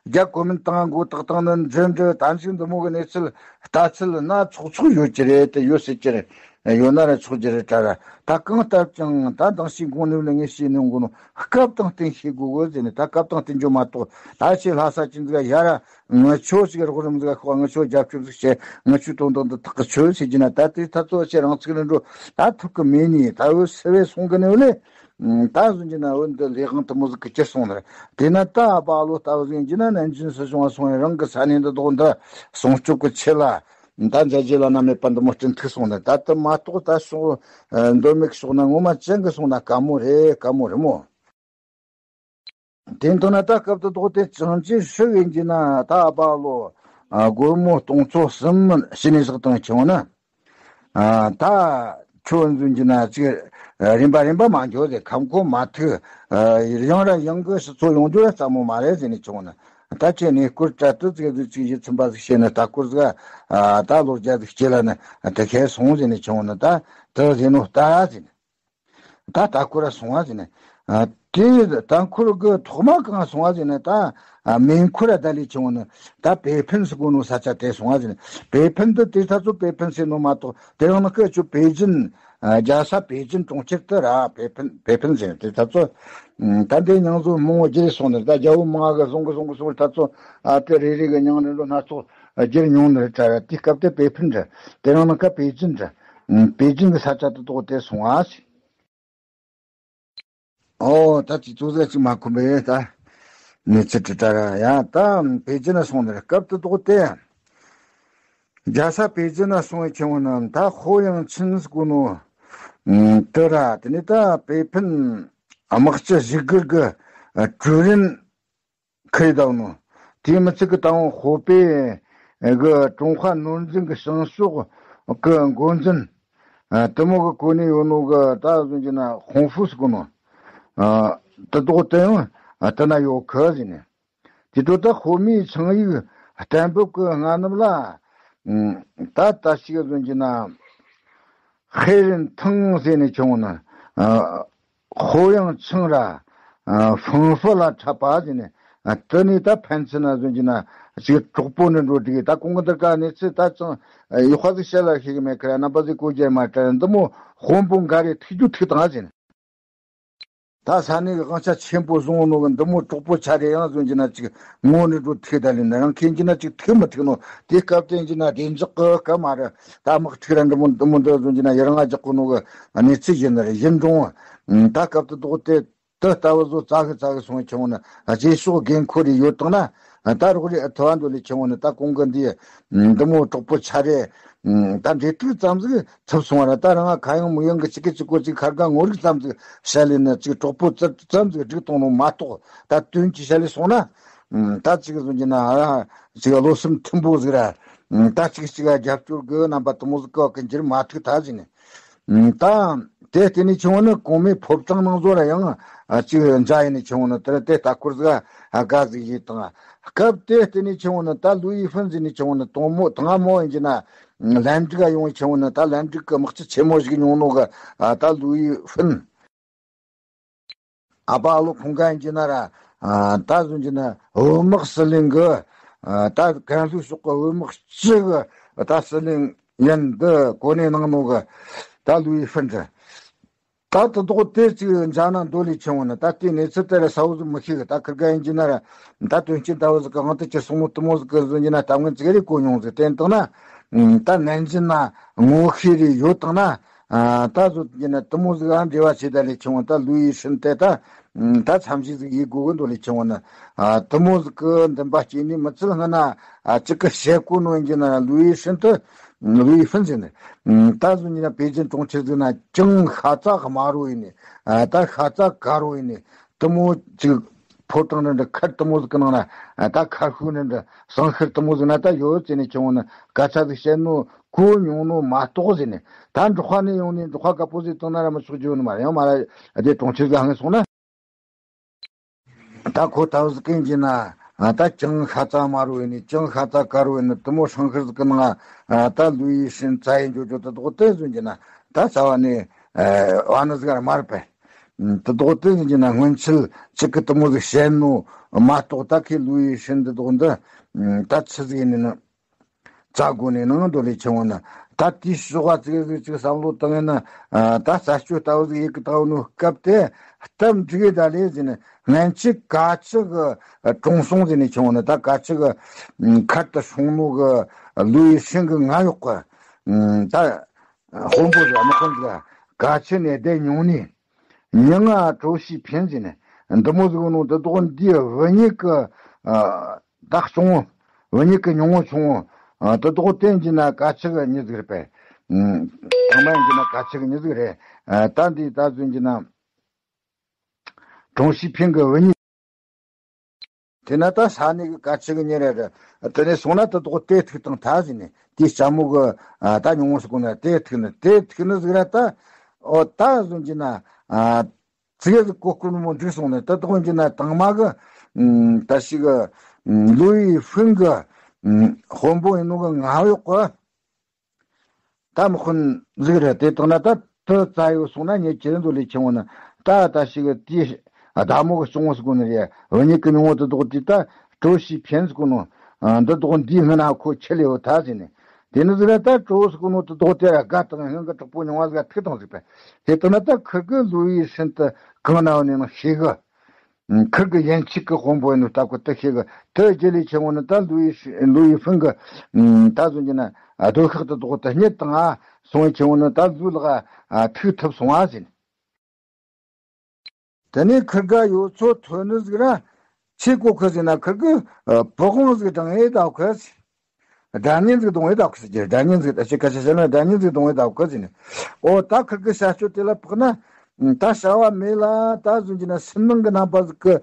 རྒྱ་གོ་མིན་ཏང་མགོ་བཏགས་བཏང་ནི་འདྲི་འདྲི་ད་ཅིག་འདི་མོ་གི་གནས་ཚུལ་ལྟ་ཚུལ་ན་ཆོག་ཆོག་ཡོད་ཀྱི་རེད། དེ་ཡོད་སྲིད་ཀྱི་རེད། ཡོད་ན་ར་ཆོག་རྒྱུ་རེད་ད་ར། ད་གང་ལྟར་ཀྱང་ད་མདང་ཞིག་གོང་ནས་ལ་ངས་བཤད་ནས་འགོ་ནོ་སྐབས་དང་བསྟུན་ཤེས་དགོས་གི་ཟེར་ནས། ད་སྐབས་དང་བསྟུན་རྒྱུ་མ་གཏོགས་ད་ཆེ་ལྷ་ས་ཅན་ཟིག་ཡ་ར་ངི་ཆོ་ཞིག་རོགས་རམ་ཟིག་ཤོག་ངི་ཆོ་རྒྱབ་སྐྱོར་ཟིག་བྱེད། ངི་ཆོའི་དོན་དག་འདི་ཐག་གི་ཆོད་ཟེར་གྱི་ན། ད་དེ་ད་ཚོ་ཆེ་རང་ཚིག་ལ་འགྲོ་ད་ཐུབ་གི་མེད་ནི། ད་འོད་སེ་བས་སོང་གི་ནི་ལས། ད་གཟོད་ཀྱི་ན་འོད་འདི་ལས་དབང་དུ་མོ་ཟིག་གི་ཁྱེར་སོང་ནི་རེད། དེ་ན་ད་ཨ་པ་ལོ་ལྟ་བུ་ཟིག་ཡིན་གྱི་ན་ནན་ཅིང་སྲིད་གཞུང་ང་སོང་བའི་རང་གི་ས་གནས་འདི་དག་འདི་སྲུང་སྐྱོབ་གི་ཆེད་ལ། ད་མཛད་རྗེས་བླ་ན་མེད་པ་འདི་མོ་བསྐྲུན་ཐུབ་སོང་ནི། ད་དེ་མ་གཏོགས་ད་ཕྱོགས་ཨ་མདོ་སྨད་ཕྱོགས་ན་ངོ་མ་ཅན་གི་སོང་ན་དཀའ་མོ་རེད། དཀའ་མོ་རེད་མོ། དེ་མཐོང་ན་ད་སྐབས་དེ་དག་དེ་ཅང་ཅེ་ཧྲི་ཡིན་གྱི་ན་ད་ཨ་པ་ལོ་ཨ་སྒོར་མོ་སྟོང་ཚོ་གསུམ་ཕྱི་ནས་བསགས་བཏང་བྱུང་ན། ཨ་ད་ཁྱོད་འཛིན་གྱི་ན་ཅིག་རིམ་པ་རིམ་པ་མ་འགྱོ་དེ་ཁམ་ཁོ་མ་ཐུག་ཨ་ཡང་ར་ཡང་གི་ཕྱི་ཚོ་ཡོང་རྒྱུ་ར་སླ་མོ་མ་རེད་ཟེར་ནས་བྱུང་ན། ད་ཁྱེད་ནས་སྐོར་བྲལ་དུ་ཅིག་ཅིག་ཡིད་ཚིམ་པ་ཟིག་བྱས་ན། ལྟ་སྐོར་ཟིག་ཨ་ད་ལོ་བརྒྱ་ཟིག་སྐྱེལ་ལ་ན་དེ་ཁས་སོང་ཟེར་ནས་བྱུང་ན། ད་དེ་ཟེར་ནོ་ལྟ་ཟེར་ནས། ད་ལྟ་སྐོར་ར་སོང་བ་ཟེར་ནས། ཨ་དེ་ལྟ་སྐོར་གི་ཐོག་མ་གང་སོང་བ་ཟེར་ནས། ད་ཨ་མེ་འཁོར་ར་ད་ལས་བྱུང་ནས་ད་པེ་ཕན་ཟེར་གོ་ནོ་ས་ཆ་དེ་སོང་བ་ཟེར་ནས། པེ་ཕན་དུ་དེ་ད་ཚོ་པེ་ཕན་ཟེར་ནོ་མ་གཏོགས་དེ་རིང་ནི་སྐད་ཆོ་པེ་ཅིན། ཨ་རྒྱལ་ས་པེ་ཅིན་གྲོང་ཁྱེར་དུ་ར་པེ་ཕན་པེ་ཕན་ཟེར་དེ་ད་ཚོ། ཨ་ད་འདི་མྱང་ཚོ་མང་བོ་བརྗེ་རེ་སོང་ནས། ད་རྒྱལ་པོ་མང་གི་སོང་གི་སོང་གི་སོང་ད་ཚོ། ཨ་དེ་རེ་རེ་གི་མྱང་རེ་རོ་སྣ་ཚོགས་བརྗེ་རེ་མྱོང་ནི་རེད་ད་ར། དེ་སྐབས་དེ་པེ་ཕན་རེད། དེ་རིང་ནི་ཁ་པེ་ཅིན་རེད། ཨ་པེ་ཅིན་གི་ས་ཆ་དེ་དག་དེ་སོང་ཨ་ཟེར། ཨོ་ད་ཅི་ཙུག་ཟེར་ཅིག་མ་ཁོམ་པས་ད། ནི་ཚེ་ཏྲི་ཏྲ་ར་ཡ་ད་པེ་ཅིན་ན་སོང་ནི་རེད། སྐབས་དེ་དག་དེ། རྒྱལ་ས་པེ་ཅིན་ན་སོང་བའི་ཁྱེད་འོ་ན་ད་ཧོ་ཡང་ཆིན་ཟེར་གོ་ནོ། ཨ་དེ་ར་དེ་ནས་ད་པེ་ཕན་དམག་སྤྱི་བཞི་སྒར་གི་ཨ་ཀྲུའུ་རེན་ཁ་ཡི་ད་ནོ། དེའི་མི་ཚིག་གི་ད་འོང་ཧོ་པེ་གི་ཀྲུང་ཧྭ་ནོར་འཛིན་གི་བྱང་ཕྱོགས་གི་འགོ་འཛིན་ཨ་དེ་མོ་གི་གོ་གནས་ཡོད་ནོ་གི་ད་གཟོད་ཀྱི་ན་ཧོང་ཧྥུ་ཟེར་གོ་ནོ། ཨ་དེ་དག་དེ་ཡང་ཨ་དེ་ན་ཡོད་གི་ཟེར་ནས། དེ་དུས་ད་ཧོ་མིའི་ཆིངས་ཡིག་ གཏན་ཕབ་ཀྱི་སྔ་ནུབ་ལ། ད་ལྟ་ཞིག་ཟོན་གྱི་ན། ཧེ་རིན་ཐང་ཟེར་ནས་ཆུང་ནི། ཧོ་ཡང་ཆང་ར། ཧྥང་ཧྥི་ལ་འཁྲབ་པ་ཟེར་ནས། དེ་ནས་ད་ཕན་ཚུན་ན་ཟོན་གྱི་ན། ཅིག་གྲོགས་པོ་ནི་འགྲོ་འགྲིག་ད་གོང་གི་འདིར་ཀ་གནས་ཚུལ་ད་ཅང་ཡག་པ་ཟིག་བཤད་ལ་ཤེས་གི་མེད་ཁ་ར་རྣམ་པ་ཟིག་གོ་རྒྱལ་མ་དྲན་འདི་མོ་དཔོན་པོ་འགའ་རེ་ཐུག་རྒྱུ་ཐུག་བཏང་ཟེར་ནས། ད་ས་གནས་ཀྱི་དབང་ཆ་ཆེན་པོ་བཟུང་ནོ་གི་འདི་མོ་གྲོགས་པོ་ཆ་རེ་ཡང་བཟུང་གྱི་ན་ཅིག་ངོ་ནས་འགྲོ་ཐུག་ད་ལེ་ན་རང་མཁྱེན་གྱི་ན་ཅིག་ཐུག་མི་ཐུག་ནོ་དེ་སྐབས་དེ་ཡིན་གྱི་ན་བདེ་འཇགས་ཀྱི་སྐབས་མ་རེད། ད་དམག་འཁྲུག་ར་འདི་མོ་འདི་མོ་འདི་བཟུང་གྱི་ན་ཡི་རང་ང་རྒྱག་གོ་ནོ་གི་གནས་ཚུལ་ཡིན་ནི་རེད་ཡིན་འགྲོ། ད་སྐབས་དེ་རྡོག་དེ་དེ་ལྟ་བུ་བཟོ་རྩ་གི་རྩ་གི་སོང་ཆུང་ནི་རྗེས་ཕྱོགས་འགན་ཁུར་རེ་ཡོད་དང་ན། ད་རོགས་རེ་ཨ་ཐུ་བ་འདོད་ལས་ཆུང་ནི་ད་གོང་གི་འདི་འདི་མོ་གྲོགས་པོ་ཆ་རེ། ད་འབྲེལ་གཏུག་ཙམ་ཟིག་ཚུབ་སོང་བ་ར་ད་རང་ང་ཁ་ཡང་མིག་ཡང་གི་གཅིག་གི་གཅིག་གོ་གཅིག་ཁ་དགའ་ངོ་རིག་ཙམ་ཟིག་བཤད་ལས་ནི་གཅིག་གྲོགས་པོ་ཙམ་ཟིག་སྒྲིག་གཏོང་ནོ་མ་གཏོགས་ད་དོན་གྱི་བཤད་ལས་སོང་ན། ད་གཅིག་བཟུང་གྱི་ན་ཨ་གཅིག་བློ་སེམས་མཐུན་པོ་ཟིག་ར། ད་གཅིག་གཅིག་རྒྱབ་སྐྱོར་གི་རྣམ་པ་དུ་མོ་ཟིག་གི་གི་འགྱུར་མ་ཐུག་ད་ཟིག་ནི། ད་དེ་བརྟེན་ནས་ཆུང་ནི་གོང་མའི་ཕོ་བྲང་ནང་བཟོ་ར་ཡང་གཅིག་མཇལ་ཡིན་ནི་ཆུང་ནི་དེ་དེ་ལྟ་སྐོར་ཟིག་དགའ་ཟིག་ཡིན་དང་། སྐབས་དེ་བརྟེན་ནས་ཆུང་ནི་ད་ལུའི་ཧྥིན་ཟིག་ནི་ཆུང་ནི་དང་མོ་དང་མོ་ཡིན་གྱི་ན། ལན་ཀྲིག་ཡོང་ཆུང་ནི་ད་ལན་ཀྲིག་གི་དམག་སྤྱི་ཆེན་མོ་ཞིག་ཉུང་ནོ་གི་ད་ལུའི་ཧྥིན། ཨ་ཕ་ཨ་ལོ་ཁོང་ག་ཡིན་གྱི་ན་ར། ད་བཟུང་གྱི་ན་བོད་དམག་སྲིད་གླིང་གི་ད་ཀན་ལྷོའི་ཕྱོགས་ཀྱི་བོད་དམག་སྤྱི་གི་ད་སྲིད་གླིང་ཡིན་འདི་གོ་གནས་གནང་ནོ་གི་ད་ལུའི་ཧྥིན་ཏེ། ད་དེ་དོག་དེ་ཅིག་མཇལ་ན་འདོད་ལས་ཆེན་བོ་ནི་ད་ལྟའི་གནས་ཚུལ་དེ་ར་ས་བོ་ཟིག་མི་ཤེས་གི་ད་ཁིར་ག་ཡིན་གྱི་ན་ར། ད་དོན་རྐྱེན་ལྟ་བུ་ཟིག་གི་དབང་དུ་གྱུར་སོང་མོ་དུ་མོ་ཟིག་གི་བཟུང་གྱི་ན་ད་ངོས་ཅིག་རེ་གོ་མྱོང་ཟིག་བསྟན་བཏང་ན། ད་ནན་གྱི་ན་ངོ་ཤེས་རེ་ཡོད་བཏང་ན། ད་བཟོ་གྱི་ན་དུ་མོ་ཟིག་ཨ་འབྲེལ་བ་བྱེད་ད་ལས་ཆེན་བོ་ད་ལུའི་ཧྲིན་ཏེ་ད། ད་འཚམས་ཞིག་ཟིག་ཡིད་དགོས་གི་འདོད་ལས་ཆེན་བོ་ནི། དུ་མོ་ཟིག་གི་འདུན་པ་སྐྱེས་ནས་མི་ཚུལ་སྔ་ན། གཅིག་གི་བཤད་གོ་ནོ་ཡིན་གྱི་ན་ལུའི་ཧྲིན་ཏེ། ལུའི་ཧྥིན་ཟེར་ནས། ད་བཟོ་གྱི་ན་པེ་ཅིན་གྲོང་ཁྱེར་ཟིག་ན་ཅང་ཤ་ཚ་དམའ་རོ་ཡིན་ནས། ད་ཤ་ཚ་དཀར་རོ་ཡིན་ནས། དུ་མོ་ཅིག་ཕོ་བྲང་འདྲ་འདྲ་མཁར་དུ་མོ་ཟིག་གི་ནང་ན་ད་མཁར་ཤུལ་འདྲ་འདྲ་ཟངས་ཤུལ་དུ་མོ་ཟིག་ན་ད་ཡོད་ཟེར་ནས་ཆུང་བོ་ནི་སྐད་ཆ་ཟིག་བཤད་ནོ་གོ་མྱོང་ནོ་མ་གཏོགས་ཟེར་ནས། ད་འབྲོག་པ་ནས་ཡོང་ནས་འབྲོག་པ་དཀར་པོ་ཟིག་བཏང་ན་ར་མི་ཆོག་རྒྱུ་ནི་མ་རེད། ཡང་མ་ར་དེ་གྲོང་ཁྱེར་ཟིག་ཧང་སོང་ན། ད་ཁོ་ཐབས་ཟིག་གིན་གྱི་ན་ད་ཅང་ཤ་ཚ་དམའ་རོ་ཡིན་ནས་ཅང་ཤ་ཚ་དཀར་རོ་ཡིན་ནས་དུ་མོ་ཧྲང་ཤུལ་ཟིག་གི་ནང་ད་ལུའི་ཧྲིན་ཚ་ཡིན་འཇོ་འཇོ་ད་དོག་དེ་ཟུན་གྱི་ན་ད་ཚ་བ་ནས་བ་ནི་ཟིག་ར་མར་པས། དེ་དོག་དེ་ཟིན་གྱི་ན་སྔོན་ཆད་གཅིག་གི་དུ་མོ་ཟིག་བཤད་ནོ་མ་གཏོགས་ད་ཁོས་ལུའི་ཧྲིན་འདི་དོག་འདི་ད་ཆི་ཟིག་ཡིན་ནི་ནི་རྩ་དགོས་ནས་ནང་འདོད་ལས་ཆེན་བོ་ནི་ད་དེའི་ཕྱོགས་ཀ་ཙིག་ཟིག་ཅིག་བསམ་བློ་བཏང་ཡིན་ན་ད་རྩད་གཅོད་ལྟ་བུ་ཟིག་ཡེ་གི་ལྟ་བུ་ནོ་སྐབས་དེ་སྟབས་འགྲིག་གི་ད་ལས་ཟིན་ནི་སྔན་ཆད་ག་ཆི་གི་གྲོང་སོང་ཟིན་ནས་ཆེན་བོ་ནི་ད་ག་ཆི་གི་མཁར་དུ་སོང་ནོ་གི་ལུའི་ཧྲིན་གི་ང་གཡོག་གི་ད་དཔོན་པོ་ཟིག་དམག་དཔོན་ཟིག་ག་ཆི་ནས་བསྡད་མྱོང་ནི། མྱི་ང་གྲོ་ཞིག་འཕེན་ཟིན་ནས་འདི་མོ་ཟིག་ནོ་འདི་དོག་འདིའི་བུ་ཉིད་ཀྱི་ད་གཅུང་བོ། བུ་ཉིད་ཀྱི་ཉུང་ངུ་ཆུང་ངུ། འདི་དོག་བསྟན་གྱི་ན་ག་ཆི་གི་མྱི་ཟིག་རེད་པས། དང་མ་ཡིན་གྱི་ན་ག་ཆི་གི་མྱི་ཟིག་རེད། ད་འདི་ད་ཟིན་གྱི་ན། གྲོང་ཞིག་འཕེན་གི་བུ་ཉིད། དེ་ན་ད་ས་གནས་ཀྱི་ག་ཆི་གི་མྱི་རེད་རེད། དེ་ནས་སོང་ན་ད་དོག་དེ་ཐུག་དང་ད་ཟིན་ནས་དེ་ལྕམ་མོ་གི་ད་ཉུང་ངུ་ཟིག་གོ་ན་དེ་ཐུག་ནི་དེ་ཐུག་ནི་ཟིག་ར་ད། ཨོ་ད་ཟིན་གྱི་ན། ཙི་གེ་ཟིག་གོ་སྐུ་ནུ་མོ་འགྲིག་སོང་ནས་ད་དོག་གྱི་ན་དང་མ་གི་ད་ཞིག་ལུའི་ཧྥིན་གི་དཔོན་པོ་ཡིན་ནོ་གི་ང་གཡོག་གི་ད་མི་ཁོན་ཟིག་རེད། དེ་དང་ན་ད་དུ་རྩ་ཡོད་སོང་ན་ཉེ་ཁྱེད་འདོད་ལས་ཆེན་བོ་ནི་ད་ད་ཞིག་དེའི་བདག་མོ་གི་གཅུང་བོ་ཟིག་གོ་ནི་རེད། འུ་གཉིས་ཀྱི་ཉུང་བོ་དུ་དོག་དེ་ད་གྲོ་ཞིག་འཕེན་ཟིག་གོ་ནོ་འདི་དོག་འདིའི་སྔ་ན་ཁོ་ཁྱེར་ལེ་བོ་ད་ཟིན་ནས། དེ་ནི་ཟིག་ར་ད་གྲོ་ཟིག་གོ་ནོ་དུ་དོག་དེ་ར་དགའ་དང་སྔོན་གི་གྲོགས་པོ་ཉུང་བ་ཟིག་ཐུག་དང་ཟིག་པས། དེ་ལྟ་ན་ད་ཁིར་གི་ལུའི་ཧྲིན་དུ་གང་ན་བ་ནས་ནང་ཤེས་གི། ཁིར་གི་ཡན་ཆད་ཀྱི་དཔོན་པོ་ཡིན་ནོ་ལྟ་གོ་དུ་ཤེས་གི་དུ་རྒྱུ་ལས་ཆེན་བོ་ནི་ད་ལུའི་ཧྲི་ལུའི་ཧྥིན་གི་ད་བཟོ་རྒྱུ་ན་སྡོད་ཤག་ཏུ་དོག་དུ་རྙེད་དང་ཨ་སོང་བའི་ཆེན་བོ་ནི་ད་ལུའི་ལག་ཐུག་ཐུབ་སོང་ཨ་ཟིན། དེ་ནས་ཁིར་ག་ཡོད་ཚོ་ཐོན་ནི་ཟིག་ར་ཆེ་གོ་ཁི་ཟིན་ན་ཁིར་གི་བུ་དབང་ཟིག་དྲང་ཨེ་ད་ཁི་ཟིན། སྒྲ་སྙན་ཟིག་གཏོང་བའི་བདག་གི་ཟེར་གྱི་སྒྲ་སྙན་ཟིག་ད་ཅི་སྐད་ཆ་བཤད་ན་སྒྲ་སྙན་ཟིག་གཏོང་བའི་བདག་གི་ཟེར་ནས། ཨོ་ད་ཁིར་གི་བྱ་སྤྱོད་དེ་ལ་དཔག་ན། ད་བྱ་བ་མེད་ལ་ད་བཟུང་གྱི་ན་སུན་སྣང་གི་རྣམ་པ་ཟིག་གི་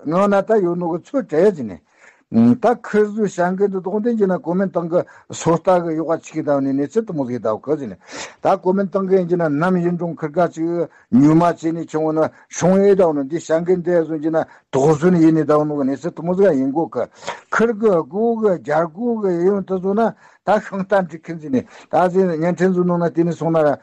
ངང་ན་ད་ཡོད་ནོ་གི་ཚོད་བྲལ་ཟེར་ནས། ད་ཁིར་ཟོས་བྱ་འགུལ་འདི་དོགས་འདི་ཡིན་ན་གོ་མིན་ཏང་གི་སོ་ལྟ་གི་ཡོག་ག་ཆིག་གི་ད་ནི་གནས་ཚུལ་དུ་མོ་ཟིག་ད་གི་ཟིན། ད་གོ་མིན་ཏང་གི་ཡིན་ན་ནམ་ཡིན་རུང་ཁིར་ག་ཅིག་ཉུ་མ་བྱས་ནས་ཆུང་བོ་ན་ཤོང་ཡོད་ད་ནི་འདི་བྱ་འགུལ་འདི་ཟོན་གྱི་ན་དོགས་ཟོན་ཡིན་ནི་ད་ནི་གི་གནས་ཚུལ་དུ་མོ་ཟིག་ཡིན་གོ་གི། ཁིར་གི་སྒོ་གི་རྒྱ་སྒོ་གི་ཡོན་དུ་ཟོ་ན་ད་ཤིང་རྟ་འགྲིག་ཁན་ཟིན་ནི་ད་ཟིན་བརྙན་འཕྲིན་ཟོ་ནང་ན་དེ་ནས་སོང་ན་ར།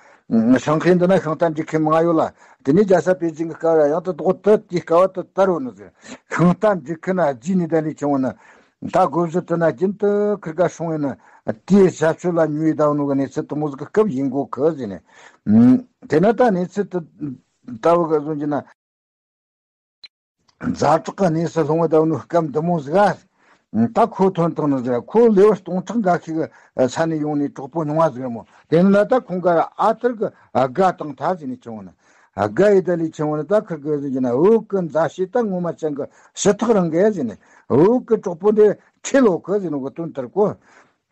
ཤང་ཁེ་འདི་ན་ཤིང་རྟ་འགྲིག་མཁན་མང་ཡོད་ལ། དེ་ནས་རྒྱལ་ས་པེ་ཅིང་གི་སྐབས་ལ་ཡང་དུ་དོག་ཏུ་དེའི་སྐབས་དུ་དར་བོ་ནི་ཟེར། ཤིང་རྟ་འགྲིག་མཁན་ན་རྗེས་ནས་ད་ལས་ཆུང་བོ་ནི། ད་དགོན་གཞི་དུ་ན་རྒྱུན་དུ་ཁིར་ག་སྲུང་བས་ན། དེའི་ཞབས་ཕྱི་ལ་ཉུལ་ཡི་ད་བོ་ནོ་གི་གནས་ཚུལ་དུ་མོ་ཟིག་གི་སྐབས་ཡིན་གོ་གི་ཟེར་ནས། དེ་ན་ད་གནས་ཚུལ་དུ་ད་བོ་གི་བཟོ་རྒྱུ་ན། ཛ་དྲག་གི་གནས་སུ་ལྷུང་བ་དང་ནི་སྐབས་འདི་མོ་ཟིག་ཨ། ད་ཁོ་ཐོན་བཏང་ནི་ཟིག་ཁོ་ལེ་བར་སྟོང་ཕྲག་འགའ་ཤས་ཀྱི་ས་ནས་ཡོང་ནས་གྲོགས་པོ་ཉུང་བ་ཟིག་རེད་མོ། དེ་ནི་ན་ད་ཁོང་ག་ཨ་ཐར་གི་དགའ་དང་ཐ་ཟིན་ནས་ཆུང་བ་ན། དགའ་ཡི་ད་ལས་ཆུང་བ་ན་ད་ཁིར་གི་ཟིན་གྱི་ན་འུ་གི་མཛའ་བཤེས་ད་ངོ་མ་ཅན་གི་ཞི་ཐག་རང་གི་ཟིན་ནས་འུ་གི་གྲོགས་པོ་འདི་ཁྲེལ་ལོ་གི་ཟིན་ནོ་གི་དོན་ལྟར་གོ།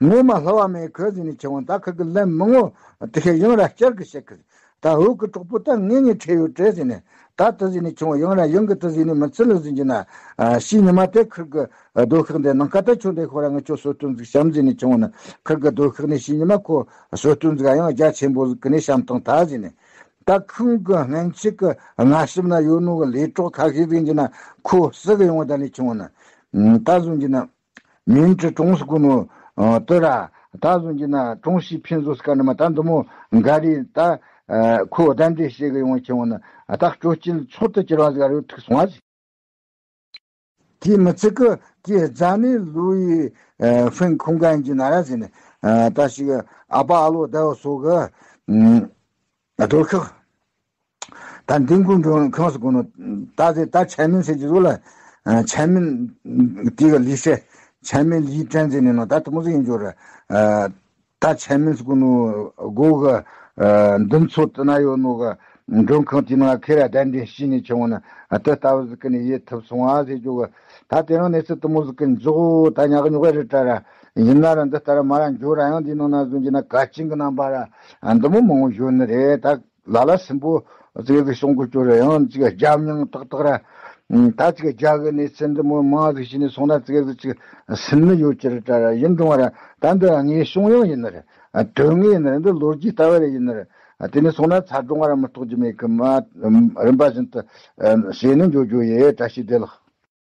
ངོ་མ་ལྷ་བ་མེད་ཁི་ཟིན་ནས་ཆེ་བོ་ད་ཁི་གི་ལན་མི་ངོ་དེ་ཤེས་ཡང་ར་བསྐྱར་གི་བཤད་གི། ད་འུ་གི་གྲོགས་པོ་ད་ངེས་ངེས་ཁྲེལ་ཡོད་དྲེ་ཟིན་ནས་ད་དི་ཟིན་ནས་ཆེ་བོ་ཡང་ར་ཡང་གི་དི་ཟིན་ནས་མི་ཚི་ལ་ཟིན་གྱི་ན། ཕྱི་ཉི་མ་དེ་ཁིར་གི་སྡོད་ཤག་འདི་ནང་ཀ་ད་ཆུང་དེ་ཁོ་ར་ངི་ཆོ་གསོལ་སྟོན་ཟིག་བཤམ་ཟིན་ནས་ཆེ་བོ་ན་ཁིར་གི་སྡོད་ཤག་ནས་ཕྱི་ཉི་མ་ཁོ་གསོལ་སྟོན་ཟིག་ཡང་རྒྱ་ཆེན་པོ་ཟིག་གི་ནས་བཤམ་བཏང་ད་ཟིན་ནས། ད་ཁོང་གི་སྔན་ཆད་གི་སྔ་ཞབས་ན་ཡོད་ནོ་གི་ལས་གྲོགས་ཁ་ཤས་ཟིན་གྱི་ན་ཁོ་སི་གི་ཡོང་བ་ད་ནས་ཆེ་བོ་ན། ད་ཟིན་གྱི་ན། མིང་ཁྲི་ཀྲུང་སུ་གུ་ནུ་ཏུ་ར་ད་བཟུང་གྱི་ན་ཀྲུང་ཞིག་ཕིན་བཟོ་སྐར་ནི་མ་ད་འདི་མོ་འགའ་རེ་ད་ཁོ་གདན་འདྲེན་བྱེད་གི་ཡོང་ཁྱེར་འོང་ན་ད་སྤྲོ་སྐྱིད་ཚོགས་དུ་གྱུར་བ་ཟིག་རུ་ཐུག་སོང་བ་ཟིག་དེའི་མི་ཚིག་གི་དེའི་རྫ་ནི་ལུའི་ཧྥིན་ཁུང་གན་གྱི་ན་ར་ཟིན་ད་ཞིག་ཨ་ཕ་ཨ་ལོ་ཟླ་བ་སོ་གི་རྡོ་ཤག་ད་འདི་མགོ་འདྲོན་ཁང་སུ་གོ་ནོ་ད་དེ་ད་ཆན་མིན་ཟེར་གྱི་བཟོ་ལ། ཆན་མིན་དེ་གི་ལི་ཧྲེ་ཆན་མིན་ལི་ཀྲན་ཟེར་ནས་ནོ་ད་དུ་མོ་ཟིག་ཡིན་འཇོག་ར། ད་ཆན་མིན་སུ་གོ་ནོ་སྒོ་གི་འདུན་ཚོ་དུ་ན་ཡོད་ནོ་གི་མགྲོན་ཁང་དེ་ནང་ཁེ་ར་གདན་འདྲེན་བྱས་ནས་ཆུང་ན་དེ་ལྟ་བུ་ཟིག་གི་ནས་ཡེ་ཐུབ་སོང་ཨ་ཟེར་འཇོག་གི། ད་དེ་རིང་གནས་ཚུལ་དུ་མོ་ཟིག་གི་འཇོག་ད་ཉག་ཉོག་རེ་ཏྲ་ར་ཡིན་ན་ར་འདི་ལྟ་ར་མ་ར་འཇོག་ར་ཡང་འདི་ནང་ན་བཟུང་གྱི་ན་ག་ཅིང་གི་རྣམ་པ་ར་འདི་མོ་མང་བོ་ཡོད་ནི་རེད་ད། ལ་ལ་སིམ་པོ་ཙིག་གེ་ཟིག་གསུང་གི་སྐྱོ་རེ་ཡང་ཙིག་གེ་རྒྱབ་མྱང་ཏག་ཏག་ར། ད་ཙིག་གེ་རྒྱ་གི་གནས་ཚུལ་འདི་མོ་མང་ཟིག་ཤི་ནས་སོང་ན་ཙིག་གེ་ཟིག་ཅིག་སིམ་ནི་ཡོད་ཀྱི་རེད་ད་ར་ཡིན་རུང་བ་ར་ད་འདི་དངོས་བྱུང་ཡང་ཡིན་ནི་རེད། དོན་དངོས་ཡིན་ནི་རེད། འདི་ལོ་རྒྱུས་ལྟ་བ་རེ་ཡིན་ནི་རེད། དེ་ནས་སོང་ན་ཚ་གྲོང་བ་ར་མི་རྟོགས་རྒྱུ་མེད་གི་མ། རིམ་པ་བཞིན་དུ་བྱས་ནས་འཇོག་རྒྱུ་ཡེ་བཀྲ་ཤིས་བདེ་ལེགས།